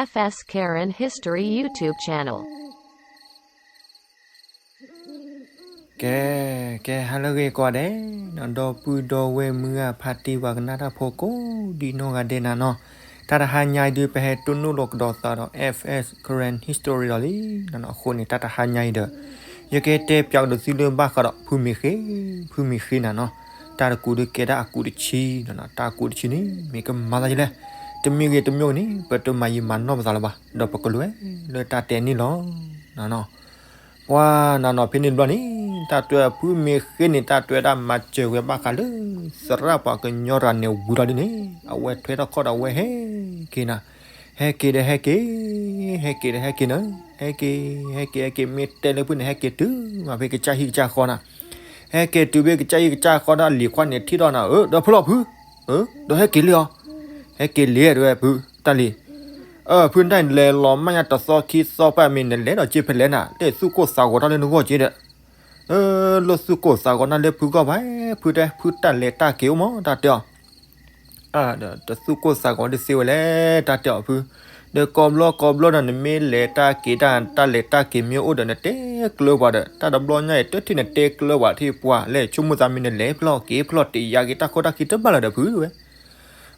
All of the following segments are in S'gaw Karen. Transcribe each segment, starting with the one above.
F S Karen History YouTube channel. ကဲ, ကဲ ဟါလၢအဂ့ၤကိးဂၤဒဲး, ဒီပုၢ်ဒီဝဲၢ်မုၢ်ဂၢ်ဖါတံၢ်ပှၤကနၣ်တၢ်ဖိကိးဒံနီၢ်ဂၤဒဲးနၤနီၤ, တၢ်တဟါညါအံၤဒုး ပဟဲတိၢ်နီၣ်လိာ်ကဒီးသးဒီး F S Karen History ဒီးလံ, အဃိန့ၣ် တၢ်တဟါညါအံၤဒီး ယကတဲပၠးကဒီးသုလၢဘၣ်ဃးဒီး ဖုမ့ၢ်ဃ့, ဖုမ့ၢ်ဃ့နၤနီၤ, တၢ်တကူးဒုးကဲဒၣ်အကူးတဆံ, တၢ်အကူးတဆံန့ၣ် မ့ၢ်ကမၤသးဒ်လဲၣ်, တမ့ၢ်ဂ့ၤတမ့ၢ်ဂ့ၤန့ၣ် ပတမၤယံာ်မၤနီၢ်ပသးလၢၤဘၣ်, ဒီးပကလဲၤလၢတၢ်တဲန့ၣ်လီၤ. ပှၤနၤနီၤ ဖဲန့ၣ်တဘျီန့ၣ် တၢ်တဲဖုမ့ၢ်ဃ့န့ၣ် တၢ်တဲဝဲဒၣ်မၤစၢၤဝဲဘၣ်ဃးလၢ သရၣ်ပှၤကညီတဂၤန့ၣ်ဝံၤလီၤဒ်န့ၣ် အဝဲထွဲထီၣ်ခီၣ်ဒီးအဝဲဟဲက့ၤနၤ, ဟဲက့ၤဒီးဟဲက့ၤ, ဟဲက့ၤဒီးဟဲက့ၤနၤ, ဟဲက့ၤ, ဟဲက့ၤ ဟဲက့ၤ မ့ၢ်တဲလၢဖုန့ၣ် ဟဲက့ၤတုၤမးဖဲကစၢ်ဟံၣ်ကစၢ်ဃီနၤ, ဟဲက့ၤတုၤဖဲကစၢ်ဟံၣ်ကစၢ်ဃီဒီး လံၤခွါန့ၣ်ထံၣ်ထီၣ်နၤ, အၢ ဒီးဖုလီၤဖု, အၢ ဒီးဟဲက့ၤလံအီၤ, ဟဲက့ၤလံတဲဝဲဖု, တၢ်လံၤ အၢ ဖုတၢ်လဲၤလီၤမၢ်ညါတသီခံသီပှၢ်မ့ၢ်နလဲၤဒီးက့ၤဖဲလဲၣ်နၤ လၢသူၣ်ကိၢ်သးဂီၤတၢ်လၢနဂီၢ်က့ၤဒီး, အၢ လၢသူၣ်ကိၢ်သးဂီၤနၤလၢဖုဂီၢ်ဘၣ်, ဖုတဲ ဖုတၢ်လဲၤတၢ်က့ၤအိၣ်မး တၢ်တဲအီၤ, ဒီးတသူၣ်ကိၢ်သးဂီၤဒ်သ့ဝဲလဲၣ် တၢ်တဲအီၤဖု, ဒီးကိးဘျီကိးဘျီဒီး နမ့ၢ်လဲၤတၢ်က့ၤတၢ် တၢ်လဲၤတၢ်က့ၤမ့ၢ်အိၣ်ဒီး နတဲကျၢၤပှၤဒီး တၢ်တဘျီညါအံၤ တထံၣ်နတဲကျၢၤပှၤထံၣ်ပှၤလဲၣ်, ဆိကမိၣ်သးမ့ၢ်နလဲၤဖျီၣ်က့ၤဖျီၣ်တ့ၢ်ယၤက့ၤတၢ်ခိၣ်တၢ်ခံတဘၣ်လၢၤဒီးဖုဝဲ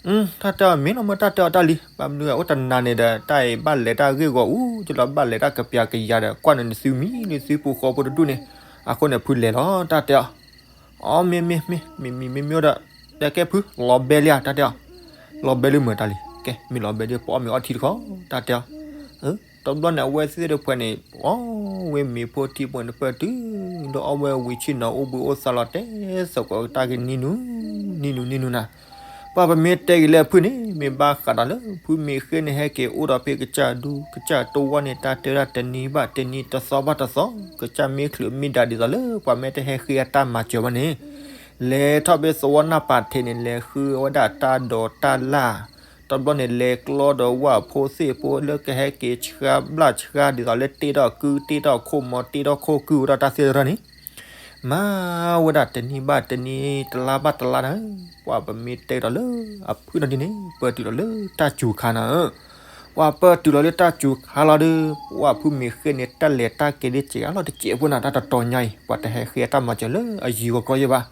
တၢ်တဲအီၤမ့ၢ်လီၤမၢ် တၢ်တဲအီၤတၢ်လံၤ ဘၣ်မနုၤအိၣ်တနၤန့ၣ်ဒီး တၢ်အံၤဘၣ်လဲၤတၢ်ဂ့ၢ်ဂီၤအူကလီၤ ဘၣ်လဲၤတၢ်ကပျးကယၤဒီး ကွၢ်နၤနသုမံၤလၢသုပူၤဃီဖိတဒူၣ်န့ၣ်, အဃိန့ၣ်ဖုလဲၤလီၤ တၢ်တဲအီၤ, အီ မ့ၢ်မ့ၢ်မ့ၢ် မ့ၢ်မံၤမ့ၢ်မ့ၢ်ဒီး တဲကဲဖု လီၤဘဲလံဧါ တၢ်တဲအီၤ, လီၤဘဲလံမုာ်တၢ်လံၤ ကဲ မ့ၢ်လီၤဘဲဒီး ပအီၣ်မ့ၤအီထံတခီ တၢ်တဲအီၤ တဘျီန့ၣ် အဝဲသ့ၣ်တဖၣ်န့ၣ် အီဝဲမ့ၤဖိထံဖိန့ၣ်တဖၣ်တုၤ ဒီးအီဝဲဝံၤဆ့ၣ်နီၤအိၣ်ဘှံးအိၣ်သါလီၤ တဲသကိးတၢ်ကနံၤနူ နံၤနူ နံၤနူနၤ, ပှၤပမ့ၢ်တဲက့ၤလၢဖုန့ၣ် မ့ၢ်ဘၣ်ဃးဒီးလၢ ဖုမ့ၢ်ဃ့န့ၣ်ဟဲက့ၤအိၣ်ဒီးဖဲကစၢ်ဒူကစၢ်တဝီန့ၣ် တၢ်တဲဝဲဒၣ်တနံၤဘၣ်တနံၤ တသီဘၣ်တသီ ကစၢ်မ့ၢ်ချုးမ့ၢ်ဒါဒ်သိးလၢ ပှၤမ့ၢ်တဟဲဃ့အတၢ်မၤစၢၤဘၣ်န့ၣ် လဲၤထီၣ်ဖဲသဝီနၢ်ပာ်ထံးန့ၣ် လဲၤဃုဝဲဒၣ်တၢ်ဒိးတၢ်လၢ်, တဘျီန့ၣ် လဲၤကျီဒီးဝၣ်ဖိသ့ၣ်ဖိလၢကဟဲက့ၤဆှါဘျၣ်ဆှါဒ်သိးလၢတ့ထီၣ်ကု တ့ထီၣ်ခိၣ်မီၤ တ့ထီၣ်ခိၣ်ကုဝဲဒၣ်တၢ်သ့ၣ်တဖၣ်န့ၣ် မၤဝဲဒၣ်တနံၤဘၣ်တနံၤ တလါဘၣ်တလါနၤ, ပှၤပမ့ၢ်တဲကဒီးလၢအဖုထီၣ်ဒ်န့ၣ် ပၢၢ်တုၤဒီးလၢတၢ်စူၤခါနၤဧၢ, ပှၤပၢၢ်တုၤလီၤလၢတၢ်စူၤခါလီၤဒီး ပှၤဖုမ့ၢ်ဃ့န့ၣ် တၢ်လဲၤတၢ်က့ၤဒ်စဲးအလီၢ်တစဲးဖိနၤ တၢ်တတီၤညါအံၤ ပှၤတဟဲဃ့အတၢ်မၤစၢၤလၢအယံၤဂီၤကျီယဲၢ်ဘၣ်,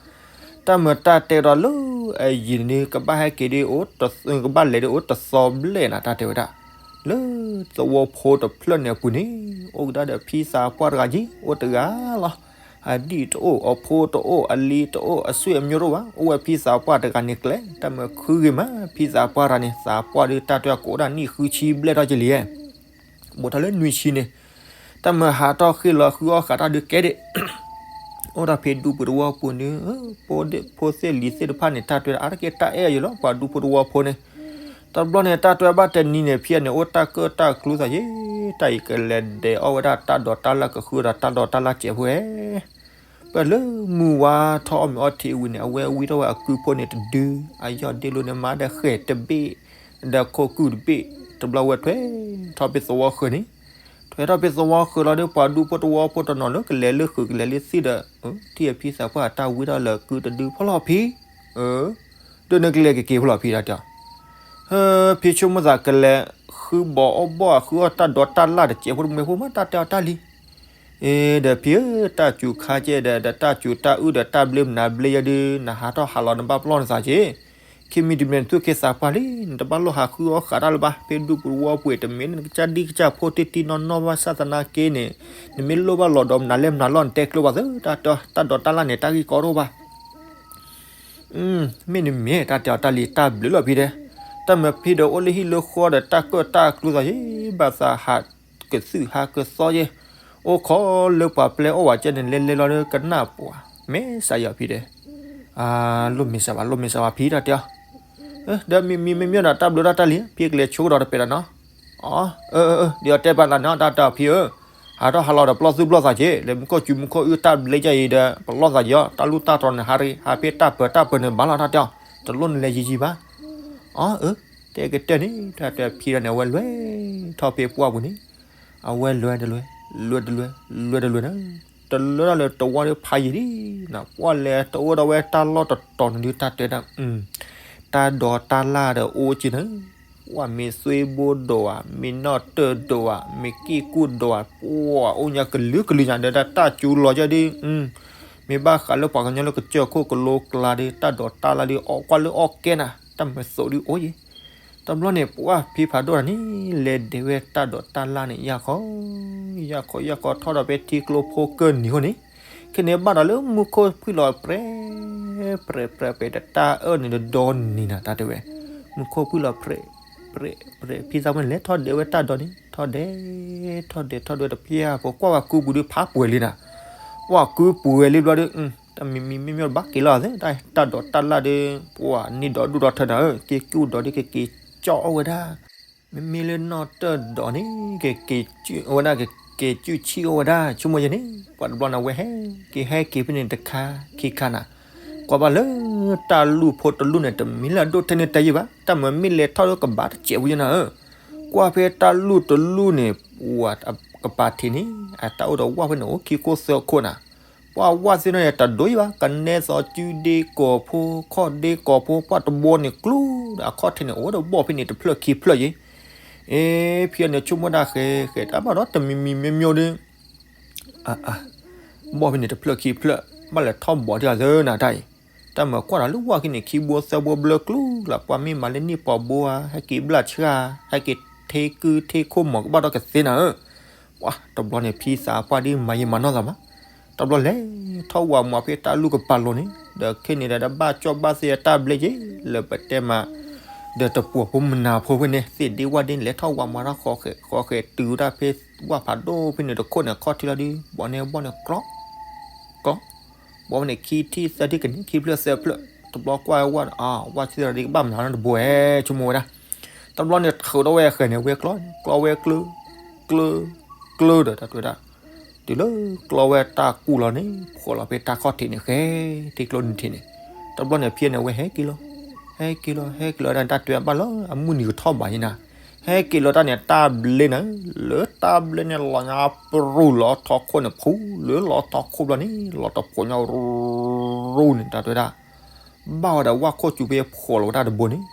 တၢ်မၤတၢ်တဲကဒီးလၢအယံၤန့ၣ် ကဘၣ်ဟဲက့ၤဒ်အိၣ် ကဘၣ်လဲၤဒ်အိၣ်တသီဘျဲၣ်နၤ တၢ်တဲဝဲဒၣ်, လၢသဝီဖိတဖျၢၣ်န့ၣ်အပူၤန့ၣ် အိၣ်ကဒါဒီးဖံသးပှၢ်တဂၤက့ အိၣ်တဂၤလီၤ, အဒံၣ်တအိၣ် အဖိတအိၣ် အလံၤတအိၣ် အဆွေအမျိုးတအိၣ်ဘၣ်, အိၣ်ဝဲဖံသးပှၢ်တဂၤန့ၣ်ကျဲ, တၢ်မၤခုဂ့ၤမး ဖံသးပှၢ်တဂၤန့ၣ် သးပှၢ်ဒုးတၢ်တၢ်ကိးဒၣ်နံၣ်ဃုဆံဘျဲၣ်ထီၣ်က့လံ, ဘူးထီၣ်လၢနွံဆံန့ၣ်, တၢ်မၤဟးထီၣ်ဃ့ၢ်လီၤဃုအီၣ်ဃးတၢ်ဒုးကဲဒံး အိၣ်ဒီးဖံဒူပူၤတဝီပူၤန့ၣ်, ဖိသ့ၣ်လံၤသ့ၣ်တဖၣ်န့ၣ် တၢ်တဲအါတက့ၢ်တၢ်အဲၣ်ယိာ်လီၤ ပှၤဒူဖိတဝီဖိန့ၣ်, တဘျီန့ၣ် တၢ်တဲဘၣ်တနံၤန့ၣ် ဖံန့ၣ် အိၣ်တၢ်ကၢၣ်တၢ်ကျူသးယ့, တၢ်အံၤကလဲၤဒဲးအီၣ်ဝဲဒၣ်တၢ်ဒိးတၢ်လၢ်ကဃုဒီးတၢ်ဒိးတၢ်လၢ်စဲးဖိဝဲ ပၢၢ်လၢမုၢ်ဝါထီၣ်အီၣ်မ့ၤအီထံဝံၤန့ၣ် အဝဲဝံထီၣ်ဝဲအကုဖိန့ၣ်တဒု, အယီၢ်ဒ့လိန့ၣ် မၤဒီးဃဲၤတဘ့ၣ်, ဒီးခိၣ်ကုၢ်တဘ့ၣ်, တဘျီဝဲထွဲထီၣ်ဖဲသဝီဃၢၤန့ၣ်, ထွဲထီၣ်ဖဲသဝီဃၢၤလီၤဒီး ပှၤဒူဖိတဝီဖိတနီၤလၢကလဲၤလၢဃုာ်ကလဲၤလၢသ့ၣ်ဒီး, ထံၣ်အဖံသးပှၢ်တၢ်ဝံထီၣ်လၢကုတဒုဖီလီၤဖံ, ဒီးနကလဲၤကက့ၤဖီလီၤဖံတၢ်တဲအီၤ, ဖံဆိကမိၣ်သးကလဲၤဃုဘီအီၣ်ဘီၣ်ဃုအီၣ်တၢ်ဒိးတၢ်လၢ်တစဲးဖိတမှဲၤဖိမး တၢ်တဲအီၤတၢ်လံ အ့ဒီးဖံဧၢ, တၢ်စူၤခါကဲဒီး ဒီးတၢ်စူၤတၢ်အုၣ်ဒီးတၢ်ဘျ့မနုၤဘျ့ယဲဒုး နဟးထီၣ်ဟးလီၤနဘၣ်ပလီၢ်နသးက့, ခံမံၤတမံၤနသူၣ်က့သးပှၢ်လံ, နတဘၣ်လိၣ်ဟးဃုအီၣ်ဃးတၢ်လၢၤဘၣ်, ဖဲဒူပူၤတဝီပူၤအံၤ တမ့ၢ်နကစၢ်ဒံၣ်ကစၢ်ဖိတံၢ်တံၢ်နီၢ်နီၢ်ဘၣ်ဆၣ်သနာ်က့န့ၣ်, နမ့ၢ်လိၣ်ဘၣ်လီၤဒီးမနုၤလဲၣ်မနုၤလီၢ် နတဲကျိဘၣ်သၢ, တၢ်တဲအီၤ တၢ်ဒိးတၢ်လၢ်န့ၣ် တၢ်ဂ့ၢ်ကီတအိၣ်ဘၣ် မ့ၢ်နမ့ၢ်တၢ်တဲအီၤတၢ်လံၤတၢ်ဘျုးလီၤဖံတဲ, တၢ်မၤဖံဒီးအိၣ်လၢဟံၣ်လၢဃီဒီးတၢ်ကၢၣ်တၢ်ကျူသးယ့, ဘၣ်သးဟးကသုၣ်ဟးကသီယ့, အိၣ်ခိးလၢပှၤပျဲအိၣ်ဝဲကဲန့ၣ် လဲၤလဲၤလီၤလၢကနၣ်ပှၤ, မ့ၢ်စးယီၤဖံတဲ, လိၣ်မ့ၢ်စးဘၣ် လိၣ်မ့ၢ်စးဘၣ်ဖံတၢ်တဲအီၤ, ဒီးမ့မ့ၢ်မ့ၢ်ဒီးတၢ်ဘျုးဒီးတၢ်လံၤ ဖံကလဲၤဆိကဒီးတပဲာ်ဒီးနီၤ, အၢ ဒ်အတဲဘၣ်နၤနီၤ တၢ်တဲအီၤဖံဧၢ, ဟးထီၣ်ဟးလီၤဒီးပလီၢ်သူၣ်ပလီၢ်သးက့ၤ, လဲၤမူခိၣ်စူၤမူခိၣ်အုၣ်တၢ်ဘျ့ယဲအံၤဒီး ပလီၢ်သးက့ၤအီၤ, တၢ်လူၢ်တၢ်တီၤန့ၣ် ဟးတဂ့ၤ, ဟးဖဲတၢ်ပၢၤတၢ်ပၢၤန့ၣ်ဘၣ်လီၤတၢ်တဲအီၤ, တလိၣ်နလဲၤယံၤယံၤဘၣ်, အၢ တဲကတၢၢ်န့ၣ် တၢ်တဲဖံဒီးန့ၣ် အဝဲလဲၤထီၣ်ဖဲပှၢ်ပူၤန့ၣ်, အဝဲလဲၤတလဲၤ, လဲၤတလဲၤ, လဲၤတလဲၤန့ၣ်, တလဲၤထီၣ်လၢတဝီဒီးဖးယံၤလံ, ပှၢ်လဲၤတအိၣ်ဒီးဝဲတၢ်လီၢ်တတီၤန့ၣ်ဒုး တၢ်တဲဒၣ်, တၢ်ဒိးတၢ်လၢ်ဒီးအိၣ်က့ၤန့ၣ် ပှၤမ့ၢ်သွ့ဘိဒိးဧါ, မ့ၢ်နီၣ်တၢၢ်ဒိးဧါ, မ့ၢ်က့ၢ်ကူၣ်ဒိးဧါ, ပှၤအိၣ်ညါကလုာ်ကလုာ်ညါဒီးတၢ်စူၤလီၤယဲဒ်, မ့ၢ်ဘၣ်ဃးလၢပှၤကညီလၢကစၢၢ်ခိၣ်ကလိကျါဒီး တၢ်ဒိးတၢ်လၣ်ဒီး အီၣ်ကွၢ်လၢအီၣ်ကဲနၤ, တၢ်မၤသိးဒ်အိၣ်ယဲ. တဘျီန့ၣ် ပှၤဖံဖးဒိၣ်တဂၤန့ၣ် လဲၤဒဲးဝဲတၢ်ဒိးတၢ်လၣ်န့ၣ် ယၢ်ခီ, ယၢ်ခီ ယၢ်ခီ ထီၣ်ဒီးဖဲထံကျိဖိကၢၢ်နံၤအဃိန့ၣ်, ခဲန့ၣ်ဘၣ်ဒီးလၢမူခိၣ်ဖှံၣ်လီၤပြဲး ပြဲး ပြဲး ပြဲး တတၢ်အၢၣ်န့ၣ်တဒီနံၤနၤ တၢ်တဲဝဲ, မူခိၣ်ဖှံၣ်လီၤပြဲး ပြဲး ပြဲး ဖံသးပှၢ်န့ၣ် လဲၤထီၣ်ဒဲးဝဲတၢ်ဒိးန့ၣ် ထီၣ်ဒဲး ထီၣ်ဒဲး ထီၣ်ဒဲးတပျၢ် ပကွၢ်ဝဲကုပူၤဒီးဖးပှဲၤလံနၤ, ပှၤကုပှဲၤလံဘျီဒီး တၢ်မံမံမ့မ့ၢ်ဘၣ်က့ၤလီၤသ့ တၢ်ဒိးတၢ်လၣ်ဒီး ပှၤန့ၢ်ဒီးဒူၣ်ဒီးထၢနၤဧၢ, က့ၤကူၣ်ဒီးဒ်ကက့ၤကၠီၣ်အီၣ်ဝဲဒၣ်, မ့မ့ၢ်လၢနီၣ်တၢၢ်ဒိးန့ၣ် ကက့ၤကၠုၣ်ဝဲဒၣ် ကက့ၤကၠုၣ်ဆံၣ်အီၣ်ဝဲဒၣ် ဆိကမိၣ်ယဲန့ၣ် ပှၤတဘျီန့ၣ် အဝဲဟဲက့ၤ ဟဲက့ၤဖဲန့ၣ်တခါခံခါနၤ, ကွၢ်ဘၣ်လၢတၢ်လူၢ်ဖိတလူၢ်န့ၣ် တမ့ၢ်လၢအဒိၣ်ထဲန့ၣ်တဲယံာ်ဘၣ်, တၢ်မၤမ့ၢ်လဲၤထီၣ်လၢကဘၣ်တစဲးဖိယဲနၤဧၢ, ကွၢ်ဖဲတၢ်လူၢ်တလူၢ်န့ၣ် ပှၤကပၤထံးန့ၣ် အတၢ်အိၣ်ဒီးဝၣ်ဖဲန့ၣ် အိၣ်ခံခိၣ်သၢခိၣ်နၤ, ပှၤဝၣ်သ့ၣ်နီၣ်န့ၣ် တဒိၣ်ယံာ်ဘၣ်, ကနဲသိးစုဒ့ကီၢ်ဖိ ခီၣ်ဒ့ကီၢ်ဖိ ပှၤတဘိန့ၣ်ကျိဒီးအခီၣ်ထံးန့ၣ် အိၣ်ဒီးဘီၣ်ဖဲန့ၣ်တဖျၢၣ်ခံဖျၢၣ်ယဲ, အ့ ဖံန့ၣ်ဆိကမိၣ်ဒၣ်ဃဲ ဃဲတၢ်ဘၣ်ဒီးတမံၤမံၤမ့မ့ၢ်ဒီး ဘီၣ်ဖဲန့ၣ်တဖျၢၣ်ခံဖျၢၣ် ဘၣ်လဲၤထီၣ်ဘီၣ်ဒံးအီၤသၢနၤတၢ်အံၤ, တၢ်မၤကွၢ်ဒီးလၢဝၣ်ခံန့ၣ် ခံဘိသၢဘိဘျၢကျိလီၤ, ပှၤမ့ၢ်မၤလၢနံၣ်ပီၤဘိဧါ ဟဲက့ၤဘျၣ်ဆှၣ် ဟဲက့ၤထ့ကုထ့ခိၣ်မီၤကဘၣ်ဒီးကသ့နၤဧၢ, ပှၤတဘျီန့ၣ် ဖံသးပှၢ်ဒ်မၤယံာ်မၤနီၢ်သးမး, တဘျီလဲၤထီၣ်ဝးမးဖဲတၢ်လူၢ်ကပၤလိၤန့ၣ် ဒီးခဲန့ၣ်ဒီးတဘၣ်ကၠီၣ်ဘၣ်သ့ၣ်အတၢ်ဘျဲယဲ လၢပတဲမး ဒီးတပှီၤဖိမနၤဖိဖဲန့ၣ် သ့ၣ်ဒ့ဝၣ်ဒ့န့ၣ် လဲၤထီၣ်ဝးမးတၢ်ဃီဃဲၤဃီဃဲၤတုၤဝဲဒၣ်ဖဲ ဝၣ်ဖးဒိၣ်ဖဲန့ၣ်တခိၣ်န့ၣ် အခီၣ်ထံးလီၤဒုး ဘီၣ်န့ၣ်ဘီၣ်န့ၣ်ကျီ ကျီ ဘီၣ်ဖဲန့ၣ်ခံထံၣ်သၢထံၣ်ကန့ၣ် ခံဖျၢၣ်သၢဖျၢၣ် တဘျီကွၢ်ဝဲဝၣ်န့ၣ် အဝၣ်ဆံသရၣ်ဒ့ကဘၣ်မနုၤလၢတဘိဧဲ ဆိကမိၣ်ဝဲဒၣ်, တဘျီန့ၣ်ထုးထီၣ်ဝဲဃဲၤန့ၣ် ဝဲကျီ ကျီဝဲကျၢ ကျၢ ကျၢဒီးတၢ်တဲဝဲဒၣ်, တုၤလၢကျီဝဲတၢ်ကူၣ်လီၤန့ၣ် ဖှီၣ်လီၤဖဲတၢ်ခီၣ်ထံးန့ၣ်ဃဲ ထံကျိနုၢ်ထံးန့ၣ်, တဘျီန့ၣ်ဖံန့ၣ် အဝဲဟဲက့ၤလီၤ, ဟဲက့ၤလီၤ ဟဲက့ၤလီၤဒၣ် တၢ်တဲဘၣ်လၢအမုၢ်နံၤကထီၣ်ဘးယဲနၤ, ဟဲက့ၤလီၤတၢ်န့ၣ် တၢ်ဘျ့နၤ, လၢတၢ်ဘျ့န့ၣ် လီၤညါပရူၤလီၤထီခိၣ်န့ၣ် ဖူလၢလီၤထီခိၣ်ဘျီန့ၣ် လီၤတဖိးညါရူၤန့ၣ် တၢ်တဲဝဲဒၣ် ဘၣ်ဝဲဒီးဝၣ်ခိၣ်စူၤဖဲဖှီၣ်လီၤဝဲဒၣ်တဘိန့ၣ်,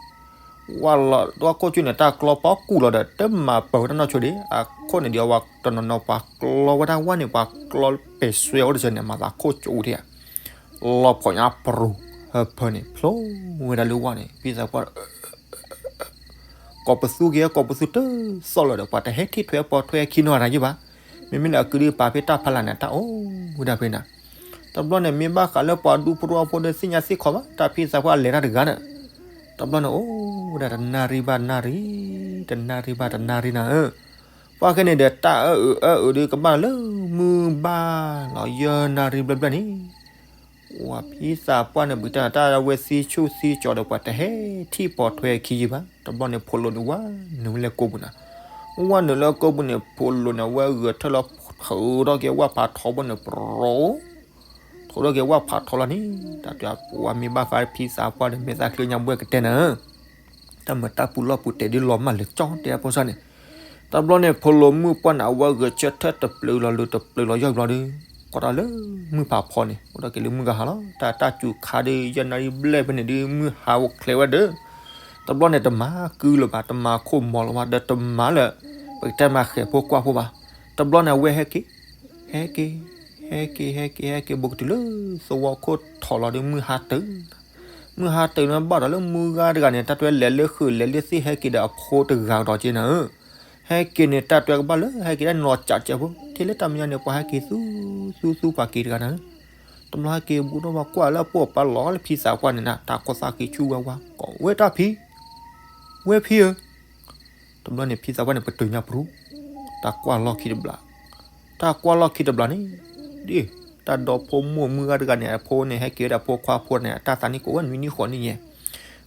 ဝၣ်လီၤ ဝၣ်ခိၣ်စူၤန့ၣ် တၢ်ကျီပီကူၣ်လီၤဒီး တမၤပၢၤဝဲတၢ်နီၢ်ဆိဒံး အခိၣ်န့ၣ်ဒံးအဝဲတနီၤနီၤပှၤကျီဝဲဒၣ်ဝၣ်န့ၣ် ပှၤကျီပဲာ်စွဲအိၣ်တစဲးန့ၣ် မၤသးခိၣ်ကၠိအူထံၣ်ဧါ, လီၤဖှီၣ်ညါပရူၤ ဟၢဖၢန့ၣ် ဖျိဝဲဒၣ်လၢဝၣ်န့ၣ် ဖံသးပှၢ် ကိးပသူက့ၤ ကိးပသူတသီၣ်လၢၤဒီး ပှၤတဟဲထံၣ်ထွဲပီထွဲခံနီတဂၤယဲဘၣ်, မ့မ့ၢ်လၢအကုဒုပာ်ဖဲတၢ်ဖးလၢ်န့ၣ် တၢ်အိၣ်ဝဲဒၣ်ဖဲန့ၣ်, တဘျီန့ၣ် မ့ၢ်ဘၣ်ဃးလၢပှၤဒူဖိတဝၣ်ဖိဒီးသ့ၣ်ညါသ့ၣ်ခီဘၣ် တၢ်ဖံသးပှၢ်လဲၤတၢ်တဂၤန့ၣ်, တဘျီန့ၣ် အိၣ်ဝဲဒၣ်တနၣ်ရံၣ်ဘၣ်နၣ်ရံၣ်, တနၣ်ရံၣ်ဘၣ်တနၣ်ရံၣ်နၤဧၢ, ပှၤခဲန့ၣ်ဒီး တၢ်အၢအုးအၢအုးဒုးကဘၣ်လၢမုၢ်ဘၣ်လီၤ ယဲၢ်နၣ်ရံၣ်ဘျဲၣ်ဘျဲၣ်န့ၣ် ဝဲဖံသးပှၢ်န့ၣ် ပကတဲတၢ်ဝဲသံဆူၣ်သံကၠီၤဒီး ပှၤတဟဲထံၣ်ပိာ်ထွဲခံယံၤဘၣ်. တဘျီန့ၣ် ဖိလိၤန့ၣ် ဝဲနုာ်ဝဲလၢကိာ်ပူၤနၤ, ဝဲနုာ်လၢကိာ်ပူၤန့ၣ် ဖိလိၤန့ၣ် ဝဲဂဲၤထၢၣ်လီၤ ထုးထီၣ်က့ၤဝၣ်ဖးထီဘိန့ၣ် ပြီ ထုးထီၣ်က့ၤဝၣ်ဖးထီလီၤန့ၣ် တၢ်တဲဝဲမ့ၢ်ဘၣ်ဃးဖံသးပှၢ်ဒီး မဲာ်သၣ်ချ့ညါဘှဲၣ်ကတဲနၤ တၢ်မၤတၢ်ပူၤလီၢ်ပူၤတဲာ်ဒုးလီၤမၢ်လၢကၠီတဲအဖိစၢ်န့ၣ်, တဘျီန့ၣ် ဖိလိၤမုၣ်ပှၢ်န့ၣ် အဝဲဂဲၤဆၢထၢၣ်တပျုာ်လီၤလၢတပျုာ်လီၤယီၢ်ဘျီဒီး ကွၢ်တၢ်လၢမုၢ်ဖးဖီန့ၣ် အိၣ်ဒီးက့ၤလၢမုၢ်ဂၤဟါလီၤ တၢ်တၢ်စူၤခါဒီး ယဲၢ်နၣ်ရံၣ်ဘျဲၣ်ဖဲန့ၣ်ဒုး မုၢ်ဟါအိၣ်ချ့ဝဲဒီး တဘျီန့ၣ် တမၤကုလၢၤဘၣ် တမၤခိၣ်မီၤလၢၤဘၣ် ဒီးတမၤလၢ ပကတဲမၤဃဲၤဖိကွၢ်ဖိဘၣ်. တဘျီန့ၣ် အဝဲဟဲက့ၤ ဟဲက့ၤ ဟဲက့ၤ ဟဲက့ၤ ဟဲက့ၤ ဘူးကတုၤလၢသဝီခိၣ်ထီၣ်လီၤဒီး မုၢ်ဟါတုၤ မုၢ်ဟါတုၤန့ၣ် ဘၣ်ဒီးလၢမုၢ်ဂၤတဂၤန့ၣ် တၢ်တဲလဲၤလၢဃုာ်လဲၤလၢသ့ၣ်ဟဲက့ၤဒီးအဖိတဂၤဒီးက့နၤဧၢ, ဟဲက့ၤန့ၣ် တၢ်တဲကဘၣ်လၢဟဲက့ၤတၢ်နီၤကးကဲးဖိ ထဲလၢတၢ်မဲာ်ညါန့ၣ် ပှၤဟဲက့ၤသူ သူသူပှၤက့ၤတဂၤနၤဧၢ, တဘျီဟဲက့ၤဘူးဒီးပှၤကွၢ်လၢအပိာ်ပာ်လီၤလၢဖံသးပှၢ်န့ၣ်နၤ တၢ်ကီသၣ်က့ၤဆူၣ်ဝဲဝါ ကိးဝဲတၢ်ဖံ ဝဲဖံဧၢ တဘျီန့ၣ် ဖံသးပှၢ်န့ၣ် ပတုာ်ညါပရူၤ, တၢ်ကွၢ်လီၢ်ခံတဘျီ, တၢ်ကွၢ်လီၢ်ခံတဘျီန့ၣ်, ဒ် တၢ်ဒီဖိမိၢ်မုၢ်ဂၤတဂၤန့ၣ် အဖိန့ၣ် ဟဲက့ၤဝဲဒၣ်ဖိခွါဖိန့ၣ် အတၢ်သးနံၣ်ကိးဝဲနွံနံၣ်ဃိးနံၣ်ညါ,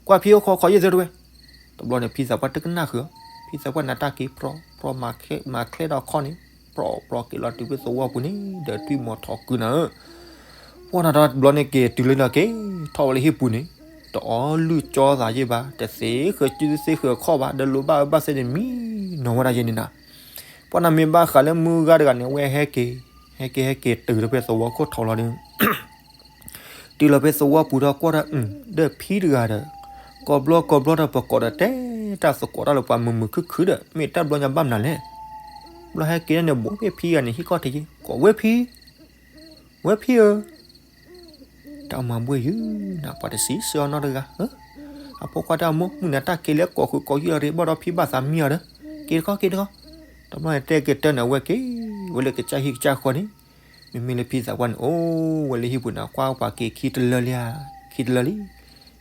ကွၢ်ဖံအိၣ်ခိးခိးယဲၢ်သၢတဝဲ, တဘျီန့ၣ် ဖံသးပှၢ်တကနၣ်ဃုာ်, ဖံသးပှၢ်န့ၣ် တၢ်က့ၤပြီ ပြီမၤချဲဒီးခီၣ်န့ၣ်, ပြီပြီက့ၤလီၤတုၤဖဲသဝီပူၤန့ၣ် ဒီးထွံၣ်မီၤထီၣ်ကုနၤဧၢ ပှၢ်နၤဒီးတဘျီန့ၣ်က့ၤတုၤလၢန့ၣ် က့ၤထီၣ်ဝဲလၢဟံၣ်ပူၤန့ၣ်, တအီလုၢ်ကၠီသးယဲၢ်ဘၣ်, တသ့ဃုာ်စုသ့ဃုာ်ခီၣ်ဘၣ်, ဒီးလိၤဘၣ်အၢဘၣ်စဲန့ၣ် မံနီၤဝဲဒၣ်ယဲၢ်န့ၣ်နၤ. ပှၢ်နၤမ့ၢ်ဘၣ်ဃးလၢမုၢ်ဂၤတဂၤန့ၣ် ဝဲဟဲက့ၤ, ဟဲက့ၤ ဟဲက့ၤတုၤလီၤဖဲသဝီခိၣ်ထီၣ်လီၤဒီး တုၤလီၤဖဲသဝီပူၤဒီးကွၢ်ဒီး ဒီးဖံတဂၤဒီး ကိးဘျီကိးဘျီဒီးပကိးဒီးတဲ တၢ်သကိးတၢ်လၢပှၤမုာ်မုာ်ခုၣ်ခုၣ်ဒီး မ့ၢ်တၢ်ဘျီညါဘၣ်မနုၤလဲၣ်. ဘျီဟဲက့ၤန့ၣ် ဘူးဖဲဖံဂၤန့ၣ် ဟံၣ်ကီၢ်ထံးက့ၤ ကိးဝဲဖံ, ဝဲဖံဧၢ, တၢ်မၤဘှ့ၣ်ယုာ်နၤ ပှၤတစံးဆၢအီၤနီတဂၤ, အဖိခွါတၢ်မိၢ် မုၢ်နၤတၢ်က့ၤလၢကိးဃုာ်ကိးယုာ်လီၤရ့ ဘၣ်ဒီးဖံဘၣ်သးမံအီၤဒီး, က့ၤတခီ က့ၤတခီ, တဘျီန့ၣ်တဲက့ၤတၢ်န့ၣ် အဝဲက့ၤဝဲလၢကစၢ်ဟံၣ်ကစၢ်ဃီန့ၣ်, မ့မ့ၢ်လၢဖံသးပှၢ်န့ၣ် အိၣ်ဝဲလၢဟံၣ်ပူၤန့ၣ် ကွၢ်ပှၤက့ၤခံတလၢလံဧါ, ခံတလၢလံ.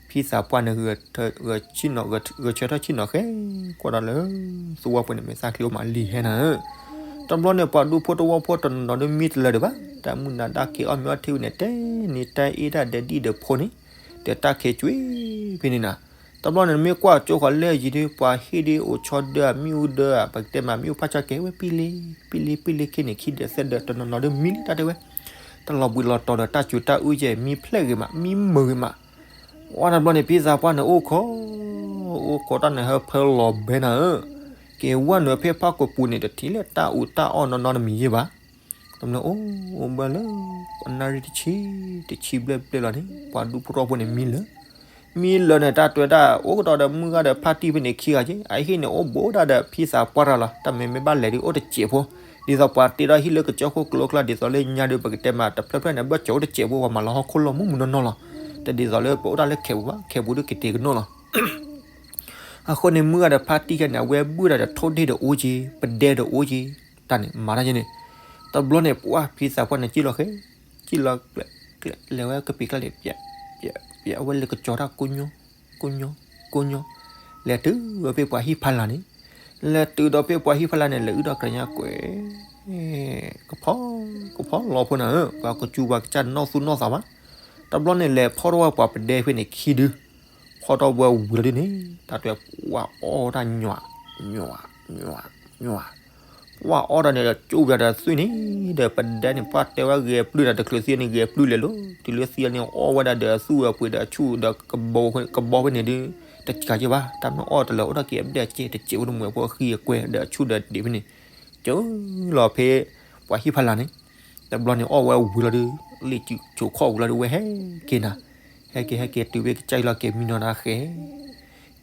ဖံသးပှၢ်န့ၣ် ဂဲၤဆၢထၢၣ်ဆ့ၣ်နီၤဃဲၤကွၢ်ဒီးလၢ သဝီပူၤန့ၣ် မ့ၢ်သၣ်ချံအိၣ်မးလံဟဲနၤဧၢ. တဘျီန့ၣ် ပှၤဒူဖိတဝီဖိတနီၤနီၤဒီးမံတလၢာ်ဒံးဘၣ်, တၢ်မုၢ်နၤတၢ်က့ၤအီၣ်မ့ၤအီထံဝံၤန့ၣ် တဲန့ၢ်တၢ်အ့ၣ်တၢ်ဒဲးဒ်ဒီးဖိန့ၣ်, ဒီးတၢ်ခဲကွံာ်ဖဲန့ၣ်နၤ. တဘျီန့ၣ် မ့ၢ်ကွၢ်ကၠိဃီၤလၢယံၤဒီး ပှၤဟ့ၣ်ဒီးအိၣ်ဆီဒၢ မ့ၣ်အူဒၢ ပကတဲမး မ့ၣ်အူဖးဆါကဲဝဲ ပံလ့ ပံလ့ ပံလ့ ခ့န့ၣ် ခံဒဲးသၢဒဲး တနီၤနီၤဒီးမံလံတၢ်တဲဝဲ, တၢ်လီၤဘှံးလီၤတီၤဒီး တၢ်စူၤတၢ်အုၣ်ယဲၢ် မံဖျဲၣ်ဂ့ၤမး မံမုာ်ဂ့ၤမး. ဝဲတဘျီန့ၣ် ဖံသးပှၢ်န့ၣ် အိၣ်ခိး အိၣ်ခိးတၢ်န့ၣ် ဟၢဖၢလီၤဘဲနၤဧၢ, က့ၤဝဲနုာ်ဖဲဖးကိာ်ပူၤန့ၣ် တထံၣ်လၢတၢ်အူးတၢ်အီၣ်နီၢ်နီၢ်တမံၤယဲၢ်ဘၣ်. တဘျီအိၣ်အိၣ်ဘၣ်လၢ အနၣ်ရံၣ်တဆံ တဆံဘျဲၣ်ဘျဲၣ်လီၤန့ၣ် ပှၤဒူဖိတဝီဖိန့ၣ်မံလၢာ်, မံလၢာ်န့ၣ် တၢ်တွဲတၢ်အိၣ်ကတီၢ်ဒီးမုၢ်ဂၤဒီးဖါတံၢ်ဖဲန့ၣ်ခံဂၤက့, အဟံၣ်န့ၣ်အိၣ်ဘူးဒၣ်ဒီးဖံသးပှၢ်တၢ်လီၤ, တၢ်မ့မ့ၢ်ဘၣ်လဲၤဒုးအိၣ်တစဲးဖိ, ဒ်သိးပှၤတ့ထီၣ်ဟံၣ်လၢကစၢၢ်ခိၣ်ကျိချါ ဒ်သိးလၢညါဒီး ပကတဲမးတဖျၢၣ်ဖျၢၣ်န့ၣ် ဘၣ်စၢၤအိၣ်တစဲးဖိ ပှၤမၤလီၤဟီၣ်ခိၣ်လီၢ်မုၢ်မုၢ်နီၢ်နီၢ်လီၤ. တဒ်သိးလၢပအိၣ်တၢ်လၢခဲပူၤဘၣ်, ခဲပူၤဒုးကတဲာ်ကနီၣ်လီၤ. အဃိန့ၣ် မုၢ်ဂၤဒီးဖါတံၢ်ခဲန့ၣ် အဝဲဘုၣ်တၢ်ဒီးထိၣ်ဒ့ၣ်ဒီးအိၣ်က့, ပဒဲဒီးအိၣ်က့, တၢ်န့ၣ်မၤတၢ်ယဲန့ၣ်. တဘျီန့ၣ် ပှၢ်ဖံသးပှၢ်န့ၣ် ကံၣ်လီၤဃဲ, ကံၣ်လီၤကျဲ, လဲၤဝဲကပံာ်ကျါန့ၣ် ပျဲ, ပျဲ, ပျဲအဝဲလဲၤကကၠီၤတၢ်ကိညိ, ကိညိ, ကိညိ, လဲၤတုၤဝဲဖဲပှၤဟံၣ်ဖးလာ်န့ၣ်, လဲၤတုၤဒီးဖဲပှၤဟံၣ်ဖးလာ်န့ၣ် လဲၤအုၣ်ဒီးကရၢညါကွဲး ကဖီ, ကဖီလီၤဖိနၤဧၢ, ပှၤကစူၤပှၤကစၢ်နီၢ်သူၣ်နီၢ်သးဘၣ်. တဘျီန့ၣ် လဲၤဖီၣ်ထီၣ်ဝဲပှၤပဒဲဖဲန့ၣ်ခံဒု, ဖီၣ်ထီၣ်ဝဲဝံၤလီၤဒုန့ၣ် တၢ်တွဲဝဲအီၣ်တၢ်ညွး, ညွး, ညွး, ညွး, ဝဲအီၣ်တၢ်န့ၣ်ဒီး ကၠိၣ်ဝဲဒီးသွံၣ်န့ၣ်, ဒီးပဒဲန့ၣ် ပှၢ်တဲဝဲဂဲၤပျုၢ်နၤ တချုးသံန့ၣ် ဂဲၤပျုၢ်လဲၤလိၤ, တုၤလၢသံန့ၣ် အီၣ်ဝဲဒၣ်ဒီးအသူၣ်အပှ့ၤဒီးအဆူၣ်ဒီးကဘီဖဲန့ၣ်ဒု, တကးက့ဘၣ်, တၢ်မ့ၢ်အီၣ်တလၢာ်အိၣ်ထီၣ်က့ၤအဘျဲၣ်အစဲး တစဲးဖိတမှဲၤဖိအဃံအကွဲဒီးအဆူၣ်ဒီးဒံးဖဲန့ၣ်, ကၠိလီၤဖဲ ပှၤဟံၣ်ဖးလာ်န့ၣ်. တဘျီန့ၣ်အီၣ်ဝဲဝံၤလီၤဒု, လံာ်စိခိၣ်ဝံၤလီၤဒု ဝဲဟဲက့ၤနၤ, ဟဲက့ၤဟဲက့ၤတုၤဖဲကစၢ်အံၤလီၤ က့ၤမံနီၤနၤဃဲ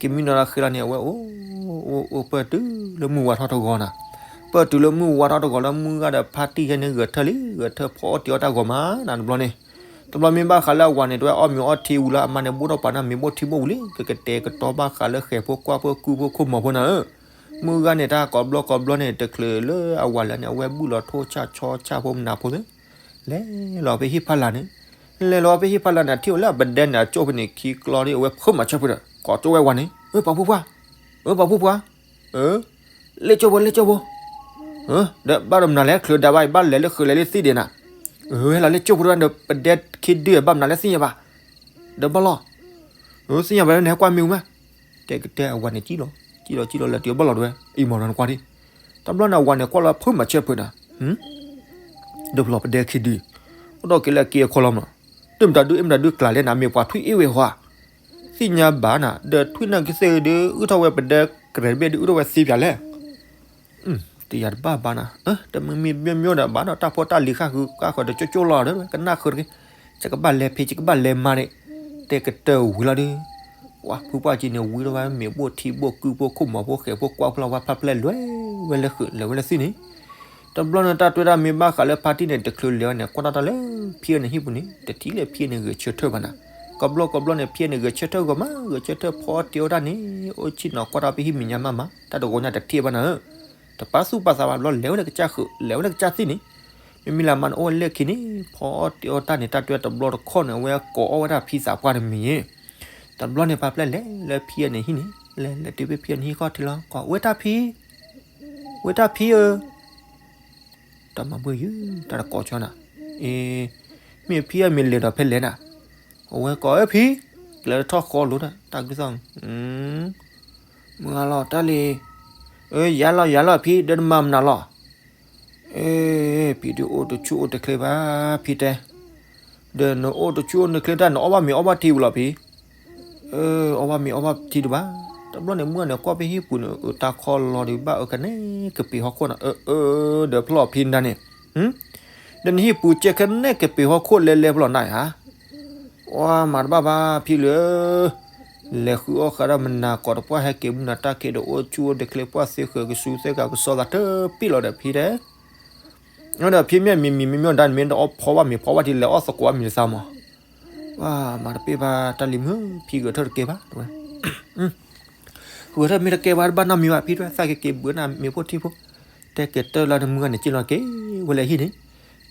က့ၤမံနီၤနၤဃဲလီၤန့ၣ် အဝဲအိၣ်, အိၣ်, အိၣ်ပၢၢ်တုၤလၢမုၢ်ဝါထီၣ်တဂီၤနၤ, ပၢၢ်တုၤလၢမုၢ်ဝါထီၣ်တဂီၤလၢမုၢ်ဂၤဒီးဖါတံၢ်ယဲန့ၣ် ဂဲၤထၢၣ်လံ, ဂဲၤထၢၣ်ဖီအီၣ်တ့ၤအီၣ်တၢ်ဂီၤမးနၤတဘျီန့ၣ်. တဘျီမ့ၢ်ဘၣ်ဃးလၢအဝၤန့ၣ် တဝဲအီၣ်မ့ၤအီထံဝံၤလီၤ အမါန့ၣ် ဘိၣ်ထီၣ်ပှၤန့ၣ် မ့ၤဘိၣ်ထံဘိၣ်ဝံၤလံ ကကတဲာ်ကတီၤဘၣ်ဃးလၢဃဲၤဖိကွၢ်ဖိကုၢ်ဖိခိၣ်မီၤဖိနၤဧၢ. မုၢ်ဂၤန့ၣ် တၢ်ကိးဘျီကိးဘျီန့ၣ် တချုးလၢအဝၤလၢာ်န့ၣ် အဝဲဘုၣ်လီၤထိၣ်ဆၣ်ဆီဆၣ်ဖိမနၤဖိသ့, လဲၤလီၤဖဲဟံၣ်ဖးလာ်န့ၣ်, လဲၤလီၤဖဲဟံၣ်ဖးလာ်န့ၣ် ထံၣ်ဝဲလၢအပဒဲန့ၣ် အကၠိၣ်ဖဲန့ၣ် ခံကျီဒီး အဝဲဖုးမၤဆၢဖုးဒီး ကိးကၠိၣ်ဝဲဝၤန့ၣ် အၢ ပှၤဖိခွါ, အၢ ပှၤဖိခွါ, အၢ လဲၤကၠိၣ်ဖိ လဲၤကၠိၣ်ဖိ, ဒီးဘၣ်ဒီးမနုၤလဲၣ် ချုးဒၣ်ဘၣ်အံၤ ဘၣ်လဲၤလၢဃုာ်လဲၤလၢသံၣ်ဒံးနၤ, အၢ ဟဲလီၤလၢကၠိၣ်ဖိဒီး ပဒဲခံဒု ဘၣ်မနုၤလဲၣ်သ့ၣ်ညါဘၣ်, ဒီးဘၣ်လီၤ, အၢ သ့ၣ်ညါဘၣ်န့ၣ် ဟဲကွၢ်မ့ၢ်ဝံၤမး, တဲကတဲအဝၤန့ၣ် ကံၣ်လီၤ, ကံၣ်လီၤ ကံၣ်လီၤ လဲၤတုၤဘၣ်လီၤတဝဲ အံၤမီၢ်နီၤနကွၢ်ဒံး, တဘျီန့ၣ် အဝၤန့ၣ် ကွၢ်လီၤဖုးမၤဆၢဖုးနၤ, ဒီးပလီၤပဒဲခံဒု, အိၣ်ဒီးက့ၤလၢက့ၤအခီလီၤမး, တမတၤဒု အ့ၣ်မတၤဒု ကျးလဲၣ်နၤ မ့ၢ်ပှၤထွံၣ်အ့ၣ်ဝဲဟီဧါ, သ့ၣ်ညါဘၣ်နၤ ဒီးထွံၣ်နၢ်ကသ့ၣ်ဒု အုၣ်ထီၣ်ဝဲပဒဲကရဲၤတဘ့ၣ်ဒု အုၣ်ထီၣ်ဝဲသ့ပၠးလဲၣ် တယၤတဘၣ်ဘၣ်နၤ, တမ့မ့ၢ်ဘၣ်မ့ၢ်ဒီး ဘၣ်ဒီးတၢ်ဖိတၢ်လံၤဃၣ်ဃုာ်ဃၣ်ဃုာ်ဒီးကၠိကၠိလီၤဒီး ကနၣ်ဃုာ်တဂ့ၤ, ယကဘၣ်လဲၤဖံး ယကဘၣ်လဲၤမၤန့ၣ်, တဲကတၢၢ်ဝံၤလီၤဒု, ပှၤဖုပှၢ်ကံန့ၣ် ဝံထီၣ်ဝဲမ့ၤဘိၣ်ထံဘိၣ်ကုၢ်ဘိၣ်ခိၣ်မီၤဘိၣ်ဃဲၤဘိၣ်ကွၢ်ဖိလီၤ ဝဲဖျါဖျဲၣ်လဲၤဝဲလၢဃုာ် လဲၤဝဲလၢသံၣ်န့ၣ်, တဘျီန့ၣ် တၢ်တွဲတၢ်မ့ၢ်ဘၣ်ဃးလၢဖါတံၢ်န့ၣ် တချုးလဲၤဝဲန့ၣ် ကွၢ်တၢ်တၢ်လၢဖံအၢန့ၣ်ဟံၣ်ပူၤန့ၣ် တထံၣ်လၢဖံအၢန့ၣ် ဂဲၤဆၢထၢၣ်ဘၣ်နၤ, ကိးဘျီကိးဘျီန့ၣ် ဖံအၢန့ၣ် ဂဲၤဆၢထၢၣ်ဂီၤမး ဂဲၤဆၢထၢၣ်ဖီအီၣ်တ့ၤအီၣ်တၢ်န့ၣ် အိၣ်ဆ့ၣ်နီၤကွၢ်တၢ်ဖဲဟံၣ်မဲာ်ညါမးမး တၢ်တဂီၤညါတထံၣ်ဘၣ်နၤဧၢ, တပာ်သူၣ်ပာ်သးဘၣ်ဘျီ လဲၤဝဲလၢကစၢ်ဃုာ် လဲၤဝဲလၢကစၢ်သံၣ်န့ၣ်, မ့မ့ၢ်လၢအမါန့ၣ် အိၣ်ဝဲလၢခံန့ၣ် ဖီအီၣ်တ့ၤအီၣ်တၢ်န့ၣ် တၢ်တွဲတဘျီတခီၣ်န့ၣ် အဝဲကိးအီၣ်ဝဲဒၣ်ဖံသးပှၢ်တမံၤ, တဘျီန့ၣ် ပာ်ဖျါလဲၤလၢဖံအၢန့ၣ်ဟံၣ်န့ၣ် လဲၤလဲၤတုၤဖဲဖံအၢန့ၣ်ဟံၣ်ခီၣ်ထံးလီၤ ကိးဝဲတၢ်ဖံ ဝဲတၢ်ဖံဧၢ, တၢ်မၤဘှ့ၣ်ယုာ် တၢ်တကိးကၠီနၤ, အ့ မ့ၢ်ဖံအၢမ့ၢ်လဲၤဒီးဖဲလဲၣ်နၤ, အဝဲကိးအၢဖံ, ကလဲၤလၢထီၣ်ဃီလိၤဒီး တၢ်ကသီၣ်, မုၢ်ဂၤလီၤတၢ်လံ, အၢ ယၤလီၤယၤလီၤဖံ ဒီးနမၤမနုၤလီၤ, အ့ ဖံဒုးအိၣ်တဆူၣ်အိၣ်တချ့ဘၣ် ဖံတဲ, ဒီးနအိၣ်တဆူၣ်အိၣ်တချ့တၢ် နအီၣ်ဘၣ်မ့ၤအီဘၣ်ထံဝံၤလီၤဖံ အၢ အီဘၣ်မ့ၤအီဘၣ်ထံဒံးဘၣ်, တဘျီန့ၣ် မုၢ်ဂၤန့ၣ် ကွၢ်ဖဲဟံၣ်ပူၤန့ၣ် အတၢ်ခီလီၤဒံးဘၣ် အကနဲကပ့ၤဟီၣ်ခိၣ်နၤ အၢ အၢ ဒီးဖျီၣ်ဖံနၤန့ၣ်, ဒီးနဟံၣ်ပူၤကဲကနဲကပ့ၤဟီၣ်ခိၣ်လဲၤလဲၤဖျီၣ်နၤဧါ, အီ မၤတဘၣ်ဘၣ်ဖံလၢ, လဲၤဃုအီၣ်ဃာ်တၢ်မနၤကိးတပှၢ် ဟဲက့ၤမုၢ်နၤတၢ်ခံးဒီး အိၣ်ဆူၣ်အိၣ်တချ့ ပှၢ်သ့ဃၢၤကဆူသ့ၣ်ကးကစီသးတပ့ၣ်လီၤဒီးဖံတဲ ဒီးဖံမ့ၢ်မံၤမံၤမ့ၢ်မ့ၢ်ဒၣ်န့ၣ် မ့ၢ်တအီၣ်ဖီဘၣ်မ့ၤဖီဘၣ်ထံ လဲၤအီၣ်သကိးဘၣ်မံၤတသးမး, ပှၤမၤတပ့ၣ်ဘၣ်တၢ်လံၤမုၢ် ဖံဂဲၤထၢၣ်တကဲဘၣ် ဝဲ ဂဲၤထၢၣ်မ့ၢ်တကဲဘၣ်တဘၣ်နီတမံၤဘၣ် ဖံတဲ သးကက့ၤဘှံးနၤမ့ၤဖိထံဖိ, တဲကတၢၢ်လီၤန့ၣ် မုၢ်ဂၤန့ၣ် က့ၤလီၤက့ၤဝဲလၢဟံၣ်န့ၣ်,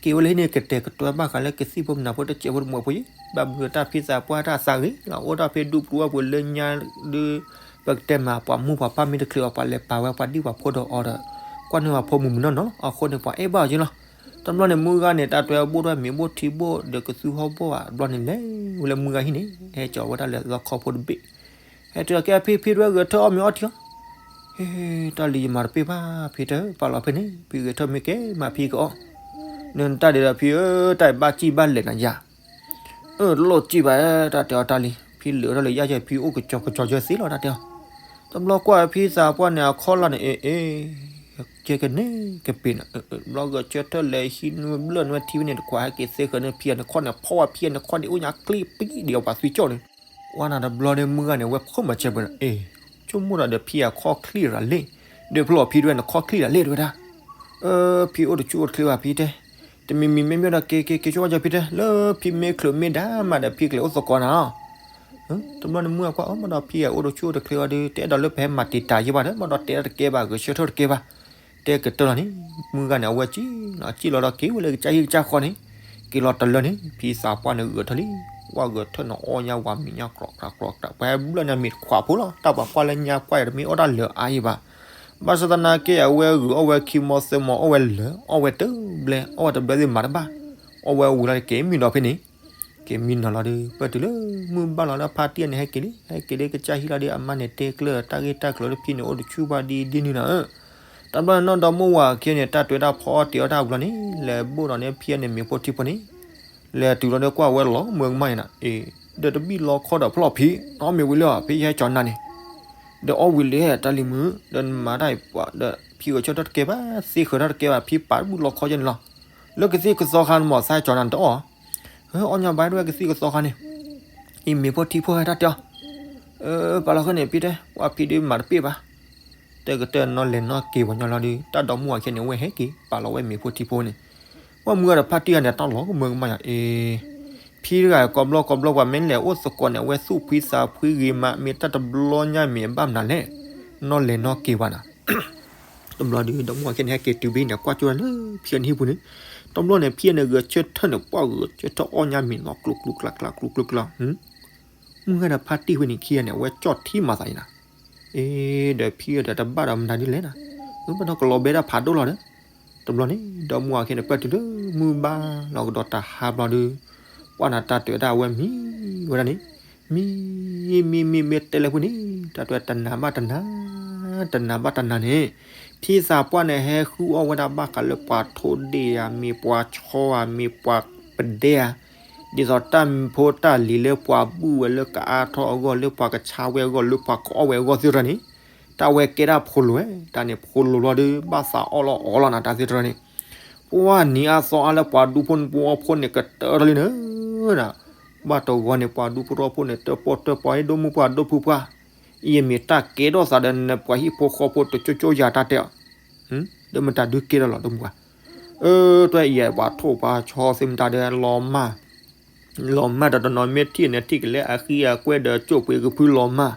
က့ၤဝဲလၢဟံၣ်န့ၣ် ကတဲာ်ကတီၤဘၣ်ဃးလၢကသံၣ်ဖိမနၤဖိတစဲးဖိတမီၤဖိယံၤ, ဘၣ်မနုၤတၢ်ဖံသးပှၢ်တၢ်သးဂ့ၤလီၤ အိၣ်တၢ်ဖဲဒူပူၤဝဲပူၤလၢညါဒုး ပကတဲမး ပှၤမူပှၤပၢ်မ့ၢ်တချုးအီၤ ပှၤလဲၤပာ်ဝဲပှၤဒံၣ်ပှၤဖိဒီးအီၤဒီး ကွၢ်န့ၢ်ပှၤဖိမုၢ်မုၢ်နီၢ်နီၢ်လီၤ. အဃိန့ၣ် ပှၤအဲၣ်ဘၣ်အီၤက့ၤလီၤ. တဘျီန့ၣ် မုၢ်ဂၤန့ၣ် တၢ်တွဲဘိၣ်ထီၣ်မ့ၤဘိၣ်ထံဘိၣ်ဒီးကသူဟီၣ်ဘိၣ်ဘၣ် တဘျီန့ၣ် လဲၤဝဲလၢမုၢ်ဂၤဟံၣ်န့ၣ် ဟဲကၠီၤဝဲဒၣ်လၢလီခီဖိတဘ့ၣ်, ဟဲတုၤလီၤက့ၤဖံ ဖံတဲ ဂဲၤထၢၣ်အီၣ်မ့ၤအီထံအီၤ, ဟ့ တၢ်လံၤယမၤတပ့ၣ်ဘၣ် ဖံတဲ ပာ်လီၤဖဲန့ၣ် ဖံဂဲၤထၢၣ်မ့ၢ်ကဲမးဖံကအီၣ်, နတၢ်ဒဲးဒီးဖံဧၢ တၢ်ဘၣ်စံၣ်ဘၣ်လဲၤနၤယၤ အၢ တလိၣ်စံၣ်ဘၣ် တၢ်တဲအီၤတၢ်လံ, ဖံလၢာ်ထီၣ်လၢယဲၢ်ယဲၢ် ဖံအိၣ်ကစီၤကစီၤယဲၢ်သ့လီၤ တၢ်တဲအီၤ. တဘျီကွၢ်ဖံသးပှၢ်န့ၣ် အခီၣ်လီၢ်န့ၣ် အ့ အ့ ကဲကန့ၣ်ကပ့ၤနီၤ, ဘျီဂဲၤဆၢထၢၣ်လဲၤဟံးနွံဘျၢၣ်နွံထံဖဲန့ၣ် တခွးဟဲက့ၤသ့ဃၢၤန့ၣ် ဖံအန့ၣ်ခီၣ်န့ၣ် ဖီၣ်ဝဲဖံအန့ၣ်ခီၣ်န့ၣ် အိၣ်ညါချ့ပံဒံးအပှၤသွံၣ်ကၠီၣ်န့ၣ်, ကွၢ်နၤတဘျီန့ၣ် မုၢ်ဂၤန့ၣ် ဝဲဖှိၣ်မၤစၢၤပှဲၤနီၤ, အ့ ဆိကမိၣ်ဒီးဒီးဖံအခီၣ်ချ့ရၤလံ, ဒီးဖျိအီၤဖံတဝဲန့ၣ်ခီၣ်ချ့ရၤလံတဝဲဒၣ် အၢ ဖံအိၣ်တဆူၣ်အိၣ်တချ့ဘၣ်ဖံတဲ, တမံၤမံၤမ့ၢ်မ့ၢ်ဒီးက့ၤက့ၤက့ၤဆိကမိၣ်ကၢဖံတဲ လၢဖံမ့ၢ်ချုးမ့ၢ်ဒါမးဒီးဖံကလဲၤအိၣ်သကိးနၤလီၤ. တဘျီန့ၣ်မုၢ်ဂၤကွၢ်အီၤ မ့ၢ်ဒီးဖံအအိၣ်တဆူၣ်အိၣ်တချ့အီၤဒီး တအဲၣ်ဒိးလၢပဟဲမၤတံာ်တာ်ယဲၢ်ဘၣ်ဒီး မ့ၢ်ဒီးတဲတၢ်တကဲဘၣ် ဂဲၤဆၢထၢၣ်တကဲဘၣ်, တဲကတၢၢ်လီၤန့ၣ် မုၢ်ဂၤန့ၣ် အဝဲစံၣ်လီၤ စံၣ်လီၤဒီးက့ၤဝဲလၢကစၢ်ဟံၣ်ကစၢ်ဃီန့ၣ်, က့ၤလီၤတလၢန့ၣ် ဖံသးပှၢ်န့ၣ်ဂဲၤထၢၣ်လံ, ဝဲဂဲၤထၢၣ်န့ၣ်အီၣ်ညါဝၤမံၤညါကြီကြၤကြီကြၤ ပှၤဟဲဘျၢၣ်ညါမ့ၤတခွးဖိလီၤ တၢ်ပှၤကွၢ်လၢညါကွၢ်အံၤတမ့ၢ်အီၣ်တၢ်လၢာ်အါအံၤဘၣ် ဘၣ်ဆၣ်သနာ်က့ အဝဲဂုာ်အီၣ်ဝဲခံမီသၢမီ အီၣ်ဝဲလၢာ် အီၣ်ဝဲတဘျဲ အီၣ်ဝဲတဘျဲသ့ၣ်မၤတဘၣ်, အီၣ်ဝဲဝံၤလီၤက့ၤမံနီၤဖဲန့ၣ်, က့ၤမံနီၤလီၤဒီး ပၢၢ်တုၤလၢမုၢ်ဘၣ်လီၤလၢဖါတံၢ်န့ၣ် ဟဲက့ၤလံ ဟဲက့ၤလၢကစၢ်ဟံၣ်လီၤဒီး အမါန့ၣ်တဲကျၢၢ်တၢ်ဂ့ၢ်တၢ်ကျိၤလၢဖံန့ၣ် အိၣ်တဆူၣ်ဘၣ်ဒ်ဒ်နုၤနၤဧၢ, တဘျီန့ၣ်နီၢ်ဒီမါဝၤခံန့ၣ် တၢ်တွဲတၢ်ဖီအီၣ်တ့ၤအီၣ်တၢ်ဝံၤလီၤန့ၣ် လဲၤဘိၣ်ဒီးန့ၣ်ဖံန့ၣ်မ့ၤဖိထံဖိန့ၣ် လဲၤတုၤလီၤဒီးကွၢ်ဝဲလီၤမၢ်ကမၣ်အံၤနၤ, အ့ ဒီးတဘံၣ်လီခီဒီးဖျီၣ်ဖံ နအီၣ်မ့ၤဝံၤလံဧါ ဖဲယဟဲကၠီၤနၤန့ၣ်, ဒီးအီၣ်ဝံၤလံတၢ်လံၤမုၢ် ဒီးနမၤတၢ်အံၤပှၤဒီးဖံဂဲၤဆၢထၢၣ်တကဲဘၣ် သ့ဃၢၤထၢၣ်တကဲဘၣ် ဖံပာ်တဘံၣ်လီခီယဲန့ၣ်လီၤ, လၢကသံၣ်ကသီခါန့ၣ်မ့ၢ်သးဟဲကၠီၤနၤနတအီၣ်, အီၣ်ညါဘၣ်ဒၣ်ဝဲကသံၣ်ကသီခါန့ၣ်, အံၤမ့ၤဖိထံဖိဟဲတၢ်တဲအီၤ, ပာ်လီၤဃီန့ၣ်ဖံတဲ ပှၤဖံဒုးမၤတပ့ၣ်ဘၣ် တဲကတၢၢ်နီၢ်လဲၤနီၢ်က့ၤပှၤညီလီၤဒီး တၢ်ဒီမါဝၤခံန့ၣ် ဝဲဟဲက့ၤပာ်လီၤဝဲမ့ၤဖိထံဖိန့ၣ်, ပှၤမုၢ်ဂၤဒီးဖါတံၢ်ဂၤန့ၣ် တၢ်လီၤကမၢကမၣ်ယၤအ့, ဖံတဂၤကိးဘျီကိးဘျီပှၤမ့ၢ်လဲၤအိၣ်သကိးန့ၣ် အဝဲသူၣ်ဖှံသးဖှံဂ့ၤမး မ့ၢ်တၢ်တဘျီညါမ့ၢ်အဘၣ်မနုၤလဲၣ်, နီၢ်လဲၤနီၢ်က့ၤပှၤနၤ တဘျီဒီး ဒီမါဝၤခံန့ၣ် ဟဲက့ၤတုၤဘၣ်န့ၣ် ကွၢ်ကၠိဝဲလၢဖံအနဟံၣ်ပူၤန့ၣ်, တဘျီန့ၣ် ဖံန့ၣ်ဂဲၤဆၢထၢၣ်န့ၣ် ပှၢ်ဂဲၤဆၢထၢၣ်အီၣ်ညါမ့ၤလီၤကျိၤကျိၤကျါကျါကျိၤကျိၤကျါ, မုၢ်ဂၤဒီးဖါတံၢ်ဝဲန့ၣ်ခံဂၤန့ၣ် အဝဲကၠီၣ်ထံမၤသးအံၤနၤ, အ့ ဒီးဖံဒီးတဘၣ်ဒီးမနုၤဒ်လဲၣ်နၤ, မ့ၢ်ဘၣ်ဒီးကလီၤဘဲဒၣ်ဖးဒိၣ်လီၤဒီး, တဘျီန့ၣ် ဒီမါဝၤခံန့ၣ် ပၢၢ်တုၤလၢမုၢ်ဘၣ်လီၤကဒီးတဟါဘျီဒီး, ပှၢ်နၤတၢ်တၢ်ဝဲဒၣ်အဝဲမံဝဲဒၣ်န့ၣ်, မံ မံ မ့ၢ်တဲလၢဖုန့ၣ် တၢ်တၢ်တနၤဘၣ်တနၤ, တနၤဘၣ်တနၤန့ၣ်, ဖံသးပှၢ်န့ၣ် ဟဲဃုအီၣ်ဝဲဒၣ်ဘၣ်ဃးလၢပှၤထိၣ်ဒ့ၣ်ဧါ မ့ၢ်ပှၤဆီဧါ မ့ၢ်ပှၤပဒဲဧါ, ဒ်သိးတၢ်မံၤဖိတၢ်လံၤလၢပှၤဘူၣ်ဝဲလၢကအါထီၣ်အဂီၢ် လၢပှၤကဆါဝဲအဂီၢ် လၢပှၤကအီၣ်ဝဲအဂီၢ်သ့ၣ်တဖၣ်န့ၣ်, တၢ်ဝဲကဲဒၣ်ဖိလိၤဝဲ, တၢ်န့ၣ်ဖိလိၤလီၤဒီး ဘၣ်သးအီၣ်လီၤအီလီၤနၤတၢ်သ့ၣ်တဖၣ်န့ၣ်, ပှၢ်နံၤအါသီအါလၢပှၤဒူဖိနဖိအီဖိန့ၣ် ကတၢၢ်ထီၣ်လံနၤ, ဘၣ်တဂီၤန့ၣ် ပှၤဒူဖိတဖိန့ၣ် တၢၣ်ပီၣ်တၢၣ်ပီၣ် ဟဲဒိၣ်မုၢ်ပှၢ်ဒိၣ်ဖုပှၢ်, ယမ့ၢ်တၢ်ကဲထီၣ်သးဒီးနပှၤဟံၣ်ဖိဃီဖိတကၠိကၠိယၤတၢ်တဲအီၤ, ဒီးမတၤဒုးကဲထီၣ်လီၤဒိၣ်မုၢ်ပှၢ်, အၢ တွဲအံၤပှၤထိၣ်ပှၤဆီသ့ၣ်မတၤဒီးလီၤမၢ် လီၤမၢ်ဒီးတနီၤမ့ၢ်ထံၣ်န့ၣ် ထံၣ်ကလဲအဃံအကွဲဒီးကၠိၣ်ပှ့ၤကဖုလီၤမၢ်,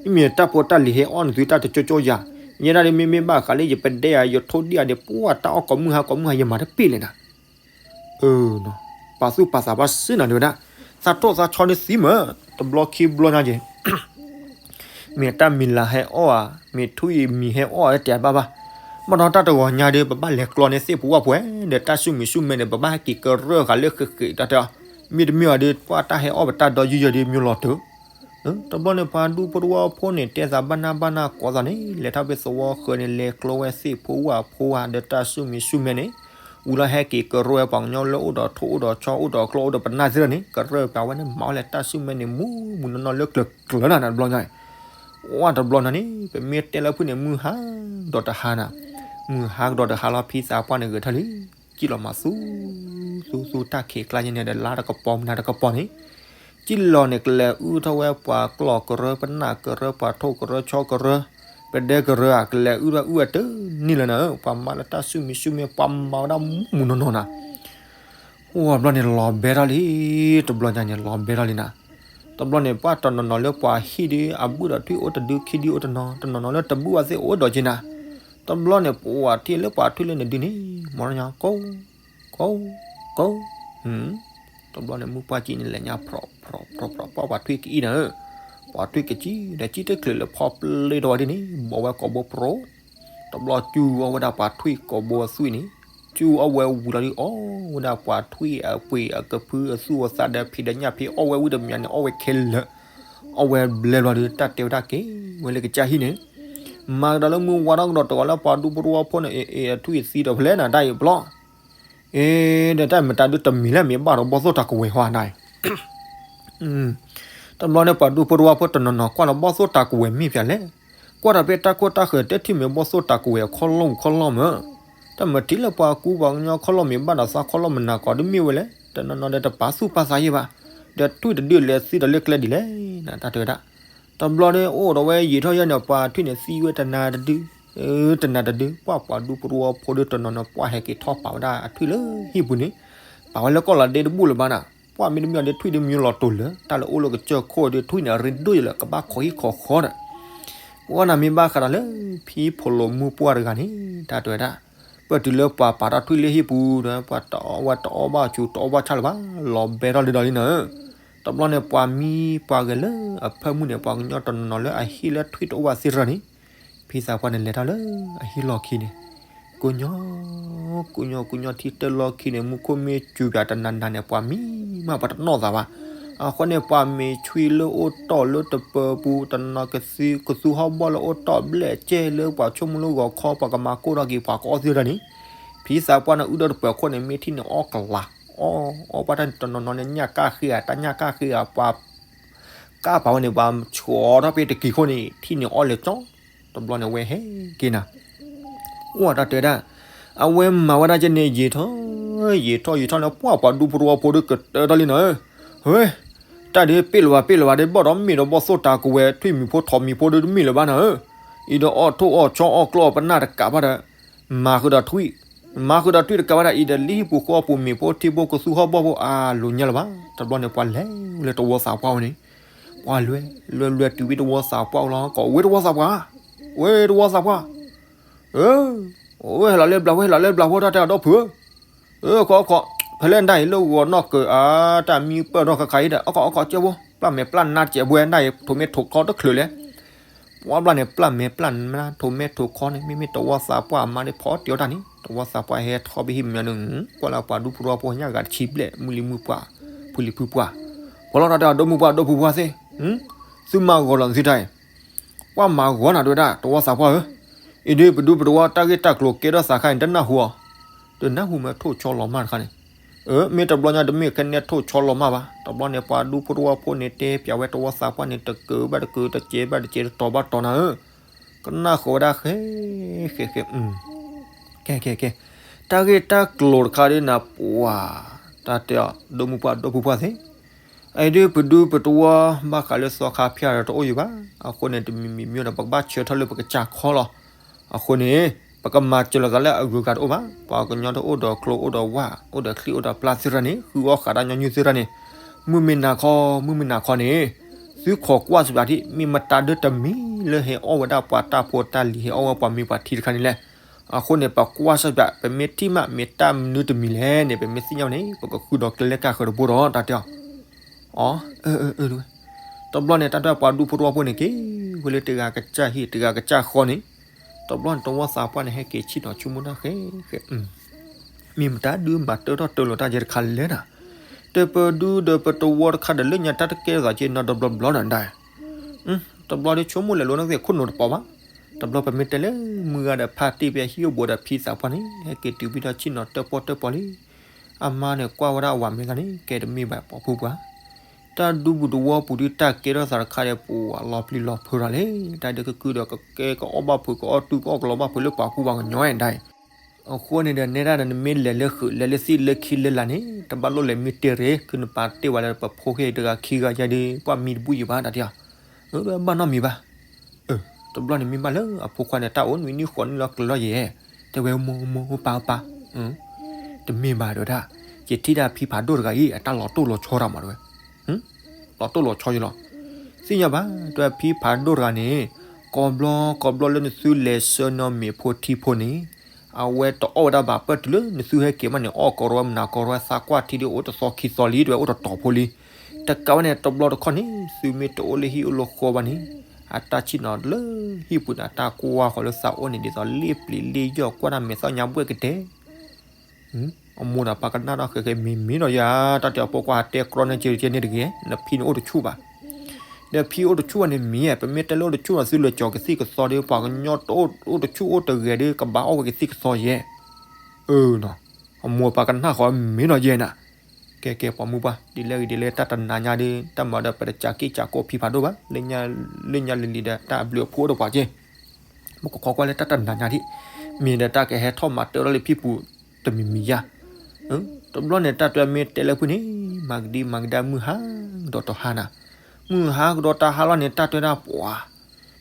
မ့မ့ၢ်တၢ်ဖိတၢ်လံၤဟဲအီၣ်နသုတၢ်တကၠိကၠိယၤ, ယဲဒၣ်ဒ်မ့မ့ၢ်ဘၣ်ဃးလၢယပဒဲဧါ ယထိၣ်ဒ့ၣ်ဧါဒီး ပှၢ်တၢ်အီၣ်ကိးမုၢ်ဟါကိးမုၢ်ဟါ ယမၤတပ့ၢ်လဲၣ်နၤ, အၢ ပာ်သူၣ်ပာ်သးဘၣ်စ့ၢ်နၤဒ်ဝဲဒၣ်, သးထိၣ်သးဆီဒ်သံမၢ်, တဘျီခံဘျီညါက့ၤ မ့ၢ်တၢ်မံၤလၤဟဲအီၣ်ဧါ, မ့ၢ်ထွံၣ်မံၤဟဲအီၣ်ဧါ တဲဘၣ်ဘၣ်, မ့ၢ်ဒီးတၢ်တဂီၤညါဒီး ပဘၣ်လဲၤကျီန့ၢ်သ့ၣ်ဖိဝၣ်ဖိဝဲ, ဒီးတၢ်ဆူၣ်မံၤဆူၣ်မဲန့ၣ် ပဘၣ်ဟဲက့ၤကရၢၢ်ဃာ်လၢဃ့ၣ်ဃ့ၣ်တၢ်တဲအီၤ, မ့တမ့ၢ်အီၤဒီး ပှၢ်တၢ်ဟဲအီၣ်ပတၢ်ဒီယုၢ်ယဲၤဒီး မ့ၢ်လီၤတၢၢ် တဘျီန့ၣ် ပှၤဒူဖိတဝီဖိန့ၣ် တဲသးဘၣ်နၢ်ဘၣ်နၢ်ကိးသးန့ၣ် လဲၤထီၣ်ဖဲသဝီဃၢၤန့ၣ် လဲၤကျီဝဲသ့ၣ်ဖိဝၣ်ဖိဧါ ဒီးတၢ်ဆူၣ်မံၤဆူၣ်မဲန့ၣ်, ဝံၤလီၤဟဲက့ၤကရၢၢ်ဝဲပှၤကညီလၢ အိၣ်ဒီးထိၣ်အိၣ်ဒီးဆီ အိၣ်ဒီးကျီ အိၣ်ဒီးပနၢ်သ့ၣ်တဖၣ်န့ၣ် ကရၢၢ်ပှၤဝဲန့ၣ် မၤအီၣ်လဲၤတၢ်ဆူၣ်မဲန့ၣ် မူးမူးနီၢ်နီၢ်လၢကျၢၤကျၢၤနၤ တဘျီညါ, ဝဲတဘျီနၤန့ၣ် ပမ့ၢ်တဲလၢဖုန့ၣ် မုၢ်ဟါဒီးတဟါနၤ, မုၢ်ဟါကဒီးတဟါလီၤ ဖံသးပှၢ်န့ၣ်ဂဲၤထၢၣ်လံ, စံၣ်လီၤမၤသူ သူသူတၢ်ခံးကျါယဲန့ၣ်ဒီး လါတကပီၤမနၤတကပီၤန့ၣ်, ကၠံၣ်လီၤန့ၣ် ကလဲၤအုၣ်ထီၣ်ဝဲပှၤကျီၢ်ကရၢ ပနၢ်ကရၢ ပှၤထိၣ်ကရၢ ဆီကရၢ ပဒဲကရၢဧါ ကလဲၤအုၣ်ထီၣ်အုၣ်ဝဲတန့ၢ်လၢၤနၤဧၢ, ပှၤမၤလၢတၢ်ဆူၣ်မံၤဆူၣ်မံၤ ပှၤမၤဝဲဒၣ်မုၢ်မုၢ်နီၢ်နီၢ်နၤ အိၣ်ဘျီန့ၣ်လီၤဘဲထီၣ်လံ, တဘျီညါန့ၣ်လီၤဘဲထီၣ်လံနၤ. တဘျီန့ၣ် ပှၤတနီၤနီၤလၢပှၤဟံၣ်ဒီး အဘုၣ်ဒီးထွံၣ်အိၣ်တဒု ခံဒုအိၣ်တနီၤ, တနီၤနီၤလၢတဘုၣ်ဘၣ်သ့ၣ်အိၣ်ဒီးက့နၤ. တဘျီန့ၣ် ပှၤထံၣ်လၢပှၤထွံၣ်လၢနဒုန့ၣ် မီၤညါကိး ကိး ကိး, တဘျီန့ၣ် မုၢ်ပှၢ်ကံန့ၣ်လဲၤညါဖြီးဖြီးဖြီး ပှၤထွံၣ်ကအံၣ်နၤဧၢ, ပှၤထွံၣ်ကစံၣ်ဒီးကံၣ်တချုးလၢဖီပျ့ထီၣ်ဝဲဒ်န့ၣ် ဘီဝဲကိာ်ဘိပြိ တဘျီစူအီၣ်ဝဲဒၣ်ပှၤထွံၣ်ကိာ်ဘိအသွံၣ်န့ၣ်, စူအီၣ်ဝဲဝံၤလီၤဒုး အီၣ်ဝဲဒၣ်ပှၤထွံၣ်အပှ့ၤအကဖုအသူၣ်အသးဒီးဖံးဒီးညၣ်ဖံး အီၣ်ဝဲဝံၤတမံၤန့ၣ် အီၣ်ဝဲခဲလၢာ်, အီၣ်ဝဲဘျဲဘျီဒုး တၢ်တဲဝဲဒၣ်က့ၤဝဲလၢကစၢ်ဟံၣ်န့ၣ်, မၤကဒီးလၢမုၢ်ဝါထီၣ်ကဒီးတဂီၤလၢပှၤဒူဖိတဝီဖိန့ၣ် အ့ၣ်အ့ၣ်အထွံၣ်အသံဒီးဖဲလဲၣ်နၤတၢ်အံၤဘျီ အ့ ဒီးတၢ်မတၤဒုးတမံၤလၢမ့ၢ်ဘၣ်ဒီးဘီၣ်သိၣ်တၢ်ကဝဲၤဟီနၤအံၤ တဘျီန့ၣ် ပှၤဒူဖိတဝီဖိတနီၤနီၤ ကွၢ်လီၤဘီၣ်သိၣ်တၢ်ကဝဲၤမ့ၢ်ပၠးလဲၣ်, ကွၢ်ဒီးဖဲတၢ်ခိၣ်တၢ်ဃၢၤ တဲထံၣ်မ့ၢ်ဘီၣ်သိၣ်တၢ်ကဝဲၤခီၣ်လီၢ်ခီၣ်လီၢ်မၢ်, တၢ်မၤထံၣ်လၢပှၤကူပှၤကညီခီၣ်လီၢ်မ့ၢ်ဘၣ်ဒီးသးခီၣ်လီၢ်မနၤကီး ဒ်မ့ၢ်ဝဲလဲၣ်, တနီၤနီၤဒီးတပာ်သူၣ်ပာ်သးယံၢ်ဘၣ်, ဒီးထွံၣ်တဒုလဲၤသံဒီးလၢကျဲဒ်လဲၣ်, နတၢ်တဲဝဲဒၣ် တဘျီန့ၣ် အိၣ်ဒီးဝဲယံာ်ထီၣ်ယဲန့ၣ် ပှၤထွံၣ်န့ၣ်သံဝဲတနၤတဒု, တနၤတဒု, ပှၤပှၤဒူဖိတဝီဖိဒီးတနီၤနီၤ ပှၤဟဲက့ၤထီၣ်ပာ်ဝဲဒၣ်အထွံၣ်လၢဟံၣ်ပူၤန့ၣ်, ပာ်ဝဲလၢကီၢ်လီၤဒ့တဘူၣ်လၢၤဘၣ်နၤ, ပှၤမ့တမ့ၢ်အီၤဒီးထွံၣ်ဒုးမံလီၤတိာ်လၢာ်, တၢ်လၢအိၣ်လၢကစၢၢ်ခိၣ်ဒီးထွံၣ်န့ၣ် အရ့ဒိၣ်ယဲလၢကဘၣ်ခိးဟံၣ်ခိးဃီဒီး ပှၤနၤမ့ၢ်ဘၣ်ဃးဒီးလၢ ဖံဖိလီၤမုၢ်ပှၢ်တဂၤန့ၣ် တၢ်တဲဝဲဒၣ်, ပၢၢ်တုၤလၢပှၤပာ်ထီၣ်ထွံၣ်လၢဟံၣ်ပူၤဒီး ပှၤတအီၣ်ဝဲတအီၣ်ဘၣ်ဆူး တအီၣ်ဘၣ်ဆၣ်လၢၤဘၣ်, လီၤဘဲထီၣ်လံဒီးလံနၤဧၢ, တဘျီန့ၣ် ပှၤမံပှၤဂဲၤလၢအဖၢမုၢ်န့ၣ် ပှၤကညီတနီၤနီၤလၢအဟံၣ်လၢထွံၣ်တအိၣ်ဘၣ်သ့ၣ်တဖၣ်န့ၣ်, ဖံသးပှၢ်န့ၣ်လဲၤထီၣ်လၢအဟံၣ်လီၢ်ခံန့ၣ်, ကိးညီ ကိးညီ ကိးညီထံတၢ်လီၢ်ခံန့ၣ် မူခိၣ်မ့ၢ်စူၤပၠးတနၤနၤန့ၣ် ပှၤမံမးပှၤတနီၣ်သးဘၣ်, အဃိန့ၣ် ပှၤမ့ၤဆွံလၢအိၣ်တီၢ်လၢတပၢၤပူၤ တနီၤကသူ ကသူဟီၣ်ဘီၣ်လၢအိၣ်တီၢ်ဘျဲၣ်ကဲလၢပှၤဆိကမိၣ်လၢဂီၤခီ ပှၤကမၤကိၢ်ထီၣ်က့ၤ ပှၤကအီၣ်သ့ၣ်တဖၣ်န့ၣ်, ဖံသးပှၢ်န့ၣ် အုၣ်ဒီးတပၢၤခိၣ်န့ၣ် မ့ၢ်ထံၣ်န့ၣ်အီၣ်ကလၤ, အီၣ် အီၣ်ပှၢ်တၢ်န့ၣ် တနီၤနီၤန့ၣ် ညၣ်ကၣ်ဃ့ဧါ တၢ်ညၣ်ကၣ်ဃ့ဧါ ပှၤ ကၣ်ပာ်ဝဲန့ၣ် ပှၤဆှီထီၣ်ဖဲတကံၤခိၣ်န့ၣ် ထံၣ်န့ၣ်အီၣ်လဲၤကၠီ, တဘျီန့ၣ်ဝဲဟဲက့ၤနၤ, အိၣ်တၢ်တဲဒၣ်, အဝဲမၤဝဲဒၣ်ကဲန့ၣ် ယံာ်ထီၣ် ယံာ်ထီၣ်ယံာ်ထီၣ်န့ၣ် ပှၤပှၤဒူဖိတဝီဖိဒီးကတၢၢ်ထီၣ်လံနၤဧၢ, ဟဲ, တၢ်ဒ်ပ့ၣ်လၢၤဘၣ်ပ့ၣ်လၢၤဘၣ်ဒီး ဘၣ်ဒီးမ့ၢ်ဒီးဘီၣ်သိၣ်တၢ်ကဝဲၤ ထွံၣ်မံၤဖိထိးမံၤဖိဒီးတမ့ၢ်လၢၤဘၣ်နၤဧၢ, အံၤဒီးအီၣ်ထိၣ်အီၣ်ဆီအီၣ်ကျီၢ်ပနၢ်တကးဘၣ်ဒီး မၤဃုာ်ဒီးထွံၣ်, မၤဃုာ်ဒီးထွံၣ်တကးဘၣ်ဒီး အံၤဒီးလံဟံၣ်ပူၤဃီပူၤမ့ၤဖိထံဖိကသူဟီၣ်ဘီၣ်ဖိ အါလိၤညါလၢၤဘၣ်, တဘျီန့ၣ် ပှၤလဲၤလၢတဝီသးပှၢ်ဝဲန့ၣ်, ပှၤလွဲ လွဲ လွဲတုၤဝံၤတဝီသးပှၢ်လီၤ ကီး ဝဲတဝီသးပှၢ်, ဝဲတဝီသးပှၢ်, အၢ ဝဲဟဲလီၤလၢဘျး ဝဲဟဲလီၤလၢဘျးဖိ တၢ်တဲအဒီပုၢ်ဧၢ, အၢ ခီခီ ဖဲလဲၣ်နတၢ်အံၤလၢဂီၤနီၢ်ကၢးအါ တၢ်မံပၢၢ်ထီၣ်ခါခါအံၤဒီး အခီအခီကဲဖိ ပျၢ်မဲာ်ပျၢ်နါတစဲးဘှဲနတၢ်အံၤ ထိးမဲာ်ထိးခီတချုးလဲၣ်, ပှၤဘျီန့ၣ် ပျၢ်မဲာ်ပျၢ်နါ ထိးမဲာ်ထိးခီန့ၣ် မ့မ့ၢ်တဝီသးပှၢ်အမါန့ၣ် ဖီတ့ၢ်အီၣ်တၢ်န့ၣ် တဝီသးပှၢ်ဟဲထီၣ်ဘၣ်ဟံၣ်မညီန့ၣ် ကွၢ်လၢပှၤဒူဖိတဝီဖိညၣ်ဂၤတဆံဘျဲၣ် မုၢ်လံၤမုၢ်ပှၢ် ဖုလံၤဖုပှၢ်, ပှၤလီၤတၢ်တဲအဒီမုၢ်ပှၢ်ဒီဖိပှၢ်သ့ၣ်, သုမၤဂီၤလီၤသုတၢ်အံၤ, ပှၤမၤဂီၤနၤတဲဝဲဒၣ် တဝီသးပှၢ်ဧၢ, အံၤဒ်ပဒူပတဝီတၢ်ဂ့ၢ်တၢ်ကျိၤကဲထီၣ်သးခါန့ၣ် တနၢ်ဟူအီၤ, တနၢ်ဟူမ့ၢ်ထိၣ်ဆီလီၤမၢ်တခါန့ၣ်, အၢ မ့ၢ်တဘျီညါတမ့ၢ်ခဲန့ၣ်ထိၣ်ဆီလီၤမၢ်ဘၣ်, တဘျီန့ၣ် ပှၤဒူဖိတဝီဖိန့ၣ် တဲပၠးဝဲတဝီသးပှၢ်န့ၣ် တကၢၤဘၣ်တကၢၤ တစဲးဘၣ်တစဲး တတီၤဘၣ်တီၤနၤဧၢ, ကနၣ်ဃီၤဝဲဒၣ်ဃဲ ဃဲ ဃဲ ကဲ ကဲ ကဲ, တၢ်ဂ့ၢ်တၢ်ကျိၤတခါဒ်နၤပှၤ, တၢ်တဲအီၤ ဒိၣ်မုၢ်ပှၢ်ဒိၣ်ဖုပှၢ်သ့ၣ်, အအံၤဒ်ပဒူပတဝီ ဘၣ်ဃးလၢသီခါဖၠၣ်ဒီးတအိၣ်ယံၤဘၣ်, အဃိန့ၣ် တမံၤမံၤမံၤဒီး ပကဘၣ်ဆၢထၢၣ်လၢပကစၢ်ခီလီၤ, အဃိန့ၣ် ပကမၤစၢၤလိာ်သးလၢအဂုၤအဂၤတအိၣ်ဘၣ်, ပှၤကညီတအိၣ်ဒီးချိအိၣ်ဒီးဝၣ် အိၣ်ဒီးချံအိၣ်ဒီးပျၢ်သ့ၣ်တဖၣ်န့ၣ် ဃုအီၣ်ဃာ်တၢ်ညီနုၢ်သ့ၣ်တဖၣ်န့ၣ်, မုၢ်မ့ၢ်နၤခီ မုၢ်မ့ၢ်နၤခီန့ၣ် သုခိးကွၢ်စၢၤပၠးထံၣ် မ့ၢ်မတၤဒၢတမံၤလၢဟဲအီၣ်ဝဲဒၣ်ပှၤတၢ်ဖိတၢ်လံၤ ဟဲအီၣ်ဝဲပှၤမ့ၢ်ပှၤထံတခါန့ၣ်လဲၣ်, အဃိန့ၣ် ပကွၢ်စၢၤပၠး ပမ့ၢ်ထံၣ်မးမ့ၢ်တၢ်မနုၤတမံၤလဲၣ်န့ၣ် ပမ့ၢ်သ့ၣ်ညါဝဲန့ၣ် ပကဃုဒီးကျဲလဲၣ်ကၢ်ဃၢၤတဘိဒီး တၢ်တဲအီၤ, အီ အၢ အၢ အၢ တဘျီန့ၣ် တၢ်တဲပှၤဒူဖိတဝီဖိန့ၣ်က့ၤ ဝဲလၢတဂၤကစၢ်ဟံၣ် တဂၤကစၢ်ဃီန့ၣ်, တဘျီန့ၣ် တဝီသးပှၢ်န့ၣ် ဟဲက့ၤဆ့ၣ်နီၤဆိကမိၣ်တၢ်ဃဲ ဃဲ မ့ၢ်မတၤဒုးမၤတၢထီၣ်တၢလီၤတၢ်ယဲတခါလဲၣ်နၤ, တပဒူဒီးပတဝီတခါဒီးလၢညါတၢ်တကဲထီၣ်သးက့ၤနီၤတဘျီဘျီနၤဒၣ်, တဘျီဒ်ဆိကမိၣ်လဲၤလိၤနသ့ၣ်ခိၣ်နူာ်တပီၤဘၣ်, တဘျီပမ့ၢ်တဲလၢမုၢ်ဂၤဒီးဖါတ့ၢ်ဖဲဟံၣ်အိၣ်ဘူးဒီးဖံသးပှၢ်န့ၣ် ဟဲက့ၤတုၤဝံၤဒီးဆ့ၣ်နီၤတၢၣ်ပီၣ်တၢၣ်ပီလံ, အမါန့ၣ်ကွၢ်ဝဲဒၣ်အဝၤမဲာ်သၣ်န့ၣ် ကဲတမ့ၢ်ဘၣ်ပှၤဖိပှၢ် တၢ်ဒူပူၤတဝီပူၤဒုးတၢ်ကဲထီၣ်သးတခါဒီး ပှၤလီၤပျံၤလီၤဖုးထီၣ်လံ, တၢ်ဒုးကကုဒီးကကဲကအီၣ်ဘၣ်ဖုး ကအီၣ်တူၢ်ကအီၣ်ကလီဘၣ်ဖုးလၢပှၤကူပှၤကညီဝဲဒၣ်အံၤ, အဃိန့ၣ်ဒီး နဲဒၣ်ဒီး နမ့ၢ်လဲၤလၢဃုာ် လဲၤလၢသံၣ်လၢခံလၢလာ်န့ၣ် တဘၣ်လိၣ်လဲၤမံတ့ၢ်ရ့ၣ် ခုနပာ်တ့ၢ်ဝဲလၢပဖိဃ့ၢ်တဂၤခံဂၤယါဒီး ပှၢ်မံတဘူၣ်ယံၤဘၣ်တၢ်တဲအီၤ. အဝဲဘၣ်နီတမံၤဘၣ်. တဘျီန့ၣ်မ့ၢ်ဘၣ်လၢအဖိခွါန့ၣ် တၢ်အိၣ်နွံနံၣ်ဃိးနံၣ်လီၤကျၢၤလီၤယဲၢ်, တဲဝဲမိၢ်မိၢ်ပၢ်ပၢ်, တမ့ၢ်ဘၣ်တဲဝဲဒၣ်, ယထံၣ်ဒၣ်ဖံဖးဒိၣ်တဂၤအံၤ အတၢ်လီၤတိၢ်လီၤဆီတၢ်မးတဲဝဲ, လီၤတိၢ်လီၤဆီယလီၤ. သ့ၣ်ညါဘၣ် တဲဝဲဖံဖးဒိၣ်တဂၤန့ၣ်, ကိးဘျီကိးဘျီလၢနသုလဲၤဆှၢနီၢ်မ့ၤဖိထံဖိန့ၣ်, အဝဲတအီၣ်ဝဲဒၣ်ဘၣ် ပၢၢ်တုၤလၢနသုဟဲက့ၤမးန့ၣ် အီၣ်ကီးဝဲမနၤကီးဝဲ သးကွၢ်ထံဒ်အိၣ်တသီခံသီလံ တဲဝဲအိၣ်တတီၤဖိလံ. တကးဝဲန့ၣ် တဘျီတခီၣ်န့ၣ် သုမ့ၢ်တအိၣ်လၢဟံၣ်အိၣ်လၢဃီဘၣ်န့ၣ်, အတၢ်ဆ့ၣ်နီၤလၢဟံၣ်ပူၤန့ၣ် အတၢ်ကွၢ်ဃီၤလၢသးအိၣ်န့ၣ် ဒ်သိးလ့ၣ်ပျံၤလ့ၣ်ယီၢ် ကွၢ်တၢ်မဲာ်သၣ်ညါဘှဲၣ်ကတဲ အမိၢ်ဒီးပၢ်ကနၣ်ဒီးဃဲးဃဲးမံၤမံၤဒီးယၤ တၢ်တဲအီၤ ဖိခွါဟးတဲကြီန့ၢ်က့ၤကဲန့ၣ်တဂ့ၤ, နဖံန့ၣ်အိၣ်တဆူၣ်ဘၣ်. ဒီးဖံအိၣ်တဆူၣ်ဘၣ်န့ၣ်မံၤ, ပမ့ၢ်တဲလၢအိၣ်တဆူၣ်ဘၣ် သုလဲၤကီၤကသံၣ်ကသီဒီး ပှၤကညီတအိၣ်တဆူၣ်အိၣ်တဂဲၤဒီး ကဘၣ်အီၣ်ဝဲကသံၣ်ကသီယဲၢ်. အၢနီၤ, အမိၢ်ပၢ်ကနၣ်ဃီမံၤဒီးယဲၢ်နၤ. ကဲကဲ ပိာ်မုၣ်ပှၢ် ဒ်လဲၣ်ဂ့ၤဒ်လဲၣ် တၢ်တနၤညါဒီး တၢ်မၤဒီးပတကးက့ၢ်ကးကိးဖံဖးဒိၣ်ဘၣ်, လၢညါလံၤလံၤဒီး တၢ်အဘျုးအဖှိၣ်အိၣ်တပှၤက့ၢ် မ့ၢ်ကခီကွၢ်လၢတၢ်တနၤညါဒံး, မ့ၢ်ဒီးတၢ်ကဟဲထီၣ်မၤတၢ်ထီၣ်လၢဖံပူၤတမံၤမံၤယါ. တဘျီန့ၣ် တၢ်တဲမ့ၢ်တဲလၢဖုန့ၣ် မၤကဒံမၤကဒါမုၢ်ဟါကဒီးတဟါနၤ, မုၢ်ဟါကဒီးတဟါလီၤန့ၣ် တၢ်တဲဒၣ်ပှၤ,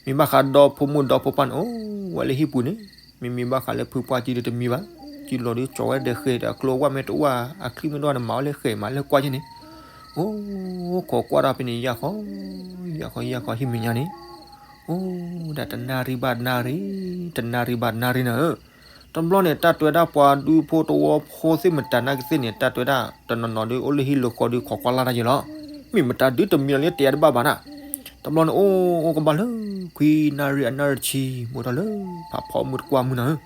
မ့ၢ်ဘၣ်ဃးဒီဖိမုၣ်ဒီဖိပၢ်န့ၣ် အိၣ်ဝဲလၢဟံၣ်ပူၤန့ၣ်, မ့မ့ၢ်ဘၣ်ဃးလၢဖုပှၢ်ကံဒီးတမံၤဘၣ်, ကံလီၤဒီးကၠီၤဝဲဒီးဃဲၤဒီးအကျိအဝၣ်မ့ၢ်တအိၣ် အချံမ့ၢ်တအိၣ်န့ၣ် မၤဝဲလၢဃဲၤမၤလၢကွၢ်က့ၢ်န့ၣ်, အိၣ်ခိးကွၢ်တၢ်ဖဲန့ၣ် ယၢ်ဃီ, ယၢ်ဃီယၢ်ဃီဟံၣ်မဲာ်ညါန့ၣ်, အိၣ်ဒၣ်တနၣ်ရံၣ်ဘၣ်နၣ်ရံၣ်, တနၣ်ရံၣ်ဘၣ်နၣ်ရံၣ်နၤဧၢ. တဘျီန့ၣ် တၢ်တဲဝဲဒၣ်ပှၤဒူဖိတဝီဖိသ့ၣ်မတၤနာ်က့သ့ၣ်န့ၣ် တၢ်တဲဝဲဒၣ် တနီၤနီၤဒီးအိၣ်လၢဟံၣ်လၢဃီဒီးခိးကွၢ်လၢ်တၢ်ယဲၢ်လီၤ. မ့ၢ်မတၤဒုးတမံၤလီၤလၢတဲတဘၣ်ဘၣ်နၤ. တဘျီန့ၣ် အိၣ်အိၣ်ကဘၣ်လၢ ခွံနၣ်ရံၣ်အနၣ်ရံၣ်တဆံ မ့ၢ်ထီၣ်လၢ ဖးဖီမုၢ်တကွၢ်မုၢ်နၤဧၢ,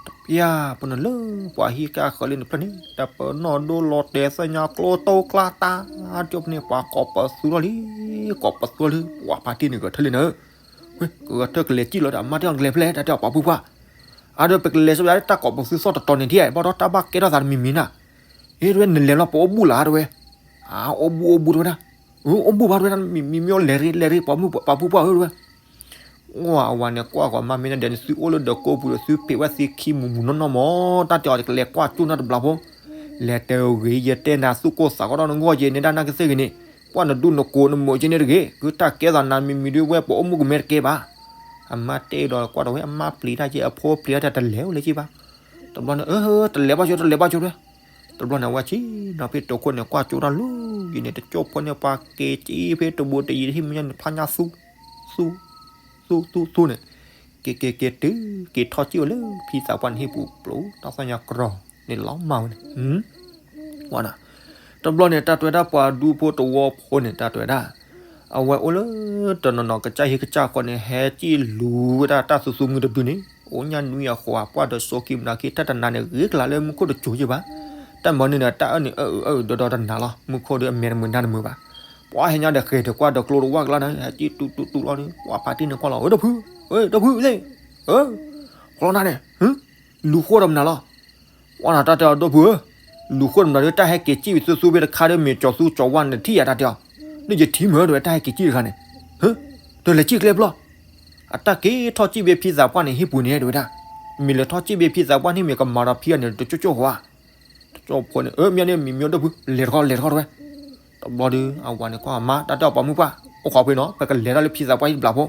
တပျၢ်ပနီၣ်လၢ ပှၤဟံၣ်ကၢ်ဃၢၤလံန့ၣ်ဖျၢၣ်န့ၣ် တၢ်ပနီၣ်ဒိလီၤတဲာ်သ့ၣ်ညါကျိတိကျါတၢ် တၢ်ဖဲန့ၣ် ပှၤကိးပသူထီၣ်လံ, ကိးပသူထီၣ်လံ ပှၤဖါတံၢ်န့ၣ်ဂဲၤထၢၣ်လံနၤဧၢ. ဝဲ ကဂဲၤထၢၣ်ကလဲၤစံၣ်လီၤဒီး အမါတဲအီၤ နကလဲၤဖဲလဲၣ် တၢ်တဲအီၤ ပှၤဖုပှၢ်, အါဒီးပကလဲၤဆၢဘၣ်တၢ်ကိးပသူသီၣ်တတီၤန့ၣ်ထံၣ် ဘၣ်ဒီးတၢ်ဘၣ်ကဲထီၣ်သးတမံၤမံၤနၤ. အ့ တဝဲ နလဲၤလီၤ ပအိၣ်ဘူၣ်လၢ်တဝဲ, အအိၣ်ဘူၣ်အိၣ်ဘူၣ်တဝဲဒၣ်, အိၣ်ဘူၣ်ဘၣ်တဝဲဒၣ် မံၤမံၤလဲၤရ့လဲၤရ့ ပှၤဖုပှၢ်ဧၢတဝဲ. ကွၢ်အဝၤန့ၣ် ကွၢ်ဃီၤမါမ့ၢ်နဒဲးန့ၣ် သုအိၣ်လၢဒၢးကိးပူၤဒီး သုပ့ၤဝဲသ့ခံမူၤမူၤနီၢ်နီၢ်မး တၢ်တဲအီၤ ကလဲၤကွၢ်ကၠိနၢ်တဘျီဖိ, လဲၤတဲဂ့ၤ ယတဲနၤသူၣ်ကိၢ်သးဂီၤဒီးနဂီၢ်ယဲန့ၣ်ဒၣ်နၢ်ကသ့ၣ်ဂ့ၤန့ၣ်, ကွၢ်နဒူနကိးနမိးက့န့ၣ်တဂ့ၤ, ကတၢ်ကဲသးနၤမံၤမံၤဒုးဝဲ ပအိၣ်မူကမဲတကဲဘၣ်. အမါတဲဒီးကွၢ်ဒီးဝဲ အမါပျံၤတၢ်က့ အဖိပျံၤတၢ် တလဲၤအိၣ်လၢၤက့ဘၣ်. တဘျီန့ၣ် အၢ တလဲၤဘၣ်ကၠိ တလဲၤဘၣ်ကၠိတဝဲ. တဘျီန့ၣ် အဝဲဆ့ၣ်နီၤဖဲတိာ်ခိၣ်န့ၣ် ကွၢ်ကၠိတၢ်လၢယံၤန့ၣ် တကၠိဖိန့ၣ် ပှၤက့ၤက့ဖဲတဘိတယံၤ ဟံၣ်မဲာ်ညါန့ၣ် ဖျါညါသူ သူ သူ သူ သူန့ၣ်, က့ၤက့ၤက့ၤတုၤ က့ၤထီၣ်ကံၣ်ဝဲလၢ ဖံသးပှၢ်န့ၣ်ဟံၣ်ပူၤ ပျိတၢ်သီၣ်ညါကြီၤန့ၣ်လီၤမၢ်ဝဲန့ၣ်, ဝဲနၤ, တဘျီန့ၣ် တၢ်တဲဝဲဒၣ်ပှၤဒူဖိတဝီဖိန့ၣ် တၢ်တဲဝဲဒၣ်, အဝဲအိၣ်လၢ တနီၤနီၤကစၢ်ဟံၣ်ကစၢ်ဃီန့ၣ် ဟဲကံၣ်လူၤဝဲဒၣ်တၢ်သူသူမုၢ်တဒုန့ၣ် အိၣ်ညါနွံအဃိ ပှၢ်ဒီးစိခံမနၤခံ တၢ်တနၤန့ၣ် ဂ့ၤကလၤလၢမူခိၣ်တစိၤယဲၢ်ဘၣ်. တၢ်မၤန့ၣ်ဒီး တၢ်အၢၣ်န့ၣ် အၢၣ်အၢၣ်ဒီးဒီးတနၤလီၤ မူခိၣ်ဒီးအမဲာ်တမုာ်နါတမုာ်ဘၣ်. ပှၢ်ဟဲညါဒီးဃဲၤဒီးကွၢ်ဒီးကျိတဝၢ်ကလါန့ၣ် ဟဲကံၣ်တူတူတူလီၤဒီး ပှၢ်ဖါတံၢ်န့ၣ်ကွၢ်လီၤ အၢ ဒီပုၢ်, ဒီပုၢ်သ့ၣ်, အၢ, ဃီလီၤနၤန့ၣ်, လူၤဃိဒီးမနုၤလီၤ. ပှၢ်နၤတၢ်တဲအီၤ ဒီပုၢ်ဧၢ, လူၤဃိဒီးမနုၤဒီး တၢ်ဟဲက့ၤကံၣ်ဝံၤသူသူဖဲတခါဒီး မ့ၢ်ကၠီၤသူကၠီၤဝါန့ၣ် ထံၣ်ယၤတၢ်တဲအီၤ, လၢယထံၣ်မုာ်ဒီး တၢ်ဟဲက့ၤကံၣ်တခါန့ၣ်, ဒီးလဲၤကံၣ်ကျဲဖျီ အတၢ်က့ၤထီၣ်ကံၣ်ဘ့ၣ်ဖံသးပှၢ်န့ၣ် ဟံၣ်ပူၤန့ၣ်တဲဝဲဒၣ်, မ့ၢ်လဲၤထီၣ်ကံၣ်ဘ့ၣ်ဖံသးပှၢ်န့ၣ် မ့ၢ်ကမၤဒီးဖံအန့ၣ် တကၠိကၠိဃီဧါ. တကၠိဖိန့ၣ် အၢ မ့ၢ်န့ၣ် မံၤမံၤဒီပုၢ် လဲၤတခီ လဲၤတခီတဝဲ. တဘျီဒီး အဝၤန့ၣ်ကွၢ်အမါ တၢ်တဲအီၤ ပိာ်မုၣ်ပှၢ် အိၣ်ခိးဖဲနီၤ ပကလဲၤတၢ်လၢဖံသးပှၢ်ဟံၣ်တဘျီဖိ.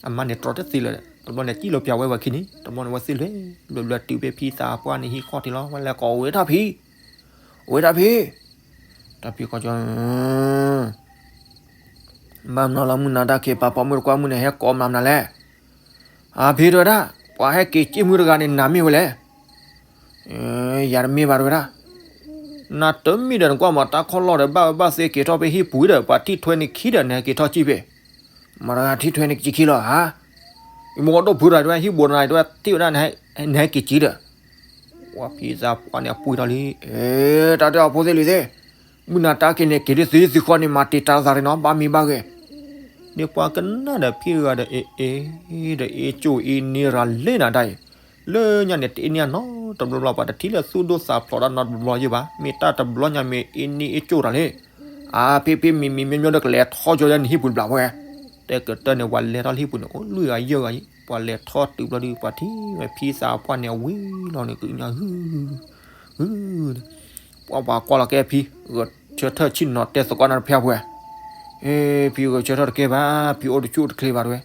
အမါန့ၣ်တြီတသ့လၢၤဒီး တဘျီန့ၣ် ကံၣ်လီၤပၠးဝဲဝဲခံန့ၣ် တဘျီန့ၣ် ဝဲသ့ၣ်လဲၤ ဘျီဘျီတုၤဖဲဖံသးပှၢ်န့ၣ်ဟံၣ်ဃီၣ်ထံးလီၤ ဝဲလဲၤကိးဝဲတၢ်ဖံ ဝဲတၢ်ဖံ တၢ်ဖံကီၢ်ကၠီ ဘၣ်မနုၤလီၤ မုၢ်နၤတၢ်ခံးပာ်ပိာ်မုၣ်တကွၢ်မုၢ်န့ၣ် ဟဲကိးမနုၤလဲၣ်. အဖံတဲဝဲဒၣ် ပှၤဟဲက့ၤကံၣ်မုၢ်တဂၤန့ၣ် နၤမ့ၢ်ဝဲလဲၣ်. ယၤတမ့ၢ်ဘၣ်တဲဝဲဒၣ်. နၤတမ့ၢ်ဒီးနကွၢ်မး တၢ်ခီၣ်လီၢ်ဒီး ဘၣ်ဘၣ်သ့က့ၤထီၣ်ဖဲဟံၣ်ပူၤဒီး ပှၤထံၣ်ထွဲနခံဒီး နဟဲက့ၤထီၣ်ကံၣ်ဖဲ မတၤတဂၤထံၣ်ထွဲနခံလီၤဧါ. ယမိၢ်ဒီပုၢ်တဂၤတဲဝဲ ဟံၣ်ဘိးတဂၤတဲဝဲ ထံၣ်ဝဲဒၣ် နဟဲက့ၤကံၣ်ဒီး ပှၤဖံသးပှၢ်န့ၣ် အပှ့ၤထီၣ်လံ. တၢ်တဲအီၤဖိသ့ၣ်လံၤသ့ၣ်, မုၢ်နၤတၢ်ခံးန့ၣ် က့ၤဒ်သုသုဃီန့ၣ် မၤတံာ်တာ်သးရ့နီၤ ဘၣ်မံဘၣ်ဂ့ၤ. ဒ်ပှၤကနၣ်ဒီးဖံတဂၤဒီး အ့ၣ်အ့ၣ် ဒီးအ့ၣ်ကၠိၣ်အ့ၣ်န့ၢ်ရၤလံနၤတၢ်အံၤ, လၢညါန့ၣ် တအ့ၣ်န့ၢ်အနီတဘျီဘျီ ပှၤတထံၣ်လၢသူၣ်ဒိၣ်သးဖျိးတၢ်နီတဘျီဘျီယဲၢ်ဘၣ်. မ့ၢ်တၢ်တဘျီညါမ့ၢ်အ့ၣ်န့ၢ်အ့ၣ်ကၠိၣ်တၢ်လံ. အါ ဖံဖံမံၤမံၤမံၤမံၤဒီး ကလဲၤထီၣ်ကၠိလၢနဟံၣ်ပူၤတဘျီဝဲ. တဲကတၢၢ်န့ၣ် ပှၤလဲၤထီၣ်လၢဟံၣ်ပူၤန့ၣ် အိၣ်လွံၢ်ဂၤယဲၢ်ဂၤအံၤ ပှၤလဲၤထီၣ်တုၤဘျီဒုး ပှၤထံၣ်ဝဲဖံသးပှၢ်န့ၣ် အဝံၤလီၤန့ၣ် ကညါဟု ဟု ပှၤပှၤကွၢ်လီၤကဲဖံ, ဂဲၤဆၢထၢၣ်ဆ့ၣ်နီၤတဲသကိးနၤတဖျၢၣ်ပှဲၤ, အ့ ဖံဂဲၤဆၢထၢၣ်တကဲဘၣ်, ဖံအိၣ်တဆူၣ်အိၣ်တချ့ဘၣ်တဝဲ.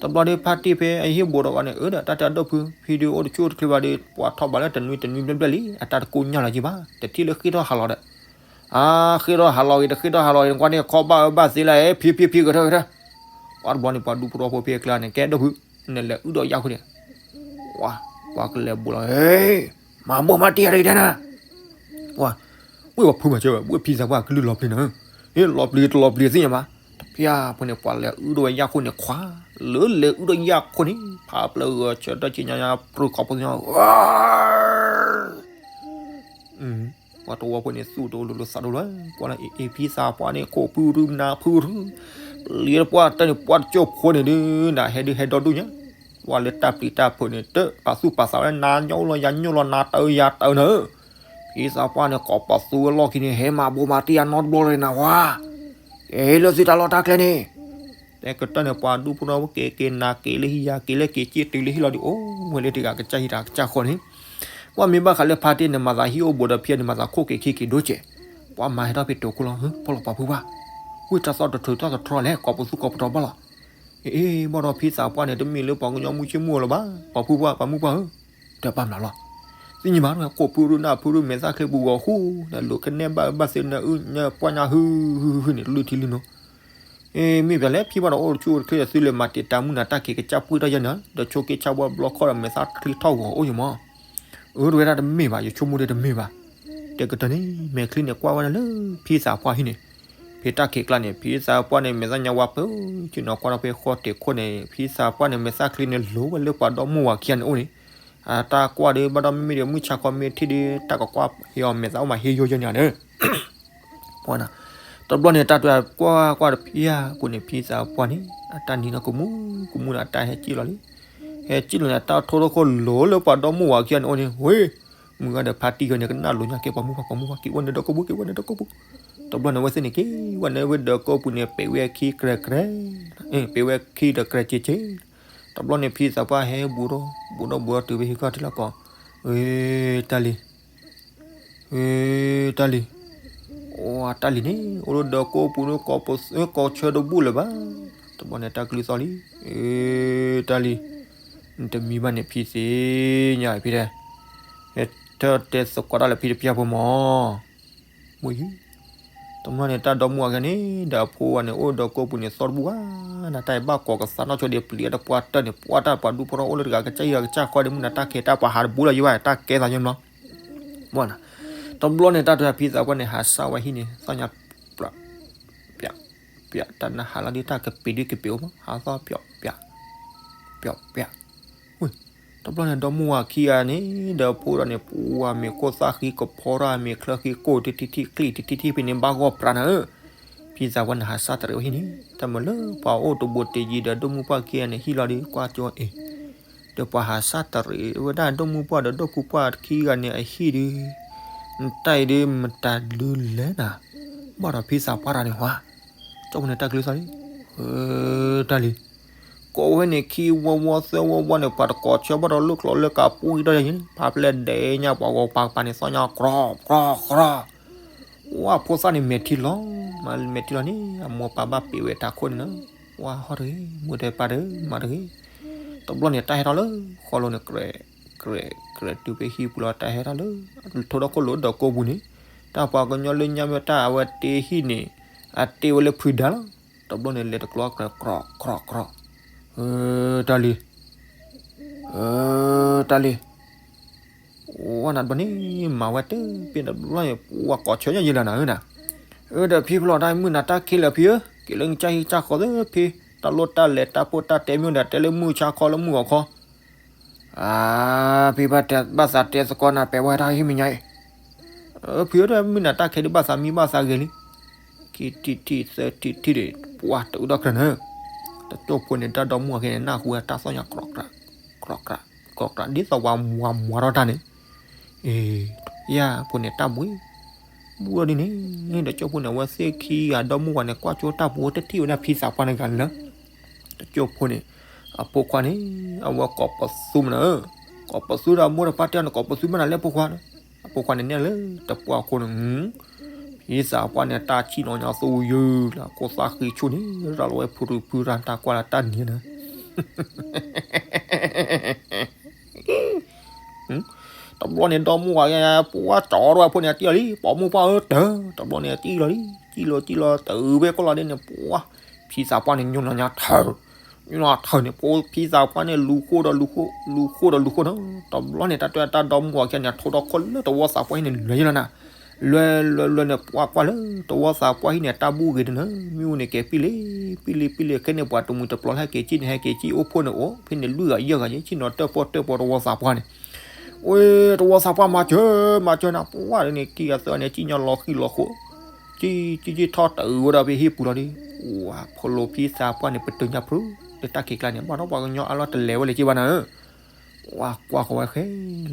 တဘျီဒီးဖါတံၢ်ဖဲအဟံၣ်ဘူးဒီးအီၤန့ၣ် အၢဒီးတၢ်တဲအဒိၣ်ဖု ဖံဒုးအိၣ်တဆူၣ်အိၣ်တချ့ဘၣ်ဒီး ပှၤထီၣ်ဘးလၢတနွံတနွံဘျဲၣ်ဘျဲၣ်လံ အတၢ်တကိညၢ်လီၤက့ဘၣ် တထံၣ်လၢဃ့ၢ်ထီၣ်ဟးလီၤဒီး အါ ဃ့ၢ်ထီၣ်ဟးလီၤဂ့ၤ တဃ့ၢ်ထီၣ်ဟးလီၤဂ့ၤ နကွၢ်န့ၣ် ခီဘၣ်အၢဘၣ်သ့လၢ အ့ ဖံဖံဖံဂဲၤထၢၣ်ဂဲၤထၢၣ်. ပှၤတဘျီန့ၣ် ပှၤဒူဖိထီၣ်ဖိဖံအကျါန့ၣ် ကဲဒိၣ်ဖု နလဲၤအုၣ်ဒီးယၣ်ခိၣ်န့ၣ်, ပှၤကလဲၤဘူးလီၤ မၤဘိမၤတံၢ်ယၤတဂ့ၤဒဲနၤ, ပှၤ ဝ့ၢ်ပှၤဖုမၤစၢၤဝဲ ဝ့ၢ်ဖံသးပှၢ်ကလုၢ်လီၤပျံၤနၤ, ဟ့ၣ်လီၤပျံၤတလီၤပျံၤသ့ၣ်ညါဘၣ်, တဖၣ်ဖိန့ၣ် ပှၤလဲၤအုၣ်ဒီးဝဲယၣ်ခိၣ်န့ၣ်ခွါ, လၢလဲၤအုၣ်ဒီးယၣ်ခိၣ်န့ၣ် ဖးဖျၢၣ်ဂဲၤဆၢထၢၣ်ဆ့ၣ်နီၤ ပြူၢ်ခီဖိသ့ၣ်ညါ ပှၤတဝီဖိန့ၣ် သူၣ်တအိၣ်လိၤလိၤသးတအိၣ်လီၤ, ကွၢ်လၢအ့ၣ်ဖံသးပှၢ်န့ၣ် ခိၣ်ဖုရူနၤဖုရူ, ပျံၤတပှၢ်တၢၢ်န့ၣ် ပှၢ်တကၠိၢ်ဖိန့ၣ်ဒုး နဟဲဒုးဟဲဒီဒူၣ်ညါ, ပှၢ်လၢတၢ်ပျံၤတၢ်ဖုးန့ၣ် တပာ်သူၣ်ပာ်သးဝဲ နၤညိၣ်လီၤယၤညိၣ်လီၤ နၤတၢ်အၢယၤတၢ်အၢနၤဧၢ, ဖံသးပှၢ်န့ၣ် ကိးပသူဝဲလီၢ်ခံန့ၣ် ဟဲမၤဘိမၤတံၢ်ယၤနီတဘျီလၢနၤဝါ, ကဲလၢသုတၢ်လီၢ်တၢ်ကျဲန့ၣ် တဲကတၢၢ်န့ၣ် ပှၤဒူဖိထီၣ်ဖိက့ၤက့ၤနၤက့ၤလၢဟံၣ်ယၤက့ၤလၢက့ၤစ့ၢ်တုၤလၢဟံၣ်လီၤဒုး အိၣ်ဝဲလၢတဂၤကစၢ်ဟံၣ်တဂၤကစၢ်ဃီန့ၣ်, ပှၢ်မ့ၢ်ဘၣ်ဃးလၢဖါတံၢ်န့ၣ် မၤသးဟံၣ်အိၣ်ဘူးဒီးဖံန့ၣ် မၤသးခိၣ်က့ၤခံက့ၤဒိၣ်စဲး, ပှၢ်မၤဟဲထီၣ်ဖဲတိၤခိၣ်လီၤ ဖီၣ်လီၤပှၤဖုပှၢ်, ဝ့ၢ်တၢ်သီၣ်တထူးတၢ်သထီလဲၣ် ကိးပသူကိးပတီၤဘၣ်လီၤ, အ့ၣ် ဘၣ်ဒီးဖံသးပှၢ်န့ၣ် တမ့ၢ်လၢပှၤကညီမုၣ်ဆ့ၣ်မုၣ်လၢၤဘၣ် ပှၤဖုပှၢ် ပှၤမုၣ်ပှၢ်ဧၢ, တပာ်မျးလီၤ, သ့ၣ်ညါဘၣ် ခိၣ်ဖုရူနၢ်ဖုရူမဲာ်သၣ်ချ့ပူၤဂီၤဃူ, နလိာ်ကနဲၣ်ဘၣ်အၢဘၣ်သ့ နအုၣ်ညၣ်ပှၢ်ညၣ်ဟု ဟုဟုန့ၣ် လုၢ်ထံလုၢ်နိ အ့ မ့ၢ်ပှၤလဲၣ် ဖံဘၣ်ဒီးအိၣ်တဆူၣ်အိၣ်တချ့ဒီး သုလဲၤမၤတံာ်တာ်မုၢ်နၤတၢ်ခံးကစၢ်ပှ့ၤထီၣ်ယဲၢ်န့ၣ် ဒီးဆိက့ဆၣ်ဝဲဘျီခီၣ်ဒီးမဲာ်သၣ်ချ့ထီၣ်ဂီၤအိၣ်ယမီၢ်, အၢ တဝဲဒၣ်တမ့ၢ်ဘၣ် ယဆိကမိၣ်ဒီးတမ့ၢ်ဘၣ်, တဲကတၢၢ်န့ၣ် မဲာ်ချံန့ၣ်ကွၢ်ဝဲဒၣ်လၢ ဖံသးပှၢ်ဟံၣ်န့ၣ်, ဖဲတၢ်ခံးကျါန့ၣ် ဖံသးပှၢ်န့ၣ် မဲာ်သၣ်ညါဝါပၢ ဆ့ၣ်နီၤကွၢ်ထီၣ်ဖဲဃီတဲာ်ခိၣ်န့ၣ် ဖံသးပှၢ်န့ၣ် မဲာ်သၣ်ချ့န့ၣ်လိၤဝဲလၢပှၤဒီမိၢ်ဝၤခံဂၤန့ၣ်အိၣ်န့ၣ်, အတၢ်ကွၢ်ဒီး ဘၣ်ဒီးမ့မ့ၢ်ဒီးမုၢ်ဆါခီမ့ၢ်ထံၣ်ဒီး တၢ်ကကွၢ်ဟ့အီၤမဲာ်သၣ်အိၣ်မးဟ့ယိယိညါန့ၣ် တဘျီန့ၣ် တၢ်တကွၢ်ကွၢ်တဖံးယါပူၤန့ၣ် ဖံသးပှၢ်န့ၣ် အတၢ်နံၤနီၢ်ကမူကမူန့ၣ် အတၢ်ဟဲစံၣ်လီၤလံ, ဟဲစံၣ်လီၤန့ၣ် တၢ်ထိၣ်ထီၣ်ခိၣ်လိၤလၢပှၤဒီမိၢ်ဝၤခံဂၤန့ၣ်အိၣ်န့ၣ် ဝ့ၢ် မုၢ်ဂၤဒီးဖါတံၢ်ဂၤန့ၣ် ကနၣ်လိၤညါကဲပှၤမုၢ်ပှၢ်ပှၤမုၢ်ပှၢ် က့ၤဝဲန့ၣ်ဒီးကိးပူၤ က့ၤဝဲန့ၣ်ဒီးကိးပူၤ, တဘျီန့ၣ် အဝဲသ့ၣ်န့ၣ် က့ၤဝဲန့ၣ်ဝဲဒီးကိးပူၤန့ၣ် ပဲာ်ဝဲခံကြဲးကြဲး, ပဲာ်ဝဲခံဒီးကြဲးစ့းစ့း, တဘျီန့ၣ် ဖံသးပှၢ်ဟဲဘူးဒီး ဘူးဒီးဘူးဒီးတုၤဖဲဟံၣ်ကီၢ်ထံလီၢ်ကီး, ဝ့ၢ် တၢ်လံၤ ဝ့ၢ် တၢ်လံၤ, အိၣ်တၢ်လံၤန့ၣ် အိၣ်လၢဒီးကိးပူၤန့ၣ် ကိးဆၢတဘူၣ်လၢၤဘၣ်, တဘျီန့ၣ် တၢ်ကလုၢ်သီၣ်လံ, ဝ့ၢ် တၢ်လံၤ, နတမံဘၣ်န့ၣ် ဖံသ့ၣ်ညါဖံတဲ, ဟဲထၢၣ်တဲသကိးတၢ်လၢဖံတဖျၢၣ်ဖိမီၢ် မုၢ်ယံၤ, တဘျီန့ၣ် တၢ်ဒီမိၢ်ဝၤခံဂၤန့ၣ် ဒီးအဖိဝဲန့ၣ် အိၣ်ဒီးကိးပူၤန့ၣ် သီၣ်တဘူၣ်ဘၣ်, နတၢ်အံၤဘၣ်ကိးကသးနီၢ်ဆိဒီး ပျံၤတပှၢ်တၢၢ်န့ၣ် ပှၢ်တၢ်ပှၤဒူဖိထီၣ်အိၣ်လၢတဂၤကစၢ်ဟံၣ်ဂၤကစၢ်ဃီဒီး မုၢ်နၤတၢ်ခံးတၢ်ပှၤဟးတဘူးလီၤယံၤဘၣ် တၢ်ကဲသးညီမီၢ် ဘၣ်နၤ, တဘျီန့ၣ် တၢ်တဖံသးပှၢ်န့ၣ် ဟးစၢ်ဝဲဟံၣ်န့ၣ် သီၣ်ညါ ပြး ပြး ပြး တၢ်နဟးလီၤဒ်တၢ်ကပံာ်ဒ်ကပံာ်အိၣ်မး ဟးသီၣ် ပြး ပြး ပြး ပြး ဝ့ၢ် တဘျီန့ၣ် ဒီမိၢ်ဝၤခံဂၤန့ၣ် ဒီးဖိဒီးန့ၣ် ပှၤမ့ၢ်ခိၣ်သၣ်ဃံကဖီထီၣ် မ့ၢ်ချၢဃံကိၢ်တထံၣ်ထံၣ် ချံၣ်တထံၣ်ထံၣ်ဖဲန့ၣ် ဘၣ်ဂီၢ်ပြးနၤဧၢ, ဖံသးပှၢ်န့ၣ် ဟးစၢ်တရံးဝဲဟံၣ်န့ၣ် တၢ်မၤလၢပှၤအိၣ်တဘူးတယံၤဒီး ဒီမိၢ်ပှၢ်ခံဂၤန့ၣ် ဟံၣ်လီၤဒီး ကွၢ်ကၠီအံၤ ဒီးပှၤဟးစၢ်တရံးဝဲဒၣ် ဒီမိၢ်ပှၢ်ဒီးဒီပုၢ်ပှၢ်ခံဂၤန့ၣ် အဟံၣ်ဒီး နတၢ်အံၤဒီး မတၤဒုးလဲၣ်နၤ, ဘၣ်ဒီးဖံသးပှၢ်တၢ်န့ၣ်ဝါ, ကၠီပူၤန့ၣ် တၢ်ကလုၢ်သီၣ်လံ, တၢ်လံ, ကိးဝဲန့ၣ် ခံဝီဝီသၢဝီဝီန့ၣ် ပှၤတကိးဆၢဘၣ်ဒီး လၢကျိၤလၢကးပူၤဟံးထီၣ်ယၤန့ၣ် ဖးဖျဲၣ်ဒဲးညါ ပှၤဂီၤပာ်ကပၤန့ၣ် သီၣ်ညါ ကြီ ကြီ ကြီ ဝါ ဖိသၣ်န့ၣ် မဲာ်ထံလီၤ, မ့ၢ်မဲာ်ထံလီၤန့ၣ် အမိၢ်ပၢ်ဘၣ်ပ့ၤဝဲတၢ်ခိၣ်န့ၣ်လီၤ, ဝါ ဟီၣ်တဂ့ၤ မိၢ်တဂ့ၤပၢ်တဂ့ၤ မၤတဂ့ၤ, တဘျီန့ၣ် တၢ်ဟဲထီၣ်လၢ ဃီလိၤန့ၣ် ကြဲး ကြဲး ကြဲးတုၤဖဲဟံၣ်ပူၤလီၤ တၢ်ဟဲထီၣ်လၢ ထိၣ်ထီၣ်ခိၣ်လိၤဒီးကိးပူၤန့ၣ်, တၢ်ပှၤကညီလၢညါမ့ၢ်တၢ်အဝဲတ့ဟံၣ်န့ၣ် အတ့ဝဲလၢဖုဒါလီၤ, တဘျီန့ၣ် လဲၤတကျီ ကြီ ကြီ ကြီ, တၢ်လံ တၢ်လံ, ဝါ နဘျီန့ၣ် မၤဝဲတပ့ၢ်တဘျီန့ၣ် ပှၤကိးဆၢညါယံာ်လၢနၤဧၢနၤ, အၢ ဒီးဖံဖျီၣ်တၢ်မုၢ်နၤတၢ်ခံးလၢဖံဧၢ, က့ၤလၢနကစၢ်ဟံၣ်ကစၢ်ဃီသ့ဖံ, တၢ်လိၣ်တၢ်လဲၤတၢ်ပိၢ်တၢ်တဲမ့ၢ်ဒီး တဲလၢမုၢ်ဆါခီလၢမုၢ်ဂီၤခီ အါ ဖံဘၣ်တဲဘၣ်သးတဲသကိးနၤ ပဲာ်ဝဲတၢ်ဟံၣ်မဲာ်ညါအံၤ, ဖံဧၢ ဒီးမုၢ်နၤတၢ်ခံးဒုးဘၣ်သးမံဘၣ်သးဂဲၤလံ, ခံထံၣ်ထံၣ်သၢထံၣ်ထံၣ်ဒီး ပှၤတအုးထီၣ်ကြၢးနၤ, တကၠိၢ်ဖိန့ၣ် တၢ်ဒီမိၢ်ဝၤခံန့ၣ် နၢ်ဟူဝဲတၢ်သီၣ်ညါ ကြီ ကြီ ကြီ ကြီ ကြီ ဒ်သိးပှၤမၤမၤထီၣ်တၢ်န့ၣ်, အ့ ယါဖိန့ၣ် တၢ်ဘှံး ဘှံးဒ်န့ၣ်, တကၠိၢ်ဖိန့ၣ် အဝဲသ့ၣ်ခံဂၤဒီမိၢ်ဝၤန့ၣ် ကွၢ်ကၠိတၢ်ပူၤတထံၣ်ဝဲဒၣ်ဖံသးပှၢ်န့ၣ်ဂၤန့ၣ်လီၤ, တကၠိၢ်ဖိန့ၣ် အဖိခွါန့ၣ် အဝဲကိးပသူမနုၤ, ကိးပသူဒီးမိၢ်တပၢ်တဲအီၤန့ၣ် ကိးပသူမနုၤလဲၣ်ဖိခွါန့ၣ်, အဖိခွါန့ၣ်နဲၣ်လၢတပှၢ်ခိၣ်န့ၣ်, ဖံသးပှၢ်န့ၣ် တၢ်ဆံၣ်နီၤညါသူယုၢ်လၢ ခိၣ်သၣ်ဃံဆူၣ်န့ၣ် ရၤလီၤဝဲဖုရူဖုရၤ တၢ်ကွၢ်လၢတၢ်နံၤန့ၣ် တဘျီန့ၣ် ဒီမါဝၤ ပှၤကၠီထီၣ်ဝဲဖိန့ၣ် အတံၢ်လီၤလံ, ပိာ်မုၣ်ပှၢ်ဧၢတၢ်, တဘျီန့ၣ် အတံၢ်လီၤလံ, တံၢ်လီၤတံၢ်လီၤ တုၤဝဲကိးလီၤဒ်န့ၣ် ပှၤ ဖံသးပှၢ်န့ၣ် ညိၣ်နီၤညါထၢၣ်, ညိၣ်နီၤထၢၣ်န့ၣ် ပှၤဖံသးပှၢ်န့ၣ် လူၤဃိဒီးလူၤဃိ, လူၤဃိဒီးလူၤဃိနီၤ, တဘျီန့ၣ် တၢ်တဲတၢ်ဒီမါဝၤခံဂၤန့ၣ် ထိဒီခိၣ်လၢတဝီသးပှၢ်ဟံၣ်န့ၣ် လဲၤယလီၤနၤ, လဲၤလဲၤလဲၤန့ၣ် ပှၤကွၢ်လၢတဝီသးပှၢ်ဟံၣ်န့ၣ် တၢ်ဘူၣ်ဂ့ၤဒ်န့ၣ် မ့ၣ်အူန့ၣ်ကဲၤပံၣ်လံ, ပံၣ်လံပံၣ်လံ ခဲန့ၣ် ပှၤတမှံၤတပျီၤလၢဟဲက့ၤကံၣ်န့ၣ် ဟဲက့ၤကံၣ်အိၣ်ဖှိၣ်န့ၣ်အိၣ် ဖဲန့ၣ်လွံၢ်ဂၤယဲၢ်ဂၤယဲၢ် ဆ့ၣ်နီၤတၢၣ်ပီၣ်တၢၣ်ပီတဝီသးပှၢ်န့ၣ် အတဝီသးပှၢ်မၤစၢၤ မၤစၢၤနၤ ပှၤဒ်န့ၣ် ခံဂၤသၢဂၤန့ၣ် ကံၣ်ညီလီၤဃံၤလီၤဃိ, ကံၣ်ကံၣ်ကံၣ်ထီၣ်တုၤဝဲဒၣ်ဖဲဟံၣ်ပူၤလီၤဒီး, ပှၤဖိလီၤဖံသးပှၢ်န့ၣ် ပတုာ်ညါဖု လၢတၢ်ခံးကျါန့ၣ် ဘၣ်ဒီးပှၤကညီအလီၢ်တလဲၤဝဲလၢၤက့ဘၣ်နၤဧၢ, ပှၤကွၢ်ဃီၤဝဲဃဲ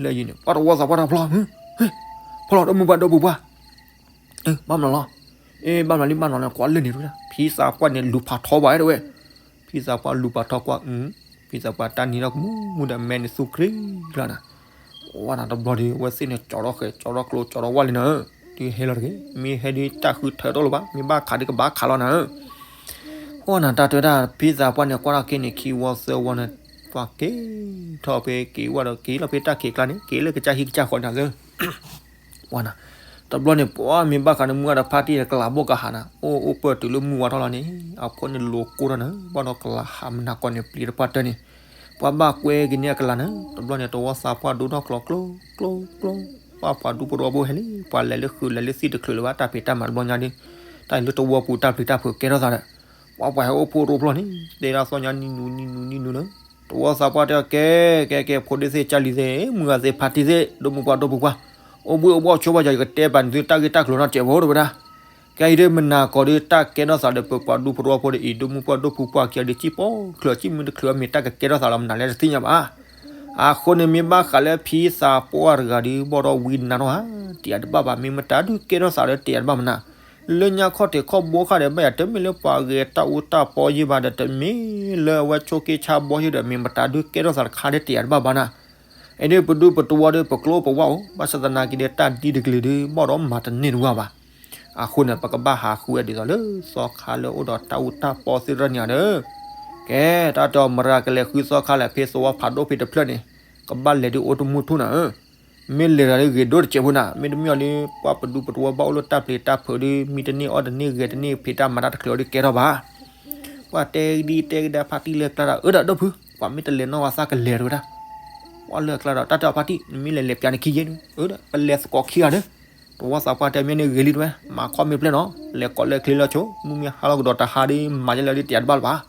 လၢယံၤန့ၣ် ပှၤတဝီသးပှၢ်တၢ်ဖျီ, ဖျီလီၤ ဒီမါဝၤဒီပုၢ်ဝဲၢ် ဘၣ်မနုၤလီၤ, အ့ ဘၣ်မနုၤလံ ဘၣ်မနုၤလၢကွၢ်လၢန့ၣ်တဝဲဒၣ် ဖံသးပှၢ်န့ၣ် လူၤဖးထီဘၣ်ဝဲတဝဲ, ဖံသးပှၢ်လူၤဖးထီကွၢ်, ဖံသးပှၢ်တၢ်နံၤထီၣ်ကမူမူဒီးမဲန့ၣ်သူကြ့လီၤနၤ, ဝဲနၤတဘျီဒီး ဝဲသ့ၣ်န့ၣ် ကၠီထီၣ်ဃဲ ကၠီထီၣ်ကျိ ကၠီထီၣ်ဝၣ်လံနၤဧၢ, တုၤဟဲလီၤတဂ့ၤ မ့ၢ်ဟဲဒ်တၢ်ဃုထၢထီၣ်လၢၤဘၣ် မ့ၢ်ဘၣ်ခးဒ်ကဘၣ်ခးလီၤနၤဧၢ, ဝဲနၤတၢ်တဲဝဲဒၣ် ဖံသးပှၢ်န့ၣ် ကွၢ်ထီၣ်က့ၤန့ၣ် ခံဝီသၢဝီန့ၣ် ပှၤက့ၤထီၣ်ဖဲက့ၤဝဲဒီးက့ၤလီၤဖဲတၢ်ခံးကျါန့ၣ် က့ၤလၢကစၢ်ဟံၣ်ကစၢ်ဃီန့ၣ်သၢ ဝဲနၤ, တဘျီန့ၣ် ပှၤမ့ၢ်ဘၣ်ဃးန့ၣ် မုၢ်ဂၤဒီးဖါတံၢ်န့ၣ် ကလးဘိၣ်ကဟးနၤ, အိၣ်အိၣ်ပၢၢ်တုၤလၢမုၢ်ဝါထီၣ်လီၤန့ၣ် အဖိန့ၣ်လိၤကိၢ်ထီၣ်နၤ, ဘၣ်ဒီးကလးဟးမနၤကီၢ်န့ၣ် ပျံၤတပှၢ်တၢၢ်န့ၣ်, ပှၤဘၣ်ကွဲက့ၤန့ၢ်အကလးနၤ, တဘျီန့ၣ် တဝီသးပှၢ်ဒိၣ်ထီၣ်ကျိၤ ကျိၤ ကျိၤ ကျိၤ, ပှၤပှၤဒူဖိတဝီဖိဟဲလံ ပှၤလဲၤလၢဃုာ်လဲၤလၢသံၣ်တချုးလၢၤဘၣ် တၢ်ဖံးတၢ်မၤတဘျီညါဒီး, တၢ်အံၤလၢတဝီပူၤတၢ်ပျံၤတၢ်ဖုးကဲထီၣ်သးဒီး, ပှၤပှၤဟဲအိၣ်ဖှိၣ်ရိဖျီၣ်န့ၣ် တဲဒၣ်သီၣ်ညါနံၣ်နူနံၣ်နူနံၣ်နူလၢ တဝီသးပှၢ်တဲအီၤ ကဲ ကဲ ကဲ ဖိဒ့သ့ၣ် ကၢ်လံၤသ့ၣ် မုၢ်ဂၤသ့ၣ် ဖါတံၢ်သ့ၣ် ဒိၣ်မုၢ်ပှၢ်ဒိၣ်ဖိပှၢ်, အိၣ်ဘှံးအိၣ်ဘှီၣ်ဆိဘၣ်ယၤ ယကတဲပာ်န့ၢ်သုတၢ်ဂ့ၢ်တၢ်ကျိၤနီတစဲးဖိတဝဲဒၣ်, ကဲအံၤဒ်မနၤကီးဒီး တၢ်ကဲထီၣ်သးဒီးပပှၤဒူဖိတဝီဖိဒ်အံၤ ဒိၣ်မုၢ်ပှၢ်ဒိၣ်ဖိပှၢ်ခံဂၤဒီး စံၣ်ပီချၢး စံၣ်မုၢ်တချုးအမ့ၢ်တၢ်ကကဲထီၣ်သးလီၤမနုၤလဲၣ်တသ့ၣ်ညါဘၣ်. အဃိန့ၣ်မ့ၢ်ဘၣ်ဃးလၢဖံသးပှၢ်တဂၤဒီး ဘၣ်ဒီးဝံနါထီၣ်ဧါ, တယာ်တဘၣ်ဘၣ် မ့ၢ်မတၤဒုးကဲထီၣ်သးဒီးတယာ်တဘၣ်မနုၤ လၢညါခီၣ်ထံးခီၣ်ဘိခါဒီး ဘၣ်ယၤတမ့ၢ်လၢပှၤဂဲၤတၢ်အူတၢ်ပီယ့ၢ်ဘၣ်ဒီး တမ့ၢ်လၢအဝဲဆိးက့ဆါဘီယ့ၢ်ဒီး မ့ၢ်မတၤဒုးကဲထီၣ်သးတခါဒီးတယာ်တဘၣ်ဘၣ်နၤ. အံၤဒ်ပဒူပတဝီဒီး ပကျိပဝါအိၣ် ဘၣ်ဆၣ်သနာ်က့ဒီး တၢ်ဒ်တကလုာ်ဒီး ဘၣ်ဒီးမၤတန့ၢ်တဝၢ်ဘၣ်. အဃိန့ၣ် ပကဘၣ်ဟးဃုဝဲဒ်သိးလၢ သီခါလၢအိၣ်ဒီးတၢ်အူတၢ်ပီသ့ၣ်တဖၣ်န့ၣ်ဒီး ကဲ တၢ်တဲအီၤ မတၤကလဲၤဃုသီခါလဲၣ် ဖဲသဝီဖးဒိၣ်ဖဲတဖျၢၣ်န့ၣ် ကဘၣ်လဲၤဒုးအိၣ်တမူထူၣ်နၤဧၢ. မ့ၢ်လဲၤတၢ်ဒီးဂ့ၤဒိၣ်တစဲးဖိနၤ, မ့တမ့ၢ်အီၤဒီး ပှၤပဒူပတဝီဘၣ်အိၣ်လၢတၢ်ပျံၤတၢ်ဖုးဒီး မံတန့ၢ်အီၣ်တန့ၢ်ဂဲၤတန့ၢ် ဖံးတၢ်မၤတၢ်တချုးအီၤဒီးကဲထီၣ်ဘၣ်. ပှၤတဲဒ်တဲကဒါဖါတံၢ်လၢကျါဒီး အၢဒီးဒိၣ်ဖု ပှၤမ့ၢ်တလဲၤနီၢ်ဝဲသးကလဲၤတဝဲဒၣ်. ပှၤလၢကျါဒီး တၢ်တဲအီၤဖါတံၢ် နမ့ၢ်လဲၤလဲၤပျးန့ၣ်ခံယဲၢ်န့ၣ် အၢဒီး ပလဲၤသကိးခံဂၤဒီး တဝီသးပှၢ်တဲမ့ၢ်န့ၣ်ဂ့ၤလံတဝဲ မၤခီမ့ၢ်ပျဲၢ်နီၤ လဲၤကိးလၢချ့လၢဆိ မုၢ်မ့ၢ်ဟါလီၤကဒီးတဟါဒီး မၤယဲလၢာ်ဒီးတယာ်တဘၣ်လၢၤဘၣ်.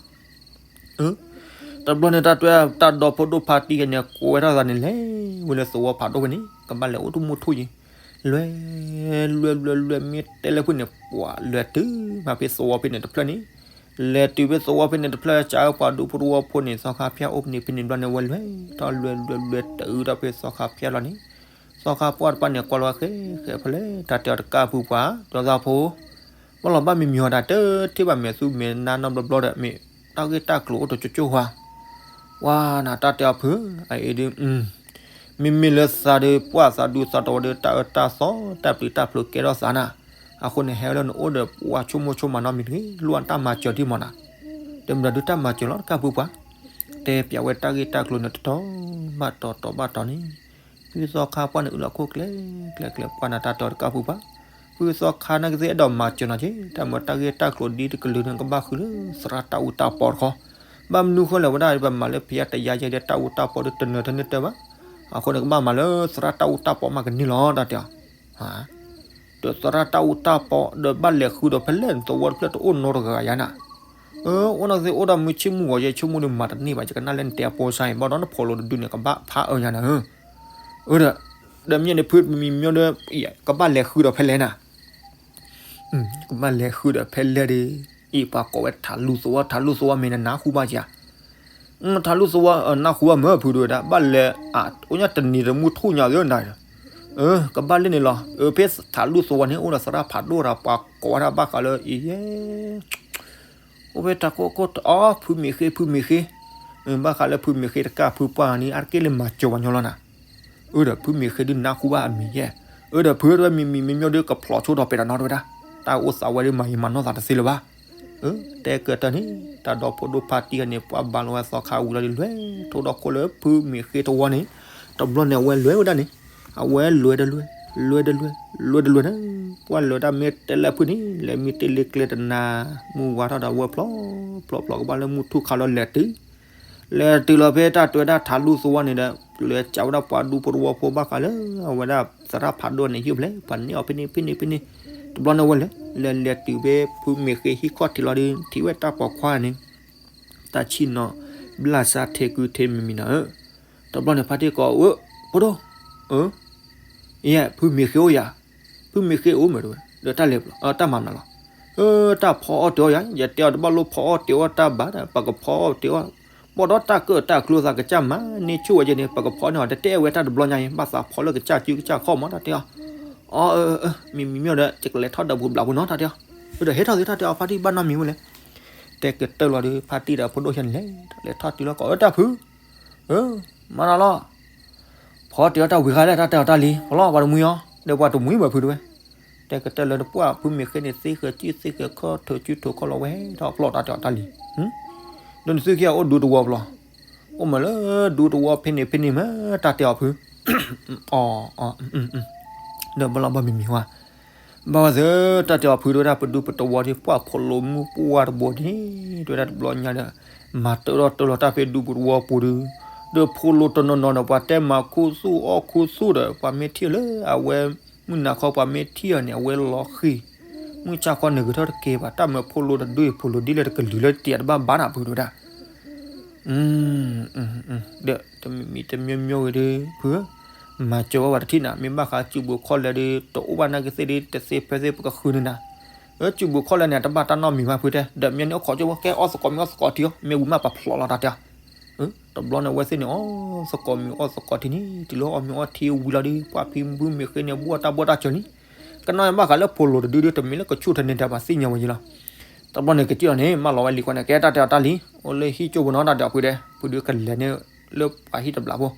တဘျီန့ၣ် တၢ်တဲတၢ်ဒီဖိဒိၣ်ဖါတံၢ်ဂၤန့ၣ် ကိးဝဲထီၣ်သးန့ၣ် လဲၤဝဲလၢသဝီဖးဒိၣ်ဖဲန့ၣ် ကဘၣ်လဲၤအိၣ်တမူထူၣ်ယံၤ လဲၤ လဲၤ လဲၤ လဲၤ မ့ၢ်တဲလၢဖုန့ၣ် ပှၤလဲၤတုၤမးဖဲသဝီဖဲန့ၣ်တဖျၢၣ်န့ၣ် လဲၤတုၤဖဲသဝီဖဲန့ၣ်တဖျၢၣ် ကးပှၤဒူဖိတဝီဖိန့ၣ် သီခါဖၠၣ်အိၣ်ဖဲန့ၣ်ဖဲန့ၣ်ဘျီန့ၣ် ဝဲလဲၤထီၣ်လဲၤ လဲၤ လဲၤ တုၤဒီးဖဲသီခါဖၠၣ်လီၤန့ၣ် သီခါပှၢ်တဖၣ်န့ၣ် ကွၢ်လီၤဝဲဃဲ ဃဲဖဲလဲၣ် တၢ်တဲအီၤတကၢ်ဖုပှၤ ဒီသးဖိ ဘၣ်လီၤဘၣ်မံမံၤအီၤဒၣ်တထံၣ်ဘၣ် မဲာ်သူမဲာ်နါနီတဘျီဘျီဒီး မ့ၢ်တၢ်ဂ့ၢ်တၢ်ကျိၤအိၣ်တကၠိကၠိဧါ ပှၤနၤတၢ်တဲအီၤဖု အအံၤဒ် မ့မ့ၢ်လၢသးဒီးပှၢ်သးဒူသးတဝီဒီး တၢ်အၢတၢ်သီ တၢ်ပျံၤတၢ်ဖုးကဲထီၣ်သးနၤ အဃိန့ၣ် ဟဲလၢနအိၣ်ဒီးပှၤဆိကမိၣ်ဆိကမးနီတမံၤတဂ့ၤ လိၣ်အတၢ်မၤစၢၤဒ်မးနၤ တမ့ၢ်ဒီးဒုးတၢ်မၤစၢၤလီၤ တကၢ်ဖုပှၤ တဲပျးဝဲတၢ်ဂ့ၢ်တၢ်ကျိၤန့ၣ် တတီၤဘၣ်တီၤ တီၤဘၣ်တီၤန့ၣ် ဖုသီခါပှၢ်န့ၣ် အုၣ်လီၤခိၣ်ကျဲ ကျဲ ကျဲ ပှၢ်နၤတၢ်တဲအီၤတကၢ်ဖုပှၤ ဖုသီခါနာ်က့သ့ၣ်အဲၣ်ဒိးမၤစၢၤနီၤက့ တၢ်မ့ၢ်တၢ်ဂ့ၢ်တၢ်ကျိၤဒ်တကလုာ်န့ၣ် ကဘၣ်ဃုလၢသရၣ်တၢ်အူတၢ်ပီတခီ ဘၣ်မနုၤဃိလဲၣ်ဝဲဒၣ် ပမၤလၢဖံးယါတယါယဲဒီးတၢ်အူတၢ်ပီဒီးတနၢၤတန့ၢ်တၢၢ်ဘၣ် အဃိန့ၣ်ကဘၣ်မၤလၢသရၣ်တၢ်အူတၢ်ပီမးကန့ၢ်လီၤ တၢ်တဲအီၤ ဒီးသရၣ်တၢ်အူတၢ်ပီ ဒီးဘၣ်လဲၤဃုဒီးဖဲလဲၣ် သဝီတဖျၢၣ်တအိၣ်နီတဂၤယါနၤ အၢ အိၣ်နီၢ်သ့ၣ်အိၣ်ဒီးမုၢ်ဆ့ၣ်မုၢ်ဂီၤ ယဲၢ်ဆ့ၣ်မုၢ်ဒီးမၤတန့ၢ်ဘၣ် ယကနၣ်လၢနတဲအပိစါအံၤ ဘၣ်ဒီးနဖိးလိာ်တဒုန့ၣ် ကဘၣ်ဖးအၢညါနၤဧၢ အၢ ဒီး ဒီးမ့ၢ်န့ၣ်ဖုမံၤမံၤဒီး ကဘၣ်လဲၤဃုဒီးဖဲလဲၣ်နၤ ကဘၣ်လဲၤဃုဒီးဖဲလဲၣ်ဒီး အံၤပှၤကိးဝဲထးလူသဝီ ထးလူသဝီမ့ၢ်နနၢ်ဟူဘၣ်ဧါ ထးလူသဝီ နၢ်ဟူဘၣ်မ့ၢ်ဖုဒိၣ်ဝဲဒၣ် ဘၣ်လဲၤ အ အိၣ်ညါတနံၤတမူထူၣ်ညါသ့ၣ်နၤ ကဘၣ်လဲၣ်န့ၣ်လီၤ အဖဲထးလူသဝီန့ၣ် အိၣ်ဒီးသရၣ်ဖးဒိၣ်တၢ် ပှၤကိးဝဲဒၣ်ဘၣ်ဃးလၢအံၤယဲ အိၣ်ဖဲတၢ်ကိၢ်ကိၢ်တအီ ဖုမ့ၢ်ဃ့ ဖုမ့ၢ်ဃ့ ဘၣ်ဃးလၢဖုမ့ၢ်ဃ့တကၢ်ဖုပှၢ်န့ၣ် အါတက့ၢ်လၢမၤစၢၤပှၤညီလီၤနၤ. အၢဒီးဖုမ့ၢ်ဃ့ဒုးနၢ်ဟူဘၣ်အမံၤယဲၢ်, အၢဒီးဖုတဝဲမံၤမံၤမ့မ့ၢ်ဒုးကဖျိးဆိဒီးပဲာ်တၢ်နီတဝဲဒၣ်, တၢ်အိၣ်သးဝဲဒုးမၤယံာ်မၤနီၢ်သးတသ့လၢၤဘၣ်. အၢ တဲကတၢၢ်န့ၣ် တၢ်ဒီဖိဒိၣ်ဖါတံၢ်ဂၤန့ၣ် ပှၤဘၣ်လီၤဝဲသီခါဝံၤလီၤဒီး လဲၤထိၣ်ဒီခိၣ်လၢဖုမ့ၢ်ဃ့တဝီန့ၣ်, တဘျီန့ၣ်အဝဲလဲၤဝဲဒၣ်န့ၣ်, အဝဲလဲၤတလဲၤ, လဲၤတလဲၤ, လဲၤတလဲၤန့ၣ်, ပှၤလဲၤတၢ်မ့ၢ်တဲလၢဖုန့ၣ် လဲၤမ့ၢ်တ့ၢ်လ့ကျဲတနၤ, မုၢ်ဝါထီၣ်ဒီးအဝဲဖျိး, ဖျိးဖျိးကဘၣ်လၢမုၢ်ထူၣ်ခါလီၤလဲၤတုၤ လဲၤတုၤလီၤဖဲတၢ်တဲဝဲဒၣ်ထးလူၢ်သဝီန့ၣ်ဒီး လဲၤကးဝဲဒၣ်ပှၤဒူဖိတဝီဖိဘၣ်ဃးလၢ အဝဲဒၣ်သရၣ်ဖးဒိၣ်န့ၣ် ဟံၣ်ဖျဲၣ် ပှၤန့ၢ်အီၤဖဲန့ၣ်ဖဲန့ၣ်ဖဲန့ၣ်, တဘျီန့ၣ်ဝဲလဲၤ လဲၤလဲၤတုၤဖဲဖုမ့ၢ်ဃ့ဟံၣ်ခီၣ်ထံးလီၤဒီး ထံၣ်ဝဲတၢ်ပိာ်ခွါန့ၣ် တၢ်ဆံၣ်နီၤ ဘျၣ်စၢ်ထဲကုထဲမံၤမံၤနၤဧၢ, တဘျီန့ၣ်ဖါတံၢ်ကိး အၢ ဖိဒိၣ် ယဲ ဖုမ့ၢ်ဃ့အိၣ်ယၤ, ဖုမ့ၢ်ဃ့အိၣ်မ့ၢ်တဝဲ ဒီးတၢ်လဲၤ တၢ်မၤမနုၤလီၤ, တၢ်ဖီအီၣ်တ့ၤအီၣ်ယၤ ယတဲအီၤတဘၣ်လိၣ်ဖီအီၣ်တ့ၤအီၣ်တၢ်ဘၣ်ဒီး ပကဖီအီၣ်တ့ၤအီၣ်, ဘၣ်ဒီးတၢ်ကၢၣ်တၢ်ကျိသးကစၢ်မၤန့ၢ်ဆိၣ်ဝဲယဲန့ၣ် ပကဖီန့ၢ်အီၤ တတဲဝဲတၢ်တဘျီညါအံၤ ဘၣ်သးဖီလၢကစၢ်စုကစၢ်ခီၣ်မးတၢ်တဲအီၤ, အၢ မ့မ့ၢ်မ့ၢ်ဒီး ယကလဲၤထီၣ်ဒီးပူၤဘျးဖိနီၤတၢ်တဲအီၤ, ဒီးဟဲထီၣ်သုတၢ်တဲအီၤ ဖါတံၢ်ဘၣ်နီတမံၤဝဲလဲၣ်, တဲကတၢၢ်လီၤဒီး ဖါတံၢ်ဒီးဖိဒိၣ်ယဲန့ၣ်လဲၤ လဲၤထီၣ်တုၤလီၤကိး အၢ တၢ်ဖု အၢ မၤနၤလီၤ, ဖီတ့ၤအီၣ်တၢ်ဝံၤဃါလဲၣ် တၢ်တဲအီၤတၢ်လံၤ ပလီၢ်ပှၤတမှံၤအီၤ ဒီးပှၤတမှံၤဘၣ်ဖုတဝဲ, တဲကတၢၢ်လၢတပှၢ်ဖုမ့ၢ်ဃ့န့ၣ် သ့ဃဲၤကံၣ်သ့ဃဲၤခီၣ် ထိးစုထိးခီၣ်လီၤဝဲ ထီၣ်ဖျီၣ်တၢ်တဲအီၤတၢ်လံၤ, ဒီးနသုခံဂၤအိၣ်ဒူသဝီပလီၢ်, အိၣ်မးလၢဒူသဝီဖဲန့ၣ်ဖဲန့ၣ်မး တၢ်တဲအီၤဖု, အီ ဒီးဘၣ်လီၤဘၣ်မံၤမံၤဝဲ ဘၣ်ဝဲသ့ၣ် တၢ်တဲအီၤဖုတဝဲဒၣ် ပဒူပတဝီဒီး ပှၢ်ဖိလိာ်မုၢ်ပှၢ်တဘိဒ်န့ၣ် တဝဲဒၣ်တဘျီညါဒီး မၤတၢထီၣ်တၢလီၤတၢ်ဖဲဒူပတဝီပူၤဒီး ဒီးဖိလိာ်တနီၤနီၤဒီး ပှၤတဲမၤခူသူၣ်အီၣ်ခူသူၣ်ဒီး ပှၤမ့ၢ်ထံၣ်လၢအဝဲ မုၢ်နၤခီပှၤမ့ၢ်ထံၣ်အီၤန့ၣ် အဝဲလီၤဃံၤ, မုၢ်ဆါခီန့ၣ်ဂဲၤထီၣ်တကဲဘၣ် တၢ်မၢဖိလိာ်တဒုအံၤ ဖိလိာ်ဒ်လဲၣ်တကလုာ်လၢတတဲတဘၣ်ဘၣ်နၤဖုတဝဲဒၣ် ဒီးတမံၤမံၤတမံၤမံၤဂ့ၤဒီး ဖုဧၢ, မၤစၢၤဝဲဝဲတထံၣ်နၤ မ့ၢ်ဘၣ်ဃးစုပူၤခီၣ်လဲၢ်ဒီး တအိၣ်ဘၣ်နာ်က့သ့ၣ်ဒီး တသ့ဖဲသ့ၣ်ပကဃုန့ၢ်နၤ, အစုပူၤခီၣ်လဲၢ်န့ၣ် တဘၣ်တၢ်နီတမံၤဘၣ်ဖုတဲ ဒီးမ့ၢ်န့ၣ်အိၣ်ခိးကၠိဖိ ကဲအီၣ်သကိးမ့ၤအီၣ်သကိးထံအီၤ မ့ၢ်ဝံၤမးပဖျိးလီၤတၢ်တဲအီၤ တဘျီန့ၣ်အဝဲသ့ၣ်န့ၣ် အီၣ်သကိးမ့ၤအီၣ်သကိးထံန့ၣ် တုၤလၢအီၣ်မ့ၤအီၣ်ထံဝံၤလီၤဒီး ပှၢ်ဖံဖုမ့ၢ်ဃ့န့ၣ် ဘှီၣ်တၢ်ဘှီၣ်တၢ်စၢၤလံ, ကနီၢ်ဘၣ်ဃးလၢဖိလိာ်တဒုဒီး တမ့ၢ်လၢကဆူၣ်ထီၣ်န့ၢ်တၢ်ဘၣ်သ့ၣ်ညါဝဲယံၤလီၤ. တဘျီန့ၣ်ကစံၣ်လီၤန့ၣ် မၢလီၤဝဲလံၤကွၢ်န့ၣ် ကဲတၢ်တဲအီၤတၢ်လံၤ အိၣ်လၢဟံၣ်ကၠိဖိနီၤ တၢ်တဲအီၤဖုဒီး ကလဲၤန့ၣ်လၢပှၤဟံၣ်တဘျးဖိ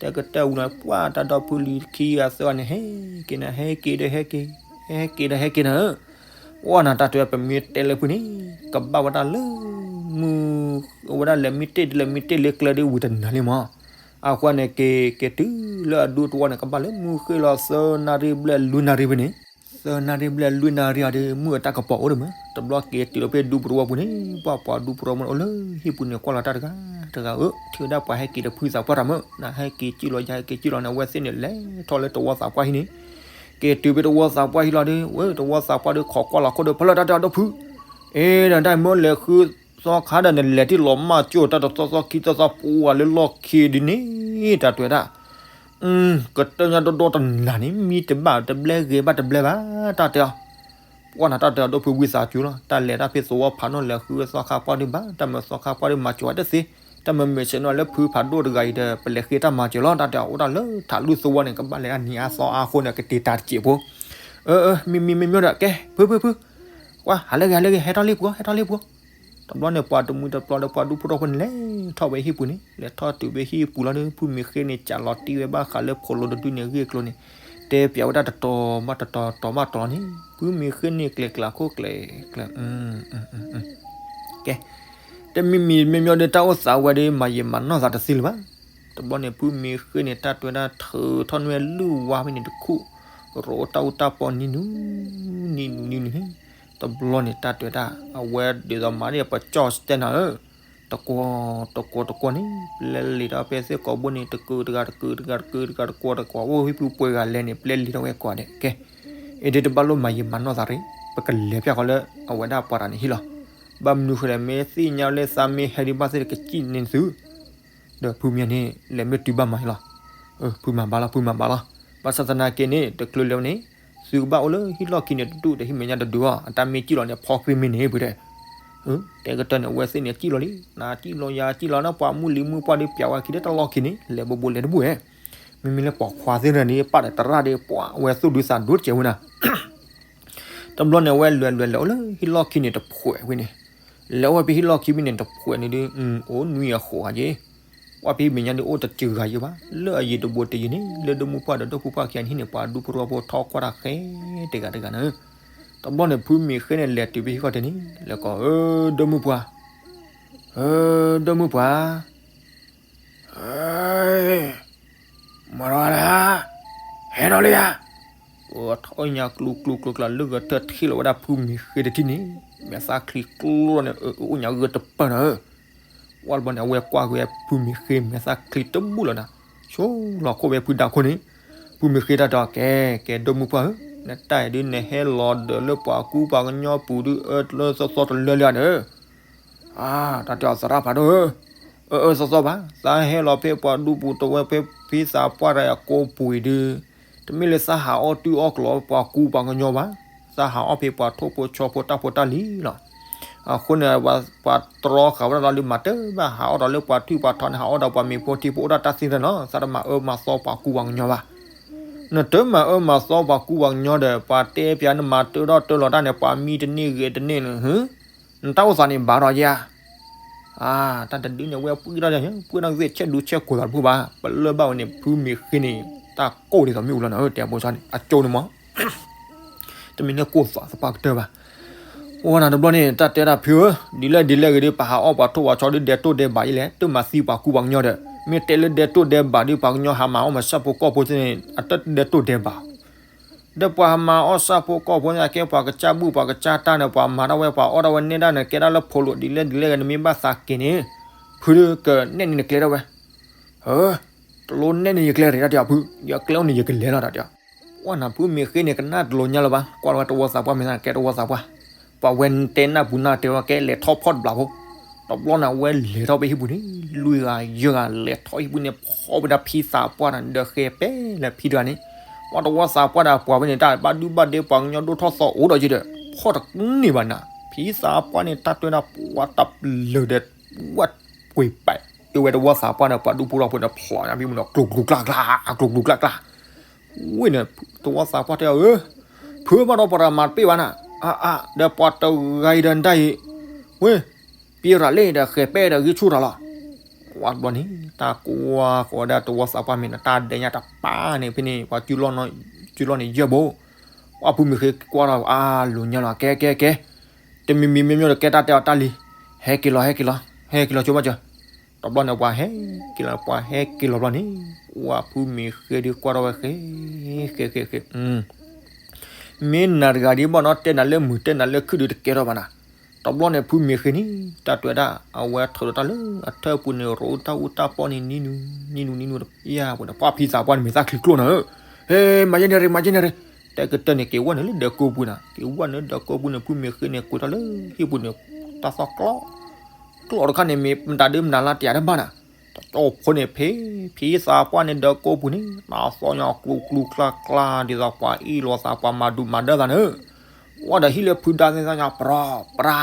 တဲကတၢၢ်ဝံၤလီၤ ပှၢ်တၢ်ဒီဖုလံၤခံဂၤသၢဂၤန့ၣ် ဟဲက့ၤနၤ ဟဲက့ၤဒီးဟဲက့ၤ ဟဲက့ၤဒီးဟဲက့ၤနၤဧၢ ဝဲနၤတၢ်တဲ ပမ့ၢ်တဲလၢဖုန့ၣ် ကဘၣ်ဝဲဒၣ်လၢ မုၢ် ဝဲဒၣ်လဲၤမ့ၢ်တ့ၢ်ဒ်လဲၤမ့ၢ်တ့ၢ်လၢကျဲဒ်ဝံၤတနၤလံမး, အဃိန့ၣ်က့ၤ က့ၤတုၤလၢအဒူသဝီန့ၣ် ကဘၣ်လၢမုၢ်ဃ့လီၤသၢနၣ်ရံၣ်ဘျဲၣ်လွံၢ်နၣ်ရံၣ်ဖဲန့ၣ်, သၢနၣ်ရံၣ်ဘျဲၣ်လွံၢ်နၣ်ရံၣ်အံၤဒီး မုၢ်အတၢ်ကပီၤအိၣ်ဒံးမး, တဘျီက့ၤတုၤလီၤဖဲဒူသဝီပူၤန့ၣ် ပှၢ်ပှၤဒူသဝီပူၤန့ၣ် အိၣ်လၢဟံၣ်ပူၤန့ၣ်ကွၢ်လီၤတၢ်တဂၤတဂၤဧၢ, ထံၣ်ဝဲဒၣ်ပှၤဟဲက့ၤဒီးဖုသးပှၢ်တၢ်မၢ်, နဟဲက့ၤကံၣ်လီၤယၤဟဲက့ၤကံၣ်လီၤန့ၣ် အဝဲသ့ၣ်န့ၣ်လဲၤထီၣ်လၢသဝီသးပှၢ်ဟံၣ်န့ၣ် က့ၤတုၤဖဲသဝီသးပှၢ်ဟံၣ်လီၤဒီး ဝဲသဝီသးပှၢ်ဒီး ခိးကွၢ်လီၤခိၣ်ဒီး ဖဲလၢတၢ်တဲအီၤဒီဖု, အ့ဒီးတၢ်မ့ၢ်လဲၤဃုသီခါဒီး နလဲၤတံၢ်လီၤမၢ်ကၠိၣ်တၢ်တသီသီခံသီသီပှၢ်လၢလီၢ်ခံဒ်န့ၣ် တၢ်တဲဝဲဒၣ် ကတၢၢ်ညါဒီဒီတနၤန့ၣ် မံတဘၣ်တဘျဲဂ့ၤဘၣ်တဘျဲဘၣ် တၢ်တဲအီၤ, ပှၢ်နၤတၢ်တဲအီၤဒီဖုဝံသးစူၤလီၤ, တၢ်လဲၤတၢ်ဖဲသဝီဖးနီၣ်လဲၤဃုသီခါပှၢ်ဒုးဘၣ်, တၢ်မၢသီခါပှၢ်ဒုးမၤစၢၤဝဲတသ့, တၢ်မၢမ့ၢ်ဆဲးနီၤလၢဖုဖးဒိၣ်တဂၤအံၤဒီး ပလဲၤဃ့တၢ်မၤစၢၤလီၤ, တၢ်တဲအီၤအိၣ်တၢ်လၢထးလူၢ်သဝီန့ၣ် ကဘၣ်လဲၤအနံၤအါသီအါအဃိန့ၣ် ကတ့ၤတၢ်တစဲးဖိ, အၢ အၢ မံမံၤမ့မ့ၢ်ဒီး ကဲ ဖု ဖု ဖု ကွၢ် ဟးလၢဂ့ၤ ဟးလၢဂ့ၤ ဟဲထီၣ်လံပှီၤ ဟဲထီၣ်လံပှီၤ, တဘျီန့ၣ် ပှၤတမှံၤတပျီဒီး ပှၤဒူဖိထီၣ်ဖိန့ၣ် လဲၤထီၣ်ဝဲဟံၣ်ပူၤန့ၣ် လဲၤထီၣ်တုၤဖဲဟံၣ်ပူၤလီၤဒီး ဖုမ့ၢ်ဃ့န့ၣ် ကးလီၤတံၢ်ဝဲဘၣ်ဃးလၢဖိလိာ်တဒုန့ၣ် ဂ့ၢ်ကျိၤန့ၣ် တဲပျးဝဲဒၣ်တတီၤဘၣ်တတီၤ တီၤဘၣ်တီၤန့ၣ် ဖုမ့ၢ်ဃ့န့ၣ် ကျဲၤကျဲၤခိၣ်ကျဲၤကျဲၤ ကဲ တမံၤမံၤမ့မ့ၢ်ဒီး တၢ်အိၣ်သးဝဲဒီး မၤယံာ်မၤနီၢ်သးတသ့လၢၤဘၣ်. တဘျီန့ၣ် ဖုမ့ၢ်ဃ့န့ၣ် တၢ်တဲဝဲဒၣ်ထုးထီၣ်န့ၢ်ဝဲလုၢ်ဝါဖဲန့ၣ်တခူၣ်, ရိးတၢ်အူတၢ်ပီနံၤနုၤ, နံၤနုၤနံၤနုၤန့ၣ်, တဘျီန့ၣ် တၢ်တဲဝဲဒၣ် အဝဲဒ်သိးမၤန့ၢ်ပကၠီၣ်စတဲနၤဧၢ, တကွီၤတကွီၤတကွီၤန့ၣ် ပျဲလံာ်ထီၣ်ဖဲသ့ၣ်ကိာ်ဘိန့ၣ် တကုာ်တဂၤတကုာ်တဂၤတကုာ်တဂၤတကွီၤတကွီၤ အိၣ်ဟံၣ်ဖုပှဲၤဂၤလဲၣ်န့ၣ် ပျဲလံာ်ထီၣ်ဝဲကိးဂၤဒဲး ကဲ အ့ဒ့တဘၣ်လိၣ်မၤယံာ်မၤနီၢ်သးရ့ၣ် ပကလဲၤဖျါဃီလၢအဝဲဒၣ်ပှၤတၢ်န့ၣ်ဟံၣ်လီၤ. ဘၣ်မနုၤဃိလဲၣ် မ့ၢ်သ့ၣ်ညါလၢသးမ့ၢ်ဟဲဒံးဘၣ်သ့ၣ် ကစံၣ်န့ၢ်သု, ဒီးဖုမ့ၢ်န့ၣ် လဲၤမ့ၢ်တုၤဘၣ်မၤဟံၣ်လီၤ. ဖုမၤဘၣ်လီၤ ဖုမၤဘၣ်လီၤ. ဘၣ်ဆၣ်သနာ်က့န့ၣ် တချုးလဲၤန့ၣ် သုကဘၣ်အိၣ်လၢဟံၣ်လီၢ်ခံန့ၣ်တဒူၣ်ဒီး ဟံၣ်မဲာ်ညါတဒုးအီၤ အတၢ်မ့ၢ်စံၣ်လီၤန့ၣ် ဖီကရံၣ်မ့ၢ်န့ၣ် ဖုတဲ တဲကတၢၢ်န့ၣ် အဝဲသ့ၣ်န့ၣ် စံၣ်လီၤလံ, နၤစံၣ်လီၤယၤစံၣ်လီၤ နပှၤမုၢ်လံၤမုၢ်ပှၢ်ဒီး ပျးဝဲခံဒီးတၢ်လီၢ်ခံန့ၣ် လဲၤဘိးဘိးလဲၤတဘူၣ်ဧဲ. မ့မ့ၢ်လၢပိာ်ခွါသ့ၣ်တဂၤန့ၣ် ပာ်ဒီးသရၣ်ဒီး ပှၤဝဲသူၣ်ဒူသးဒူတစဲးဝဲနၤ တဘျီန့ၣ် အဝဲလဲၤလဲၤလဲၤအိၣ်လၢဟံၣ်လီၢ်ခံန့ၣ်တဖှဲးဝဲန့ၣ်, လဲၤအိၣ်ဝဲဖဲဟံၣ်လီၢ်ခံဘ့ၣ်န့ၣ် တဖှဲးန့ၣ်ဒုး အိၣ်နွံအဃိးဂၤက့ၤ, ကွၢ်ဖဲမဲာ်ညါဒုးအိၣ်တစှၤဂၤယိဘၣ်, လၢအယံၤတဘိတယံၤန့ၣ် လၢဒိၣ်မုၢ်ပှၢ်ဒီးဒိၣ်ဖိပှၢ်ခံဂၤန့ၣ် ပှၤဒူဖိထီဖိထီကွၢ်တၢ်ဃဲတဂၤတဂၤန့ၣ်, တဘျီန့ၣ် ဖုမ့ၢ်ဃ့န့ၣ် လဲၤတုၤဖဲဟံၣ်ဃီတဲန့ၣ် လဲၤကိး အၢ ဒိၣ်မုၢ်ပှၢ်, အၢ ဒိၣ်မုၢ်ပှၢ် မၤဒီးလၢ ဟဲဒီးလံဧါ, ထီၣ်ညါကျူကျူကျူကျါ လၢဂဲၤထၢၣ်ထံၣ်လီၤဝဲဒၣ်ဖုမ့ၢ်ဃ့တထံၣ်န့ၣ်, မဲာ်သၣ်ချံကျိလီၤန့ၣ် အအိၣ်ညါဂၢၢ်တပၢၢ်နီၤဧၢ, ဝံၤတဘျီန့ၣ် အဝဲကွၢ်က့ၤဝဲဖုမ့ၢ်ဃ့မဲာ်သၣ်ချံတဘူၣ်လီၤနၤ, ဆိလီၤခိၣ်ဝဲဖုဒါခိၣ်န့ၣ်, ဖုမ့ၢ်ဃ့တၢ်တဲအီၤ ကဲ ကဲဒိၣ်မုၢ်ပှၢ်ဧၢ, နတၢ်အံၤဒုးနဟဲလီၤဒီးလၢပှၤကူပှၤကညီပူၤဒုး အၢလၢသီသီတလၢလၢဧါဒီး အါ တၢ်တဲအီၤသရၣ်ဖးဒိၣ်ဧၢ, အၢအၢသီသီဘၣ်, သးဟဲလီၤဖဲပှၤဒူပူၤတဝဲဖဲဖံသးပှၢ်တၢ်အကိးပူၤအံၤဒုး, တမ့ၢ်လၢသးဟးအီၣ်တုၤအီၣ်ကျိၤပှၤကူပှၤကညီဘၣ်, သးဟးအီၣ်ဖဲပှၤထိၣ်ဖိဆီဖိတၢ်ဖိတၢ်လံၤလီၤ. အဃိန့ၣ် ပှၤတြီဃာ်ဝဲဒၣ်လီၤလံ မၤတဘၣ်, ဟးအီၣ်ဒီးလၢပှၤထွံၣ်ပှၤထီန့ၣ် ဟးအီၣ်ဒီးပှၤမ့ၤဖိထံဖိအိၣ်ဒၣ်တၢ်သ့ၣ်တဖၣ်န့ၣ်လီၤ. သးတမၤအၢမၤသီပှၤကူပှၤကညီဘၣ်. နတမၤအၢမၤသီပှၤကူပှၤကညီဒီး ပှၤတဲပၠးနမၤတၢထီၣ်တၢလီၤတၢ်န့ၣ် ပှၤမံတန့ၢ်ဂ့ၤတန့ၢ်န့ၣ် နတၢ်အိၣ်သးန့ၣ်ဘၣ်ဒီးယဲဧါ. တၢ်တဒုန့ၣ် ဝဲပှ့ၤထီၣ် ပှ့ၤထီၣ်ကသ့ၣ်ဆဲးဒူဆဲးကိာ်သးတဖုဘၣ်, ပလၢၢ်ဘၣ်ဝဲန့ၣ် ဖုမ့ၢ်ဃ့န့ၣ် တၢ်ကိၢ်ဒ်သိးမ့ၣ်အူလီၤနၤဧၢ, တဲအဖိဆါန့ၣ် အကၠိန့ၣ်မး တမ့ၢ်လၢကိၢ်သးသပှၢ်ကတၢၢ်ဘၣ်. အိၣ်နၤတဘျီန့ၣ် တၢ်တဲဒၣ်ဖုဧၢ, ဒ်လဲၣ်ဒ်လဲၣ်ဂ့ၤဒီး ပဟးအီၣ်ပှၤထိၣ်ပှၤဆီဒုး ဒဲးတိၢ်ဒဲးဘၣ်ယဲလဲၣ်, တမၤသံပှၤကူပှၤကညီဒီး, မ့ၢ်တဲလၢဒဲးတိၢ်ဒဲးဘၣ်ဒုး ပှၤကညီဟးမၤအီၣ်မၤဆၣ်ဖိကီၢ်ဖိသ့ၣ်န့ၣ် အတဒဲးတိၢ်ဒဲးဘၣ် ဒီးပှၤဟးမၤအီၣ်ဆၣ်ဖိကီၢ်ဖိန့ၣ် အကဲပှၤကစၢ်ဘူၣ်ပှၤကစၢ်တၢ်န့ၣ် ပှၤမၤဒၣ်ဝဲ ပှၤအီၣ်ဒၣ်ဝဲနဲၣ်ဒၣ်န့ၣ် ကဲဒၣ်လၢဖိလိာ် ဒ်လဲၣ်ဒ်လဲၣ်ဂ့ၤ နမ့ၢ်ဘၣ်သးက့ၤန့ၣ်, ဖုဒုးကနဲၣ်န့ၢ်နကျဲဒၣ်ဝဲ, တလိနဲၣ်န့ၢ်ယကျဲတၢ်တဲအီၤဖု, ယကျဲအိၣ်န့ၣ် ယကလဲၤလီၤတၢ်တဲအီၤ. ကွၢ်နၤဖုမ့ၢ်ဃ့န့ၣ် ကနၣ်တလိၤညါလၢၤဘၣ်, ကွၢ်လီၤဝဲတဝီသးပှၢ်မ့ၢ်သးန့ၣ် ကဲတဝီသးပှၢ်, ပှၤဝဲတဲနၢ်ပူၤနၢ်တဲဝဲ ကဲလဲၤထီၣ်ဖီၣ်တဘျီဖိ, တဘျီန့ၣ် အဝဲလဲၤထီၣ်ဖဲဟံၣ်ပူၤန့ၣ် လွံၢ်ဂၤယဲၢ်ဂၤ လဲၤထီၣ်ဟံၣ်ပူၤန့ၣ် ဖီၣ်ဝဲဒၣ်ဖံသးပှၢ်န့ၣ် ဒီးဃဲၤပဲလၢဖံတဂၤန့ၣ်, ကွၢ်တဝီသးပှၢ်ဒီးပှၤဝဲန့ၣ် တၢ်ဘၣ်ဒုဘၣ်ဒဲပှၤကညီဒိၣ်ထီၣ်သီအိၣ်ဒီးယဲဒီး ဖီၣ်တန့ၢ်ဘၣ်နၤ, ဖံသးပှၢ်န့ၣ် တၢ်တွဲဒၣ်ပှၤတၢ်ပျၢၤဒီး ဝဲပှ့ၤပဲး အဝဲတဝီသးပှၢ်န့ၣ် ပှၤဒူဖိထီဖိန့ၣ် ဖျိညါဖဲမုၢ်နီၤ ကျိၤကျိၤကျါကျါ ကျိၤကျိၤကျါကျါ, ဝဲန့ၣ် တဝီသးပှၢ်တဲအီၤဧၢ, ဖုဘၣ်ဒီးပှၤတဂၤမၤတပ့ၢ်ဘၣ်နၤ, အါအါ ဒီးပှၤတဂၤအံၤဒီးနတၢ်အံၤ, ဝဲ ပံရၤလ့ၣ်ဒီးဃဲၤပဲဒီးဂံၢ်ဆူၣ်တၢ်လီၤ. ကွၢ်တဘျီန့ၣ် တၢ်ကွၢ်ဃီၤဒၣ်တဝီသးပှၢ်မ့ၢ်န့ၣ် တၢ်ဒဲးညါတပၤန့ၣ် ဖဲန့ၣ် ပှၤစုလီၢ်န့ၣ်ယဲၢ်ဘိ, ကွၢ်ဖုမ့ၢ်ဃ့ကွၢ်ထီၣ်အါလိၤညါလီၤ ကဲကဲကဲ, တမံၤမံၤမ့ၢ်မ့ၢ်ဒီးကဲတၢ်တဲအီၤတၢ်လံ, ဟဲက့ၤလီၤ ဟဲက့ၤလီၤ ဟဲက့ၤလီၤဆိဘၣ်စၢၤ, တဘျီန့ၣ်ပှၤဟဲက့ၤလီၤ ပှၤဟဲက့ၤလီၤဘျီန့ၣ်, ကွၢ်ဖုမ့ၢ်ဃ့ဒုးကွၢ်ထီၣ်ဝဲဃဲ ဃဲဃဲဃဲ မ့ၢ်နၤတဂၤဒ်ဘၣ်နီၤ တဲနၤလၢမုာ်တဲနၤလၢခုၣ်ဒုးတကဲထီၣ်ဘၣ်နၤ, တဘျီန့ၣ် ဖုမ့ၢ်ဃ့န့ၣ် တၢ်တွဲဒၣ် အဝဲထုးဒီးတၢ်လၢအထၢၣ်ပူၤန့ၣ် ရိတၢ်အူတၢ်ပီၢ်န့ၣ် နံၤနူၤ နံၤနူၤ နံၤနူၤတပျၢ်ပူၤန့ၣ် ပှၤဖံသးပှၢ်န့ၣ် မ့ၢ်သၣ်ချံကျိၣ်နၤဧၢ, ဟဲ မၤယဲန့ၣ်ရ့ မၤယဲန့ၣ်ရ့, တဲကတၢၢ်န့ၣ် က့ၤဝဲနုာ်လၢဒၢးကိပူၤနၤ, က့ၤဝဲနုာ်လၢဒၢးကိပူၤန့ၣ် ဖုမ့ၢ်ဃ့န့ၣ် ကွံာ်ထီၣ်လၢဟံၣ်ပူၤန့ၣ် တၢ်သီၣ်ကျီ ကျီတခါန့ၣ် မ့ၢ်မတၤဒုးမတၤလၢတယာ်တဘၣ်နၤ, တကၠီဖိန့ၣ် ဖဲ ဖံသးပှၢ်န့ၣ် ဒၢးကိပူၤန့ၣ် တၢ်သီၣ်ညါကျူကျူကျါကျါ ဒ်သိးပှၤအ့ၣ်လိာ်သး ပှၤမၤဒူၣ်မၤဒၢသးန့ၣ်, ဝဲဒီးဟံၣ်လၢဖုဒါသ့ၣ်ညါ ပြီ ပြီ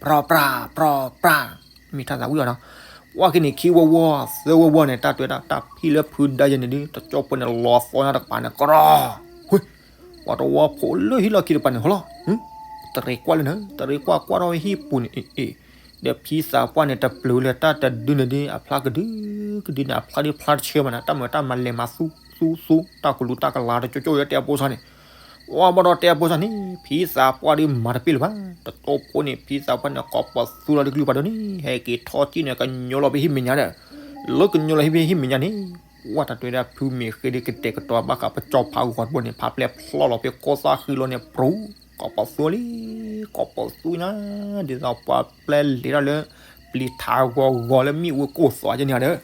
ပြီ ပြီ ပြီ ပြီ မ့ၢ်ထါသးဝံၣ်အီၤနီၤ, ဝဲက့ၤန့ၣ် ခံဝီဝီ သၢဝီဝီန့ၣ် တၢ်တွဲဒၣ် တၢ်ဖံလၢဖုဒါယဲန့ၣ်ဒုး တကၠီဖိန့ၣ် လီၤသီၣ်ညါတကပၤန့ၣ် ကရီ ပှၤတဝီဖိလၢဟံၣ်လီၢ်ခံတကပၤန့ၣ် ဟီလီၤ, တရံးကွၢ်လၢနၤ တရံးကွၢ်ကွၢ်ထီၣ်ဝဲဟံၣ်ပူၤန့ၣ် အ့ၣ် ဒီးဖံသးပှၢ်န့ၣ် တပျုၤလၢတၢ်တဒုန့ၣ်ဒုး အဖျါကဒုကဒုန့ၣ် အဖျါဒုဖျါတဆၢမးနၤ တၢ်မၤတၢ်မၤလဲၤမၤသူသူသူ တၢ်ကလူၤတၢ်ကလၤတကၠိကၠိ တဲအဖိဆါန့ၣ်, ဝဲဘၣ်ဒီးတဲအဖိဆါန့ၣ် ဖံသးပှၢ်ဒုးမၤတပ့ၢ်လၢၤဘၣ်, တကၠီဖိန့ၣ် ဖံသးပှၢ်န့ၣ် ကိးပသူလီၤတကလုာ်ပှၤဒိၣ်န့ၣ် ဟဲက့ၤထီၣ်ကံၣ်န့ၣ် ကညိလီၤဖဲဟံၣ်မဲာ်ညါဒီး, လၢကညိလီၤဖဲဟံၣ်မဲာ်ညါန့ၣ် ဝဲတၢ်တွဲဒၣ်ဖုမ့ၢ်ဃ့ဒုးကတဲာ်ကတီၤဘၣ်ဃးပကၠီဖးဂီၤတဘိန့ၣ် ဖးပျဲၢ်ဖျီလီၤဖဲကိးသၣ်ဃံလီၤန့ၣ် ပြူၤ ကိးပသူလံ, ကိးပသူညါ ဒ်သိးပှၤပျဲၢ်လဲၤထီၣ်လၢ ပျံၤထးဂီၤဂီၤလၢမ့ၣ်အူကိၢ်သွးကဲန့ၣ်ဒီး,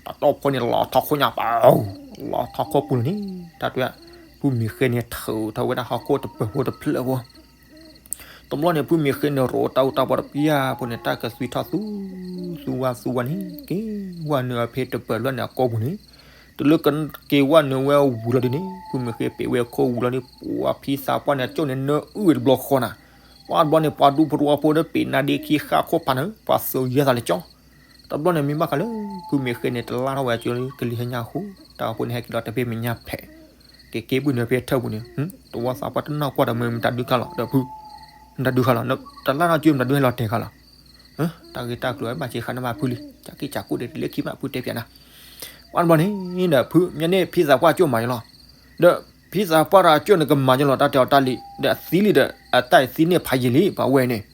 တၢ်တီၢ်ဖိန့ၣ် လီၤထီၣ်ခိၣ်ညါပၤ, လီၤထီၣ်ခိၣ်ပူၤလီၤန့ၣ် တၢ်တွဲဒၣ် ဖုမ့ၢ်ဃ့န့ၣ် ထုးထီၣ်ဝဲဒၣ်ဟီၣ်ခိၣ်တပၢၤဖိတဖျၢၣ်ဖိ တဘျီန့ၣ် ဖုမ့ၢ်ဃ့န့ၣ် ရိးတၢ်အူတၢ်ပီတပျၢ်ဖိန့ၣ် တၢ်ကသွံထီၣ်သူ သူဝါသူဝါန့ၣ် က့ၤဝဲနုာ်အဖဲတပၢၤလွဲၢ်န့ၣ်အကိာ်ပူၤန့ၣ်, တုၤလၢက့ၤဝဲနုာ်ဝဲအဝံၤလီၤဒုးန့ၣ် ဖုမ့ၢ်ဃ့ပ့ၤဝဲအခိၣ်ဝံၤလီၤဒုး ပှၤဖံသးပှၢ်န့ၣ် အကၠိၣ်န့ၣ် နၢအုၣ်ဝဲတဘျီဃီနၤ, ပှၤတဘျီန့ၣ် ပှၤဒူဖိတဝီဖိဒီး ပ့ၤနါဒ့ခံဃၣ်ခိၣ်ဖးန့ၣ် ပှၤသုးယဲၢ်သးလၢကၠီ တဘျီန့ၣ်မ့ၢ်ဘၣ်ဃးလၢ ဖုမ့ၢ်ဃ့န့ၣ် တလၢထီၣ်ဝဲအကၠိလၢကလံၤဟဲညါအဃိ တၢ်ဖိန့ၣ်ဟဲက့ၤလီၤတဘ့ၣ်မဲာ်ညါဖဲ က့ၤက့ၤပုၢ်နုာ်ဖဲထၢၣ်ပူၤန့ၣ်, တဝီသးပှၢ်တနီၢ်ကွၢ်ဒီးမ့ၢ်မတၤဒုးခါလီၤ ဒီးဖု, မတၤဒုးခါလီၤ, တလၢထီၣ်ကၠိမတၤဒုးဟဲလီၤတဲာ်ခါလီၤ, တၢ်ဂ့ၢ်တၢ်ကျိၤဘၣ်စ့ခါန့ၣ်ဘၣ်ဖုလံ, ကၠးက့ၢ်ကၠးကိၣ်ဒ်တလၢခံမး ဖုတဲပၠးနၤ, ဝံၤဘျီန့ၣ်ဒီး ဖုမ့ၢ်န့ၣ် ဖံသးပှၢ်ကၠိၣ်မၤယလီၤ, ဒီးဖံသးပှၢ်တၢ်ကၠိၣ်န့ၣ်ကမၤယလီၤ တၢ်တဲအီၤတၢ်လံ, ဒီးအသံလံဒီး အတၢ်သံန့ၢ်ဖးယံာ်လံ ပှၤဝဲန့ၣ်,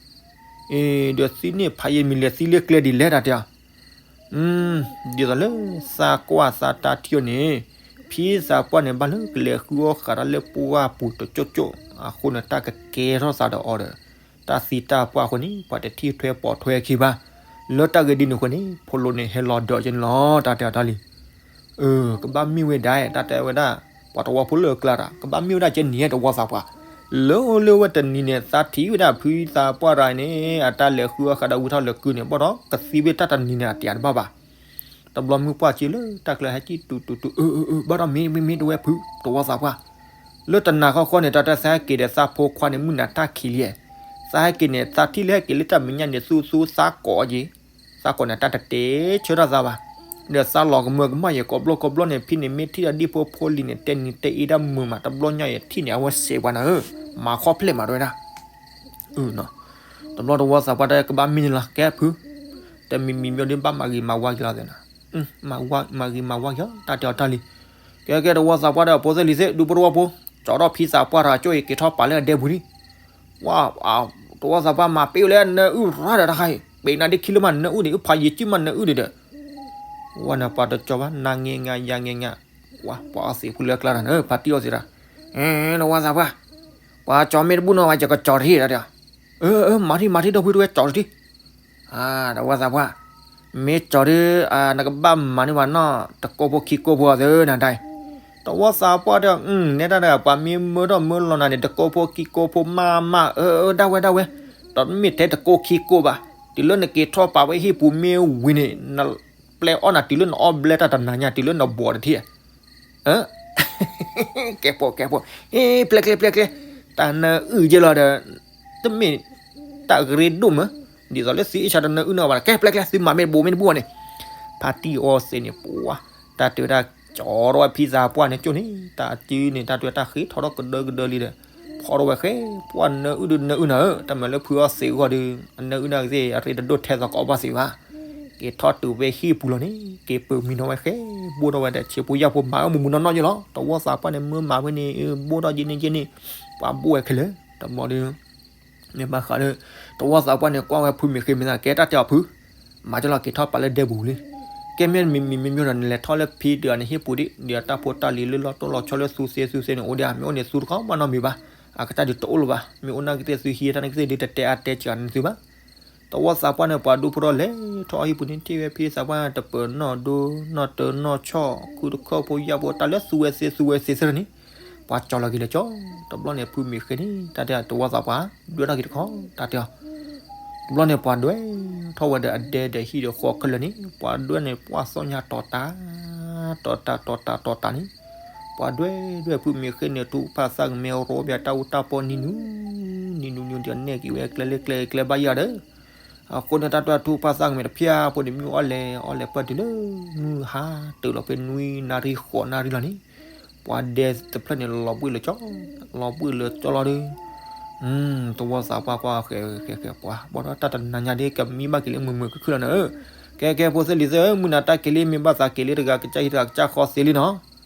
အ့ ဒီးသံန့ၢ်ဖးယံာ်မံၤလဲၤသံလၢကျဲဒ်လဲၣ်တၢ်တဲအီၤ ဒ်သိးလၢသးကွၢ်သးတၢ်ထံၣ်အီၤန့ၣ်, ဖံသးပှၢ်န့ၣ် ဘၣ်လၢကလဲၤဃုအီၣ်ဃာ်တၢ်လၢပှၢ်ပူၤတကၠိၣ်ကၠိၣ်, အဃိန့ၣ် တၢ်ကကဲထီၣ်သးဒီးအီၤဒီး, တၢ်သံတၢ်ပှၢ်အဃိန့ၣ် ပှၤတထံၣ်ထွဲပိာ်ထွဲခံဘၣ်. လၢတၢ်ဂ့ၢ်ဒ်န့ၣ်အဃိန့ၣ် ဖိလိန့ၣ်ဟဲလီၤဒီးကဲန့ၣ်လီၤ တၢ်တဲအီၤတၢ်လံ. အၢ ကဘၣ်မ့ၢ်ဝဲဒၣ် တၢ်တဲဝဲဒၣ်, ပှၤတဝီဖိလၢအကျါတၢ် ကဘၣ်မ့ၢ်ဝဲဒၣ်ကဲန့ၣ် တဝီသးပှၢ်, လၢလၢဝဲတနံၤန့ၣ် သးထံၣ်ဝဲဒၣ်ဖံသးပှၢ်တဂၤန့ၣ် အတၢ်လဲၤဃုအီၣ်ဃာ်ဒီးဝံထီၣ်လၢကုန့ၣ် ဘၣ်ဒီးကသံဝဲတၢ်တနံၤန့ၣ် အတဲတဘၣ်ဘၣ်. တဘျီမုၢ်ပှၢ်စ့လၢတၢ်ကျၢၤဟဲကံၣ်တူတူတူ အၢ အၢ အၢ ဘၣ်ဒီးမ့ၢ်မ့ၢ်မ့ၢ်တဝဲဖု တဝီသးပှၢ်, လၢတနၤဃီဃီန့ၣ် တၢ်တဲသးဟဲက့ၤဒီးသးဖိခွါန့ၣ် မုၢ်နၤတၢ်ခံးလံ, သးဟဲက့ၤန့ၣ် သးထံၣ်လၢဟဲက့ၤလၢတၢ်မဲာ်ညါန့ၣ် သူသူသးကိးက့ၤ, သးကိးန့ၣ် တၢ်တတဲဆၢတၢ်သးဘၣ်, ဒီးသးလီၤကမၢကမၣ်ယဲၤကိးဘျီကိးဘျီန့ၣ် ဖံန့ၣ်မ့ၢ်ထံၣ်တၢ်ဒ်ဖိဖိလံၤန့ၣ် တဲနံၤတဲအ့ဒၣ်မုာ်မး တဘျီညါယဲၤထံၣ်န့ၣ် အဝဲစဲးပှၤနၤဧၢ, မၤခီဖျိမးတဝဲဒၣ် တဘျီတဝီသးပှၢ်တၢ်ကဘၣ်မ့ၢ်န့ၣ်လီၤ ကဲဖု, တမံၤမံၤမ့ၢ်ဒ်ဘၣ်မၤဂ့ၤမၤဝါက့ၤလီၤသဲနၤ, မၤဂ့ၤမၤဝါက့ၤ တၢ်တဲအီၤတၢ်လံ. ကဲကဲတဝီသးပှၢ်ဒီးအဖိသ့ၣ်လံၤသ့ၣ် ဒူဖိတဝီဖိ, ကၠီထီၣ်ဖံသးပှၢ်တဂၤကၠိၣ်အံၤ က့ၤထီၣ်ပာ်လၢအဒဲပူၤလံ. ဝါ, တဝီသးပှၢ်မၤပ့ၣ်လၢနၢအုၣ်ရၣ်ဒီးတခါအံၤ ပ့ၤနၤဒ်ခံလၢမးနၢအုၣ်ဒံး အုၣ်ဖးယံာ်ကံၣ်မးနၢအုၣ်ဒံးဒီး ဝဲန့ၣ်ပှၤတကၠီဘၣ် နၤငဲငါယၤငဲငါ, ဝါ ပှၤအီသံးဖုလၢအကျါတၢ်န့ၣ် ဖါတံၢ်အီသံးတၢ်, တဝီသးပှၢ်, ပှၤကၠီမ့ၢ်တဘူၣ်နီၢ်ဝဲ ယကကၠီတထံၣ်ဒီး, အၢ အၢ မၤထံၣ်မၤထံၣ်ဒီပုၢ်တဝဲကၠီတထံၣ်, တဝီသးပှၢ်, မ့ၢ်ကၠီဒီး နကဘၣ်မၤန့ၢ်ပှၤနီၢ် တကိးဖိခံကိးဖိအီၤသ့နၤဒၣ်, တဝီသးပှၢ်ဒီး နဲဒၣ်ဒီး ပှၤမ့ၢ်မၢထီၣ်မၢလီၤနၤန့ၣ် တကိးဖိခံကိးဖိမးမး အၢ အၢ ဒၣ်ဝဲဒၣ်ဝဲ, တမ့ၢ်ထဲတကိးခံကိးဘၣ်, တုၤလၢနက့ၤထီၣ်ပာ်ဝဲဟံၣ်ပူၤမ့ၢ်ဝံၤန့ၣ် နပျဲအီၣ်နၤတုၤလၢနအီၣ်ဘျဲတၢ်တနၤညါ တုၤလၢနဘီးတထံၣ် ကဲပိာ်ကဲပိာ်, ပျဲကျဲပျဲကျဲ, တၢ်နၢအုၣ်က့လီၤဒီး, တမ့ၢ်တၢ်ဂ့ၤဒိၣ်မး, ဒ်သိးလၢသုအ့ၣ်ဆါတနၢအုၣ်န့ၢ်ဘၣ် ကဲပျဲကျဲ သုမၤမ့ၢ်တဘိးမ့ၢ်တဘိးန့ၣ်, ဖါတံၢ်အီသံးန့ၣ် ပှၤ, တၢ်တဲဝဲဒၣ်, ကၠီထီၣ်ဝဲဖံသးပှၢ်န့ၣ်ကၠိၣ်န့ၣ် တၢ်စုန့ၣ် တၢ်တဲဝဲတၢ်ဃ့ထီၣ်ထီၣ်ကဒၢကဒၢလံဒီး, ဖီထီၣ်ဝဲဃဲ, ပှၤနၢအုၣ်ဒုးနၢအုၣ်နၤဧၢ တၢ်မၤလၢဖုအီသံးအဂီၢ်ဒီး, အနၢအုၣ်နၤကသ့ၣ် အရ့တဒိၣ်ထဲသိးကအီၣ်ဘၣ်သ့ဘၣ် က့ၤထီၣ်တုၤဝဲဟံၣ်ပူၤလီၤန့ၣ် က့ၤပၢၤမံနီၤဝဲဃဲ, ဘိၣ်ထီၣ်ဝဲဒီးဆံးဖိယာ်ဖိမၤအၢမုာ်မုာ်နီၢ်နီၢ်ယဲလီၤ. တဝီသးပှၢ်န့ၣ် မၢမၤဝဲန့ၣ် ဘိၣ်ထီၣ်ယဲန့ၣ်ယဲန့ၣ်, ပှၤဘိၣ်ဝဲခဲလၢာ် တဘျီဒီး, မ့ၢ်ဘၣ်ဃးဒီး, တဝီသးပှၢ်န့ၣ် ကွၢ်ဝဲဖုမ့ၢ်ဃ့မ့ၢ်သး ကဲတၢ်တဲအီၤဖု, မၤကလီၤက့ၤထီၣ်ပာ်လၢဒဲပူၤလံ. ကဲမ့ၢ်မံၤမံၤမံၤမံၤဒီး နလဲၤထီၣ်လၢဖံတဂၤန့ၣ်ဟံၣ်ပူၤဒံး ဒီးတၢ်ဖိတၢ်လံၤလၢလီၤတိၢ်လီၤဆီလၢသူစ့သူစ့န့ၣ် အိၣ်ဒံးဧါ မ့ၢ်အိၣ်န့ၣ်သူတခီဘၣ်နီတမံၤဘၣ်, အကစၢ်ဒုးတအိၣ်လၢၤဘၣ်, မ့ၢ်အိၣ်နာ်က့သ့ၣ်သုဟံးတၢ်နာ်က့သ့ၣ်ဒုးတတဲအါတဲစှၤန့ၣ်သုဘၣ် တဝီသးပှၢ်န့ၣ် ပှၤဒူဖိထီၣ်လဲၤထီၣ်အဟံၣ်ပူၤန့ၣ် ထံၣ်ဝဲဖံသးပှၢ်တပၢၤနီၣ်ဒိ နီၣ်တၢၤနီၣ်ဆီၣ် ခုတခီၣ်ဖိယာ်ဖိ တၢ်လၢသူဝဲသ့သူဝဲသ့သ့န့ၣ်, ပှၤကၠီလီၤက့ၤလဲၤကၠီ, တဘျီန့ၣ် ဖုမ့ၢ်ဃ့န့ၣ် တၢ်တဲတဝီသးပှၢ်, ဒွဲၣ်ထီၣ်က့ၤတခီ, တၢ်တဲအီၤ, တဘျီန့ၣ် ပှၤဒွဲၣ်ထီၣ်ဝဲဒီးအဒဲဒီးဟံၣ်ဒီးဃီခဲလၢာ်န့ၣ် ပှၤဒွဲၣ်န့ၣ် ပှၤသီၣ်ညါတီၤတၢ် တီၤတၢ်တီၤတၢ်တီၤတၢ်န့ၣ်, ပှၤဒွဲၣ်ဒွဲၣ်ဖုမ့ၢ်ဃ့န့ၣ် ထူးဖးသးကမဲၤရိဘၣ်တၢ်အူတၢ်ပီနံၤနူၤ, နံၤနူၤနံၤဒီးနဲၣ်က့ၤဝဲကျဲလၢကျဲကျဲဘၣ်ယၤဒီး, အဃိန့ၣ် တၢ်ဒွဲၣ်ထူးဖးသးကမဲၤတဖၣ်ဖိန့ၣ် မ့ၢ်အီၣ်လဲၤအီၣ်လဲၤပၢၢ်တုၤလၢ, မုၢ်ဟါတုၤလီၤဖဲနွံနၣ်ရံၣ်ဃိးနၣ်ရံၣ်လီၤန့ၣ်, ပှၤဒဲတဖျၢၣ်န့ၣ် လီၤဘှံးလၢကၠီ, လီၤဘှံးလၢကၠီလီၤဒီး တဝီသးပှၢ်ပှၢ်ဃဲဃဲဃဲပှၤ ဘၣ်ဒီးတၢ်တနၤညါဒ်ကမံဘၣ်က့ၤလၢမုာ်မုာ်ခုၣ်ခုၣ်လီၤနၤဧၢ, ကဲကဲဖိသ့ၣ်လံၤသ့ၣ်ဧၢ မုၢ်နၤတၢ်က့ၤလံ မ့ၢ်ဘၣ်သးက့ၤလံတဂၤကစၢ်ဟံၣ်တဂၤကစၢ်ဃီသ့လံနီၤ,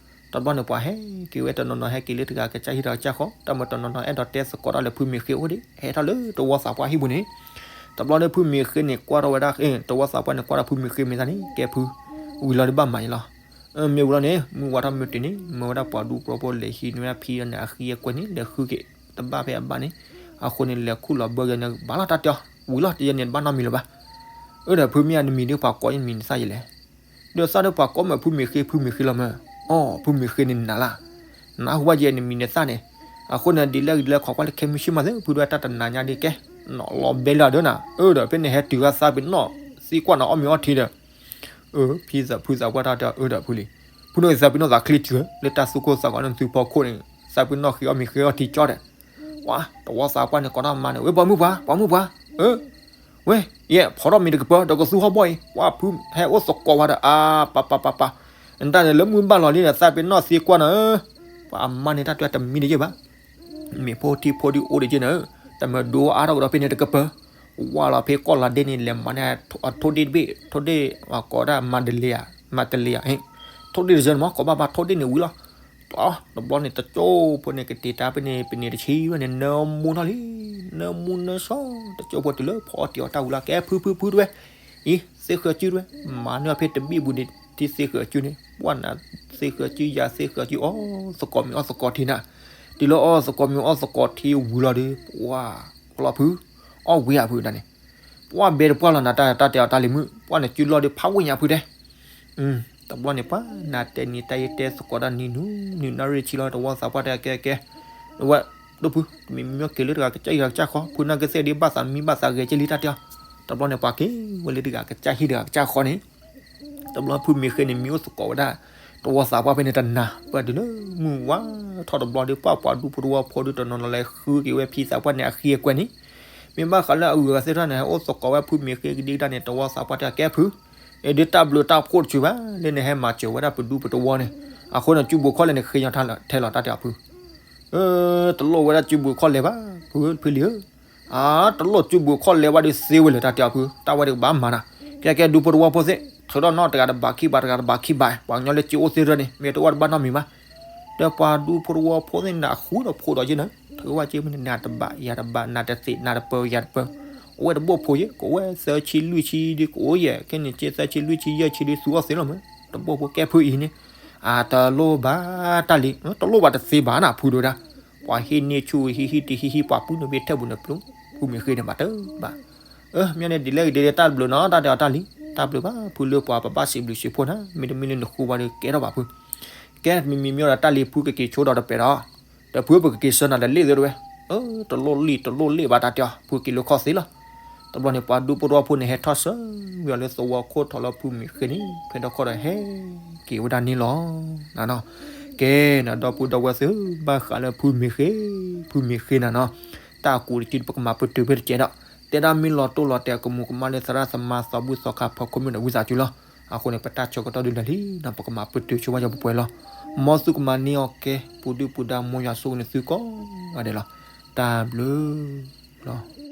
တဘျီန့ၣ်ပှၤဟဲက့ၤဝဲတနီၤနီၤဟဲက့ၤလံတဂၤကစၢ်ဟံၣ်တဂၤကစၢ်ဃီ တၢ်မၤတနီၤနီၤအဲၣ်ဒိးတဲသကိးတၢ်လၢဖုမ့ၢ်ဃ့အိၣ်ဒံး ဟဲထီၣ်လၢတဝီသးပှၢ်ဟံၣ်ပူၤန့ၣ်, တဘျီန့ၣ်ဖုမ့ၢ်ဃ့န့ၣ် ကွၢ်ထီၣ်ဝဲဒၣ် တဝီသးပှၢ်န့ၣ် ကွၢ်ထီၣ်ဖုမ့ၢ်ဃ့မ့ၢ်သးန့ၣ် ကဲဖု, ဝံၤလီၤဒ်ဘၣ်မၤယလီၤ မ့ၢ်ဝံၤလီၤန့ၣ် မုၢ်ဝါထီၣ်မ့ၢ်တုၤန့ၣ် မၢဝဲဒၣ်ပှၤဒူပှၤဖိလဲၤဟံးန့ၢ်ဝဲဒၣ်ဖံဒီးန့ၣ် အဃံအကွဲန့ၣ် လဲၤဃုက့ၤတဘၣ်ဖဲအဘၣ်န့ၣ်, အဃိန့ၣ် လဲၤခူၣ်လီၤဘၢယဲန့ၣ် ဘၣ်လီၤတၢ်တဲအီၤ ဝံၤလီၤ တယဲန့ၣ်တဘၣ်နီတမံၤလၢၤဘၣ်. အၢ ဒီးဖုမ့ၢ်အနမံၤဒ်ပှၤကိးယနမံၤန့ၣ်သၣ်ယလဲၣ်, ဒီးသၣ်ဒီးပှၤကိးမ့ၢ်ဖုမ့ၢ်ဃ့ ဖုမ့ၢ်ဃ့လီၤမၢ်, အိ ဖုမ့ၢ်ဃ့န့ၣ်နၤလၢ်, နၢ်ဟူဘၣ်ယဲနမံၤန့ၣ်သၣ်န့ၣ်, အဃိန့ၣ် ဒ်လဲၣ်ဂ့ၤဒ်လဲၣ် ခိးကွၢ်လၢခဲမုၢ်ဆ့ၣ်မးသ့ ဖုဒွဲၣ်တၢ်တနၤညါဒ်ကဲ, နီၢ်လီၤဘဲလၢဒၢနၤ, အၢ ဒီးဖဲန့ၣ်ဟဲတုၤဃာ်သးပ့ၤနီၣ်သံကွၢ်နၤအီၣ်မ့ၤအီထံဒီး အၢ ဖံသးဖုသးပှၢ်တၢ်တဲ အၢ ဒီးဖုလံ, ဖုနီၢ်သးပ့ၤနီၣ်သးချ့တုၤ လၢတၢ်သူၣ်ကိၢ်သးဂီၤန့ၣ်သုဖီခိၣ်န့ၣ် သးပ့ၤနီၣ်ဃ့အီၣ်မ့ၤဃ့အီထံကၠီဒီး, ဝါ တဝီသးပှၢ်န့ၣ် ကိးထီၣ်မါန့ၣ် ဝဲပှၤမုၣ်ပှၢ် ပှၤမုၣ်ပှၢ်, အၢ ဝဲ ယဲ ဖီထီၣ်မ့ၤတကပၢၤ ဒီးကသူဟီၣ်ဘီၣ်အံၤ ဝါ ဖုဟဲအိၣ်သကိးဝဲဒီး အါ ပၢ်ပၢ်ပၢ်ပၢ်, နတၢ်န့ၣ်လၢမုၢ်ဘၣ်လီၤလံဒီး သးပ့ၤနီၣ်သံကွၢ်နၤဧၢ, ပှၤအမါန့ၣ်တၢ်တဲတမံၤတယဲၢ်ဘၣ် မ့ၢ်ဖိထံဖိဒ်အိၣ်ဒံးက့နၤဧၢ, တမၢဒိအါထီၣ်ကဒီးဖဲန့ၣ်တကပၢၤ, ဝါလီၤဖဲကီၢ်လၤဒ့န့ၣ် လဲၤမၤန့ၢ်အထိၣ်ဒ့ၣ်တဘ့ၣ်, ထိၣ်ဒ့ၣ်အကိးဒၣ်မၤတလ့ၤဧါ, မၤတလ့ၤဧါ, ထိၣ်ဒ့ၣ်တစၢန့ၣ်မ့ၢ် ကိးဘၣ်ဘၣ်ထိၣ်ဒ့ၣ်န့ၣ်ဝံၤလီၤ. တဘျီန့ၣ် တကၠိဖိန့ၣ် ကတ့ၤတၢ်ဖဲန့ၣ် ပနံၤတဆံဝဲန့ၣ် နၢမူထီၣ်လံ, နၢမူနၢဆှီ, တကၠိဖိတုၤလၢဖီအီၣ်တ့ၤအီၣ်တၢ်ဝံၤလီၤ ကဲဖုဖုဖုတဝဲ, အံၤ သ့ၣ်ဃၢၤစုတဝဲ, မၤန့ၢ်အီၤဖဲတဘ့ၣ်ပူၤန့ၣ် ထံသ့ၣ်ဃၢၤစုန့ၣ် ပှၢ်နၤသ့ၣ်ဃၢၤစု ယၤသ့ၣ်ဃၢၤစု အီၣ်သကိးမ့ၤအီၣ်သကိးထံနၤ, တုၤလၢအီၣ်သကိးမ့ၤအီၣ်သကိးထံဝံၤလီၤဒီး ပှၢ် ဖီလီၤဖု အီၣ်ဝံၤဧါဖုဒၣ်န့ၣ်, ပှၢ်ဘဲတပှၢ်လီၤနၤ တၢ်တဲအီၤတၢ်လံၤမုၣ် ပှၢ်နစုလီၢ်ဒီးဖးဝ့ၢ်ညါဖုတဲ တဘျီန့ၣ် ပှၢ်နၤတဲနံၤတၢ်ယတဲသကိးတၢ်နံၤနုၤ နုၤနၣ်ရံၣ်ဆံလီၤ တဝီသးပှၢ်တဲကဲကဲ, ဝဲ ဒိၣ်ဖု မ့မ့ၢ်က့ၤလၢတဂၤကစၢ်ဟံၣ်တဂၤကစၢ်ဃီ ဖုနၢ်ကသ့ၣ်ဒ်ဘၣ်သးမံဘၣ်သးဂဲၤက့လံတၢ်တဲအီၤ, တဘျီန့ၣ် ပှၤက့ၤဝဲလၢတဂၤကစၢ်ဟံၣ်တဂၤကစၢ်ဃီန့ၣ် တဘျီဖုမ့ၢ်ဃ့န့ၣ် မံအိၣ်သကိးဝဲဒၣ် တဝီသးပှၢ်ဖဲန့ၣ်တနၤ ပှၢ်တုၤလၢမုၢ်ဝါထီၣ်တဘျီဒီး ပှၢ်ပှၤဒူဖိတဝီဖိဒီးတနီၤနီၤလဲၤဃုက့ၤဝဲဖံသးပှၢ်န့ၣ်အဃံအကွဲန့ၣ်, မ့ၢ်ဘၣ်ဃးလၢအဂုၤအဂၤသ့ၣ်တဖၣ်န့ၣ် ဟဲအိၣ်သကိးဝဲဖုမ့ၢ်ဃ့ကဒံကဒါန့ၣ် တဝီသးပှၢ်တဲကဲဖု, အဒ်တၢ်ဘျုးတၢ်ဖှိၣ်တစုဘၣ် လၢနဟဲမၤစၢၤဝဲဒၣ်ပဒူပတဝီန့ၣ်, အဃိန့ၣ် စုပူၤခီၣ်လဲၢ်န့ၣ် ဃ့ညီထဲလီၤတၢ်တဲအီၤဖု တလိၣ်ဝဲဒၣ်စုပူၤခီၣ်လဲၢ်ဘၣ် ဖုဖုလံၤဧၢ, အတလိၣ်စုပူၤခီၣ်လဲၢ်ဘၣ်ဒီးသ့ဝဲလၢတၢ်တဲအီၤဖု တၢ်ဝဲဒၣ်ကဘၣ်မၤနၤ, ကဲကဲဒူဖိတဝီဖိသ့ၣ် ထုးထီၣ်နီၣ်တဂၤတဘးခံဘး တဂၤတဘးခံဘး ပှၤကညီလၢစ့အိၣ်သ့ၣ်တဖၣ်န့ၣ် မ့ၢ်တအိၣ်တဘၣ်နီတမံၤဘၣ်, ဒီးပှၤဒူဖိတဝီဖိသ့ၣ်န့ၣ် အဃုဒီးဖိးဒီးယဲၢ်န့ၣ် ထုးဝဲက့မ့ၢ်န့ၣ် နၤတဘးယၤတဘး နၤတသ့းနၤတပၢၤယၤတပၢၤ, အဝဲတဘိၣ်ဖိယဲၢ် ကအိၣ်ဝဲသၢဆံလွံၢ်ဆံဒီးကအိၣ်ယဲၢ် ခဲန့ၣ်က့သၢဆံလွံၢ်ဆံယဲၢ်ဆံဒီးသူအီၣ်သ့လီၤမ့ၢ် တဘိၣ်ဖိကဲဖုအံၤန့ၣ် အတလိၣ်ဘၣ်တၢ်လံၤ တလိၣ်ဘၣ်တသ့ဘၣ်နၤဖုဒိၣ်ဒၣ်, ပှၤဟ့ၣ်န့ၢ်ဆူၣ်ဟံၣ်ဟံၣ်တဟံၣ်ဟံၣ်ပှၤပုၢ်န့ၣ်မ့ၢ်ထဲပူၤန့ၣ်ပျိ ဖုမ့ၢ်ဃ့န့ၣ်ဘၣ်တဘၣ်, မ့ၢ်န့ၣ်ဒ်လဲၣ်ဂ့ၤဒ်လဲၣ်တၢ်တဘျုးနီၤ တၢ်တဲအီၤတၢ်လံၤ တၢ်ဘျုးဘၣ် ဖုလၢပှၤပဘၣ်စံးဘျုးစံးဖှိၣ်နၤ မ့တမ့ၢ်လၢနဃုဘၣ်ဒီးကဲထီၣ်ဘၣ်ဖု ကဲမံၤမံၤမ့ၢ်ဒီးတၢ်လံၤဖုကက့ၤဆိဒီးတပဲာ်ဒီး, ဒီးဖုပကက့ၤဆၢနၤဒီးလ့ၣ်သ့တဝဲ, တလိၣ်လံၤတလိၣ်လ့ၣ်ဘၣ်တၢ်တဲအီၤ ဖုက့ၤလၢခီၣ်သ့လီၤ, တဘျီန့ၣ် ပှၤဒူဖိတဝီဖိန့ၣ် ဟဲထီၣ်ဆၢဝံၤအီၤလၢသဝီခိၣ်ထီၣ်လၢဖုမ့ၢ်ဃ့န့ၣ် ဖဲဒီခိၣ်ဒီးဟဲက့ၤဝဲဒၣ်န့ၣ်လီၤ, နနီၤ, ကဲနဒီပုၢ်ဒီဝဲၢ်သ့ၣ် ဘၣ်ဃးလၢဖုမ့ၢ်ဃ့, ဖုမ့ၢ်ဃ့နနီၤ, တၢ်အကူးတစုပကမၤပတုာ်ဖဲတကဲးဒီး, တဲဒၣ်မ့ၢ်လီၤတိၢ်လီၤတဲာ်ကမူးကမၣ်လၢသရၣ်သမါသီဘူၣ်သီခါဖီခိၣ်မုၣ်ဒီးဝံသးစူၤလီၤ, အဃိန့ၣ် ပတၢ်ဆၢကတီၢ်ဒုးလၢာ်လံနီၤ ပကမၤပတုာ်ဆိဝဲယပှဲၤလီၤ, မ်သုကမၤန့ၢ်အီၤကဲ ပူၤဒုၣ်ပူၤဒါ မ်ယွၤဆိၣ်ဂ့ၤန့ၢ်သုကိးဂၤဒဲးလီၤ, တၢ်ဘျုးလီၤ.